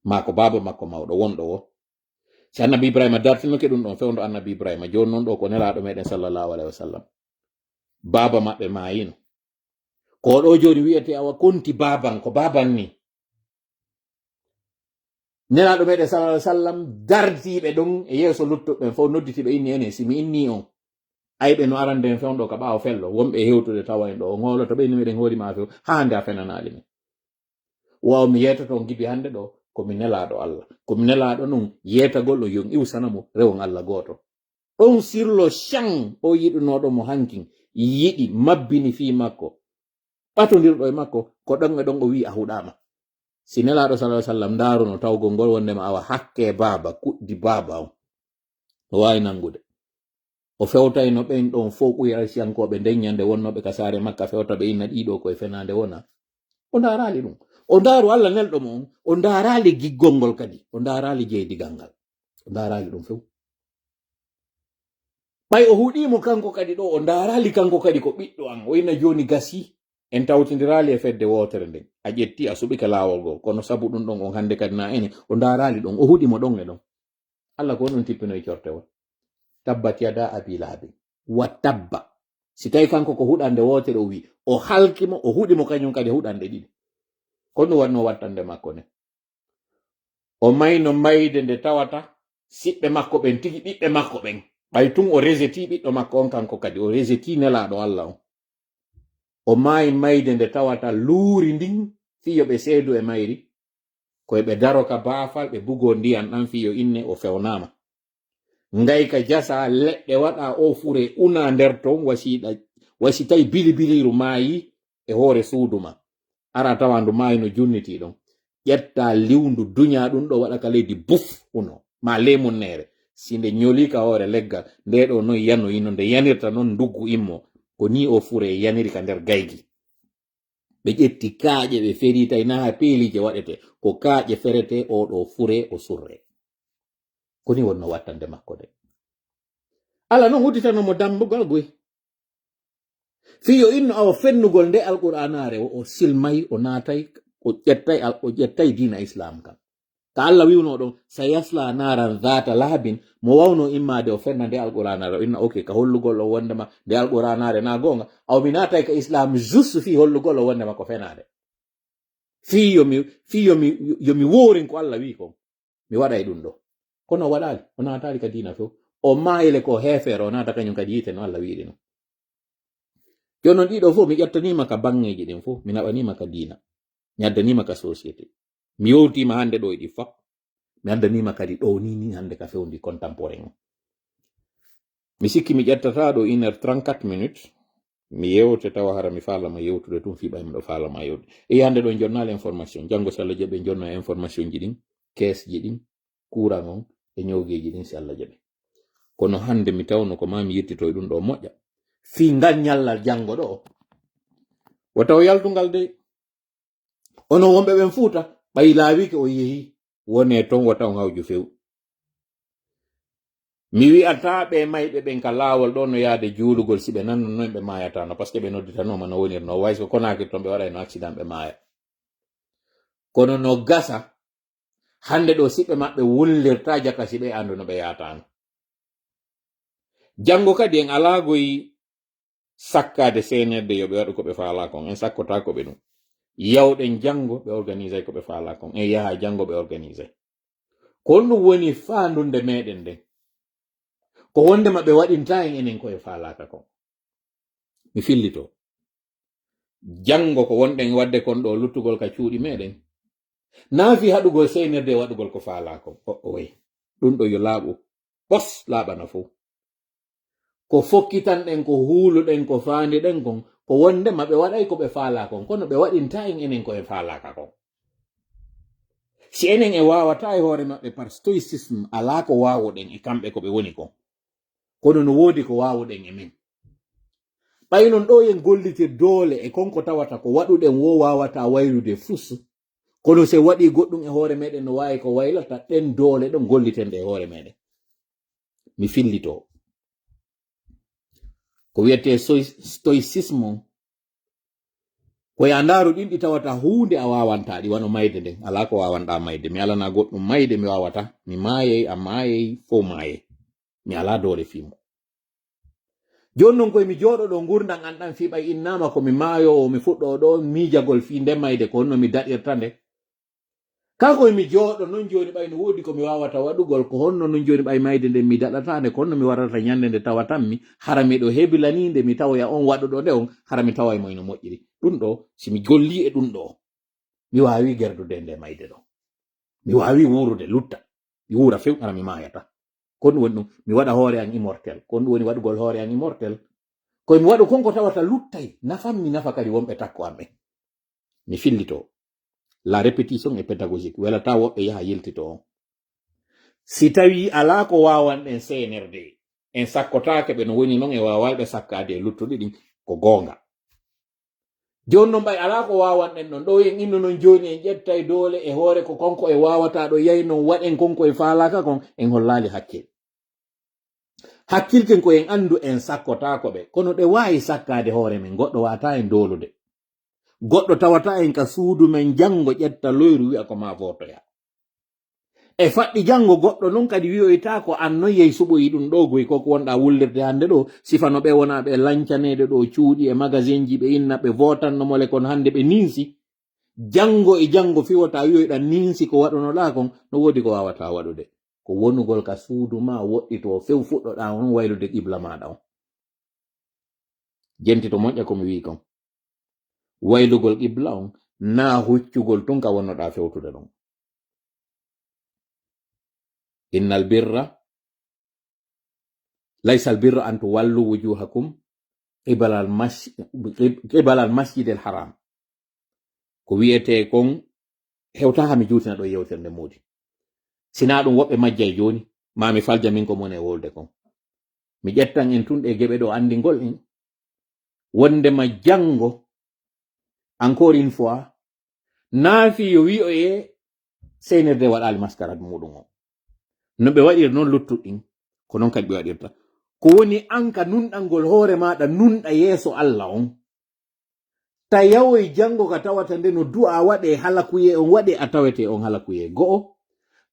Ma ko baaba makko mawɗo wonɗo o. Si Annabi Ibrahima dartinoke ɗum ɗon fewndo Annabi Ibrahima, jooni non ɗo ko Nelaaɗo meɗen sallallahu alaihi wasallam. Baaba maɓɓe maayino. Ko ɗo jooni wi'ete awa konti baaban, ko baaban ni. Nelaaɗo meɗen sallallahu alaihi wasallam dartiiɓe ɗon e yeeso luttuɓe ɓen fof nodditi ɓe inni enen, si mi inni on. Ayɓe no arande en fewndo ka ɓaawo fello, wonɓe e hewtude tawa en ɗo, o ngooloto ɓe inni meɗen hoori ma few, haa hannde a fenanaali min. Waaw mi yeetoto on gibi hannde ɗo, ko mi Nelaaɗo Allah. Ko mi Nelaaɗo non, yeetagol on yon iwsana mo, rewon Allah gooto. Ɗon sur le champ, o yiɗunooɗo mo hankin, yiɗi, mabbini fii makko. Ɓatondirɗo e makko, ko ɗon e ɗon o wi'i a huɗaama. Si Nelaaɗo sallallahu alaihi wasallam ndaaruno tawgol ngol wondema awa hakke baaba, kuɗdi baaba on. No waawi nanngude. O fewtayno ɓen ɗon fow Quraysiyankooɓe nden ñande wonnooɓe ka saare Makka fewta ɓe inna ɗiɗo koye fenaande wona. O ndaaraali ɗum. O ndaaru Allah nelɗo mo on. O ndaaraali giggol ngol kadi. O ndaaraali jeydigal ngal. O ndaaraali ɗum few. Ɓay o huɗii mo kanko kadi ɗo, o ndaaraali kanko kadi ko ɓiɗɗo an. O inna jooni gasi. En tawtindiraali e fedde wootere nden. A ƴetti, a suɓike laawol goo. Kono sabu ɗum ɗon on hannde kadi na ene, o ndaaraali ɗon. O huɗi mo ɗon e ɗon. Allah ko on ɗum tippinoyi cortewol. Tabbat yada abi lahabin. Wa tabba. Si tawi kanko ko huɗande wootere o wi, o halki mo, o huɗi mo kañum kadi huɗande ɗiɗi. Ko ɗum wannoo wattande makko ne. O mayno mayde nde tawata siɓɓe makko ɓen tigi ɓiɓɓe makko ɓen. Ɓay tun o reseti ɓiɗɗo makko on kanko kadi, o reseti Nelaaɗo Allah on. O maayi mayde nde tawata luuri ndin fii yo ɓe seedu e mayri. Ko e ɓe daro ka baafal, ɓe bugoo ndiyan ɗan fii yo inne o fewnaama. Ngayka jasa leɗɗe waɗa o fure una nder ton wasiɗa, wasi tawi bilibiliiru maayi e hoore suudu ma. Ara tawa ndu maayi no junnitii ɗon. Ƴetta liwndu duña ɗum ɗo waɗa ka leydi buf uno. Ma lemunneere. Si nde ñoli ka hoore leggal, nde ɗo noon yanoyino, nde yanirta noon nduggu immo. Ko ni o fure yaniri ka nder gaygi. Ɓe ƴetti kaaƴe, ɓe feri tawi na peelije waɗete. Ko kaaƴe ferete, o ɗo fure, o surre. Ko ni wonno wattande makko de. Ala noon udditano mo dambugal guy. Fii yo inno awa fennugol nde Alqur'aanaare o, o silmay, o naatay, o ƴettay al-, o ƴettay diina Islaam kan. Ka Allah wi'uno ɗon, "Sayasla naaran zaata lahabin", mo wawno immaade o fenna nde Alqur'aanaare, o inna, "Ok, ka hollugol o wondema nde Alqur'aanaare na goonga." Aw mi naatay ka Islaam juste fii hollugol o wondema ko fenaade. Fii yo mi, fii yo mi, yo mi woorin ko Allah wi'i kon. Mi waɗay ɗum ɗo. Kono o waɗaali, o naataali ka diina few. O maayile ko heefeere, o naata kañum kadi yiite no Allah wi'iri non. Jooni non ɗiɗo fof mi ƴettaniima ka baŋŋeeji ɗin fof, mi naɓaniima ka diina. Mi addaniima ka société. Mi yewtiima hannde ɗo e ɗi fop. Mi addaniima kadi ɗo ni, ni hannde ka fewndi contemporain o. Mi sikki mi ƴettata ɗo une heure trente-quatre minutes. Mi yewte tawa hara mi faalama yewtude tun fii ɓay miɗo faalama yewtude. E hannde ɗo jonnaali information. Janngo si Allah jaɓi en jonna information ji ɗin, kees ji ɗin, kuuran on e ñoogeeji ɗin si Allah jaɓi. Kono hannde mi tawno ko maa mi yettitoy ɗum ɗo moƴƴa. Fii ngal ñallal janngo ɗo. Wata o yaltungal dey. Ono wonɓe ɓen Fuuta, ɓay laawike o yehi. wone ton wota on hawju few. Mi wi'ata ɓe mayɓe ɓen ka laawol ɗo no yaade juulugol, si ɓe nanno non ɓe maayatano, parce que ɓe nodditanooma no wonirno, way so Konaakiri ton ɓe waɗayno accident ɓe maaya. Kono no gasa, hannde ɗo siɓɓe maɓɓe wullirta jaka si ɓe anndu no ɓe yaatano. Janngo kadi en alaa goy sakkaade C N R D yo ɓe waɗu ko ɓe faalaa kon, en sakkotaako ɓe ɗum. Yawɗen janngo ɓe organisay ko ɓe faalaa kon, en yaha janngo ɓe organisay. Ko honɗum woni faandunde meɗen nden? Ko wondema ɓe waɗinta en enen ko en faalaaka kon. Mi fillito. Janngo ko wonɗen waɗde kon ɗo luttugol ka cuuɗi meɗen. Naa fii haɗugol C N R D waɗugol ko faalaa kon. O, o, way. Ɗum ɗo yo laaɓu. Ɓos laaɓana fow. Ko fokkitanɗen, ko huuluɗen, ko faandiɗen kon, ko wondema ɓe waɗay ko ɓe faalaa kon, kono ɓe waɗinta en enen ko en faalaaka kon. Si enen en waawata e hoore maɓɓe par stoïcisme, alaa ko waawuɗen e kamɓe ko ɓe woni kon. Kono no woodi ko waawuɗen e men. Ɓay non ɗo en gollitir doole e kon ko tawata ko waɗuɗen wo waawata waylude fus. Kono se waɗi goɗɗum e hoore meɗen no waawi ko waylata ɗen doole ɗon golliten ɗe e hoore meɗen. Mi fillito. Ko wiyetee stoï-, stoïcisme on, ko ya ndaaru ɗin ɗi tawata huunde a waawanta ɗi, wano mayde nden. Alaa ko waawanɗaa mayde. Mi alanaa goɗɗum mayde, mi waawata. Mi maayey, a maayey, fow maayey. Mi alaa doole fii mo. Jooni non koy mi jooɗo ɗo ngurndan an ɗan fii ɓay innaama ko mi maayoowo, mi fuɗɗoo ɗo miijagol fii nde mayde, ko honno mi daɗirta nde. Kaa koy mi jooɗo non jooni ɓay no woodi ko mi waawata waɗugol, ko honno non jooni ɓay mayde nden mi daɗataa nde, ko honno mi warata ñande nde tawatanmi, hara miɗo hebilanii nde mi tawoya on waɗuɗo nde on, hara mi taway mo ino moƴƴiri. Ɗum ɗo, si mi gollii e ɗum ɗo, mi waawi gerdude nde mayde ɗo. Mi waawi wuurude, lutta. Mi wuura few, hara mi maayata. Ko ɗum woni ɗum, mi waɗa hoore an immortel. Ko ɗum woni waɗugol hoore an immortel. Koy mi waɗu kon ko tawata luttay, nafan mi nafa kadi wonɓe takko am ɓen. Mi fillito. La répétition est pédagogique. Welataa woɓɓe yaha yiltito on. Si tawii alaa ko waawanɗen C N R D, en sakkotaake ɓe no woni non e waawalɓe sakkaade e luttuɗi ɗin, ko goonga. Jooni non ɓay alaa ko waawanɗen ɗon. Ɗo en inno non jooni en ƴettay doole e hoore ko kanko e waawata ɗo yahi non waɗen kanko e faalaaka kon, en hollaali hakkil. Hakkilten ko en anndu en sakkotaako ɓe, kono ɗe waawi sakkaade hoore men, goɗɗo waawataa en doolude. Goɗɗo tawataa en ka suudu men janngo ƴetta loyru wi'a ko maa vootoya. E faɗɗi janngo goɗɗo non kadi wi'oytaa ko an non yehi suɓoyi ɗum ɗo goy ko ko wonɗaa wullirde hannde ɗo, sifa no ɓe wonaa ɓe lancaneede ɗo cuuɗi e magasinji ɓe inna ɓe vootanno mole kon hannde ɓe ninsi. Janngo e janngo fiwota wi'oyɗaa ninsi ko waɗunoɗaa kon, no woodi ko waawataa waɗude. Ko wonugol ka suudu maa woɗɗitoo few fuɗɗoɗaa on waylude qibla maaɗa on. Jenti to moƴƴa ko mi wi'i kon. Waylugol qibla on, naa huccugol tun ka wonnoɗaa fewtude ɗon. Innal birra, laysal birra an tuwallu wujuhakum qibalal mas-, qib-, qibalal masjidil haram. Ko wi'etee kon hewta haa mi juutina ɗo yewtere nde moodi. Sinaa ɗum woɓɓe majjay jooni, maa mi falja min ko mone wolde kon. Mi ƴettan en tun ɗe geɓe ɗo anndingol en. Wondema janngo, encore une fois, naafi yo wi'oye C N R D waɗaali maskarat muɗum o. No ɓe waɗiri noon luttuɗin, ko noon kadi ɓe waɗirta. Ko woni an ka nunɗangol hoore maaɗa, nunɗa yeeso Alla on. Ta yawoy janngo ka tawata nde no du'a waɗe halakuyee on waɗe a tawete on halakuyee go'o.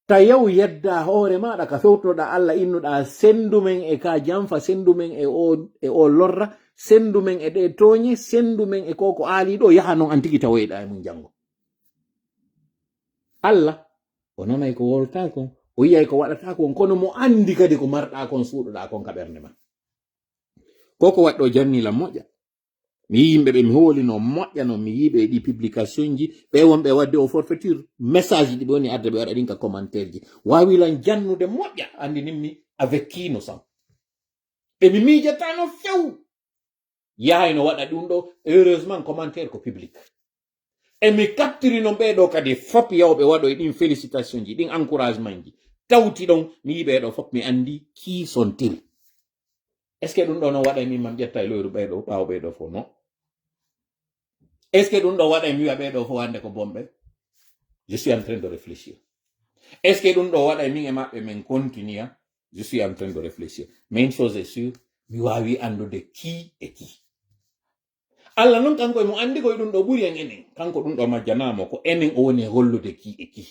Ta yaw yedda hoore maaɗa ka fewtoɗaa Alla innuɗaa senndu men e ka janfa, senndu men e o, e o lorra, senndu men e ɗe tooñe, senndu men e ko ko aali ɗo, yaha non an tigi tawoyɗaa e mum janngo. Alla, o nanay ko woltaa kon, o yi'ay ko waɗataa kon, kono mo anndi kadi ko marɗaa kon, suuɗuɗaa kon ka ɓernde ma. Ko ko waɗɗo janni lan moƴƴa. Mi yii yimɓe ɓe mi hoolino moƴƴa non, mi yii ɓe e ɗi publication ji, ɓe wonɓe waɗde o forfaiture, message ɗi ɓe woni adda ɓe waɗa ɗin ka commentaire ji. Waawi lan jannude moƴƴa, anndi nimmi avec qui nous sommes. Ɓe mi miijatano few. Yahay no waɗa ɗum ɗo, heureusement commentaire ko public. E mi captiri non ɓee ɗo kadi fop yawɓe waɗo e ɗin félicitation ji, ɗin encouragement ji. Tawti ɗon, mi yii ɓee ɗo fop mi anndi qui sont-ils. Est-ce que ɗum ɗo no waɗa e min mam ƴetta e loyru ɓee ɗo, ɓaawo ɓee ɗo fof? Non. Est-ce que ɗum ɗo waɗa e mi wi'a ɓee ɗo fof hannde ko bonɓe? Je suis en train de réfléchir. Est-ce que ɗum ɗo waɗa min e maɓɓe min continue? Je suis en train de réfléchir. Mais une chose est sûre, mi waawi anndude kii e kii. Allah noon kanko e mo anndi koye ɗum ɗo ɓuri en enen. Kanko ɗum ɗo majjanaamo ko enen o woni e hollude kii e kii.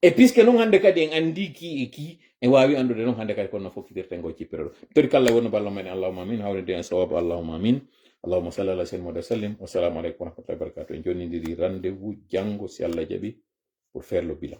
E puisque noon hannde kadi en anndi kii e kii, en waawi anndude noon hannde kadi kono fokkitirten ngo cippiro ɗo. Tori kala wonno ballo men, Allahumma amin, hawrinde en sawabu, Allahumma amin. Allahumma salli ala sayyidina Muhammad wa sallim. Wassalamu aleykum wa rahmatullahi wa barakatuh. En jonnindiri rendez-vous janngo si Allah jaɓi pour faire le bilan.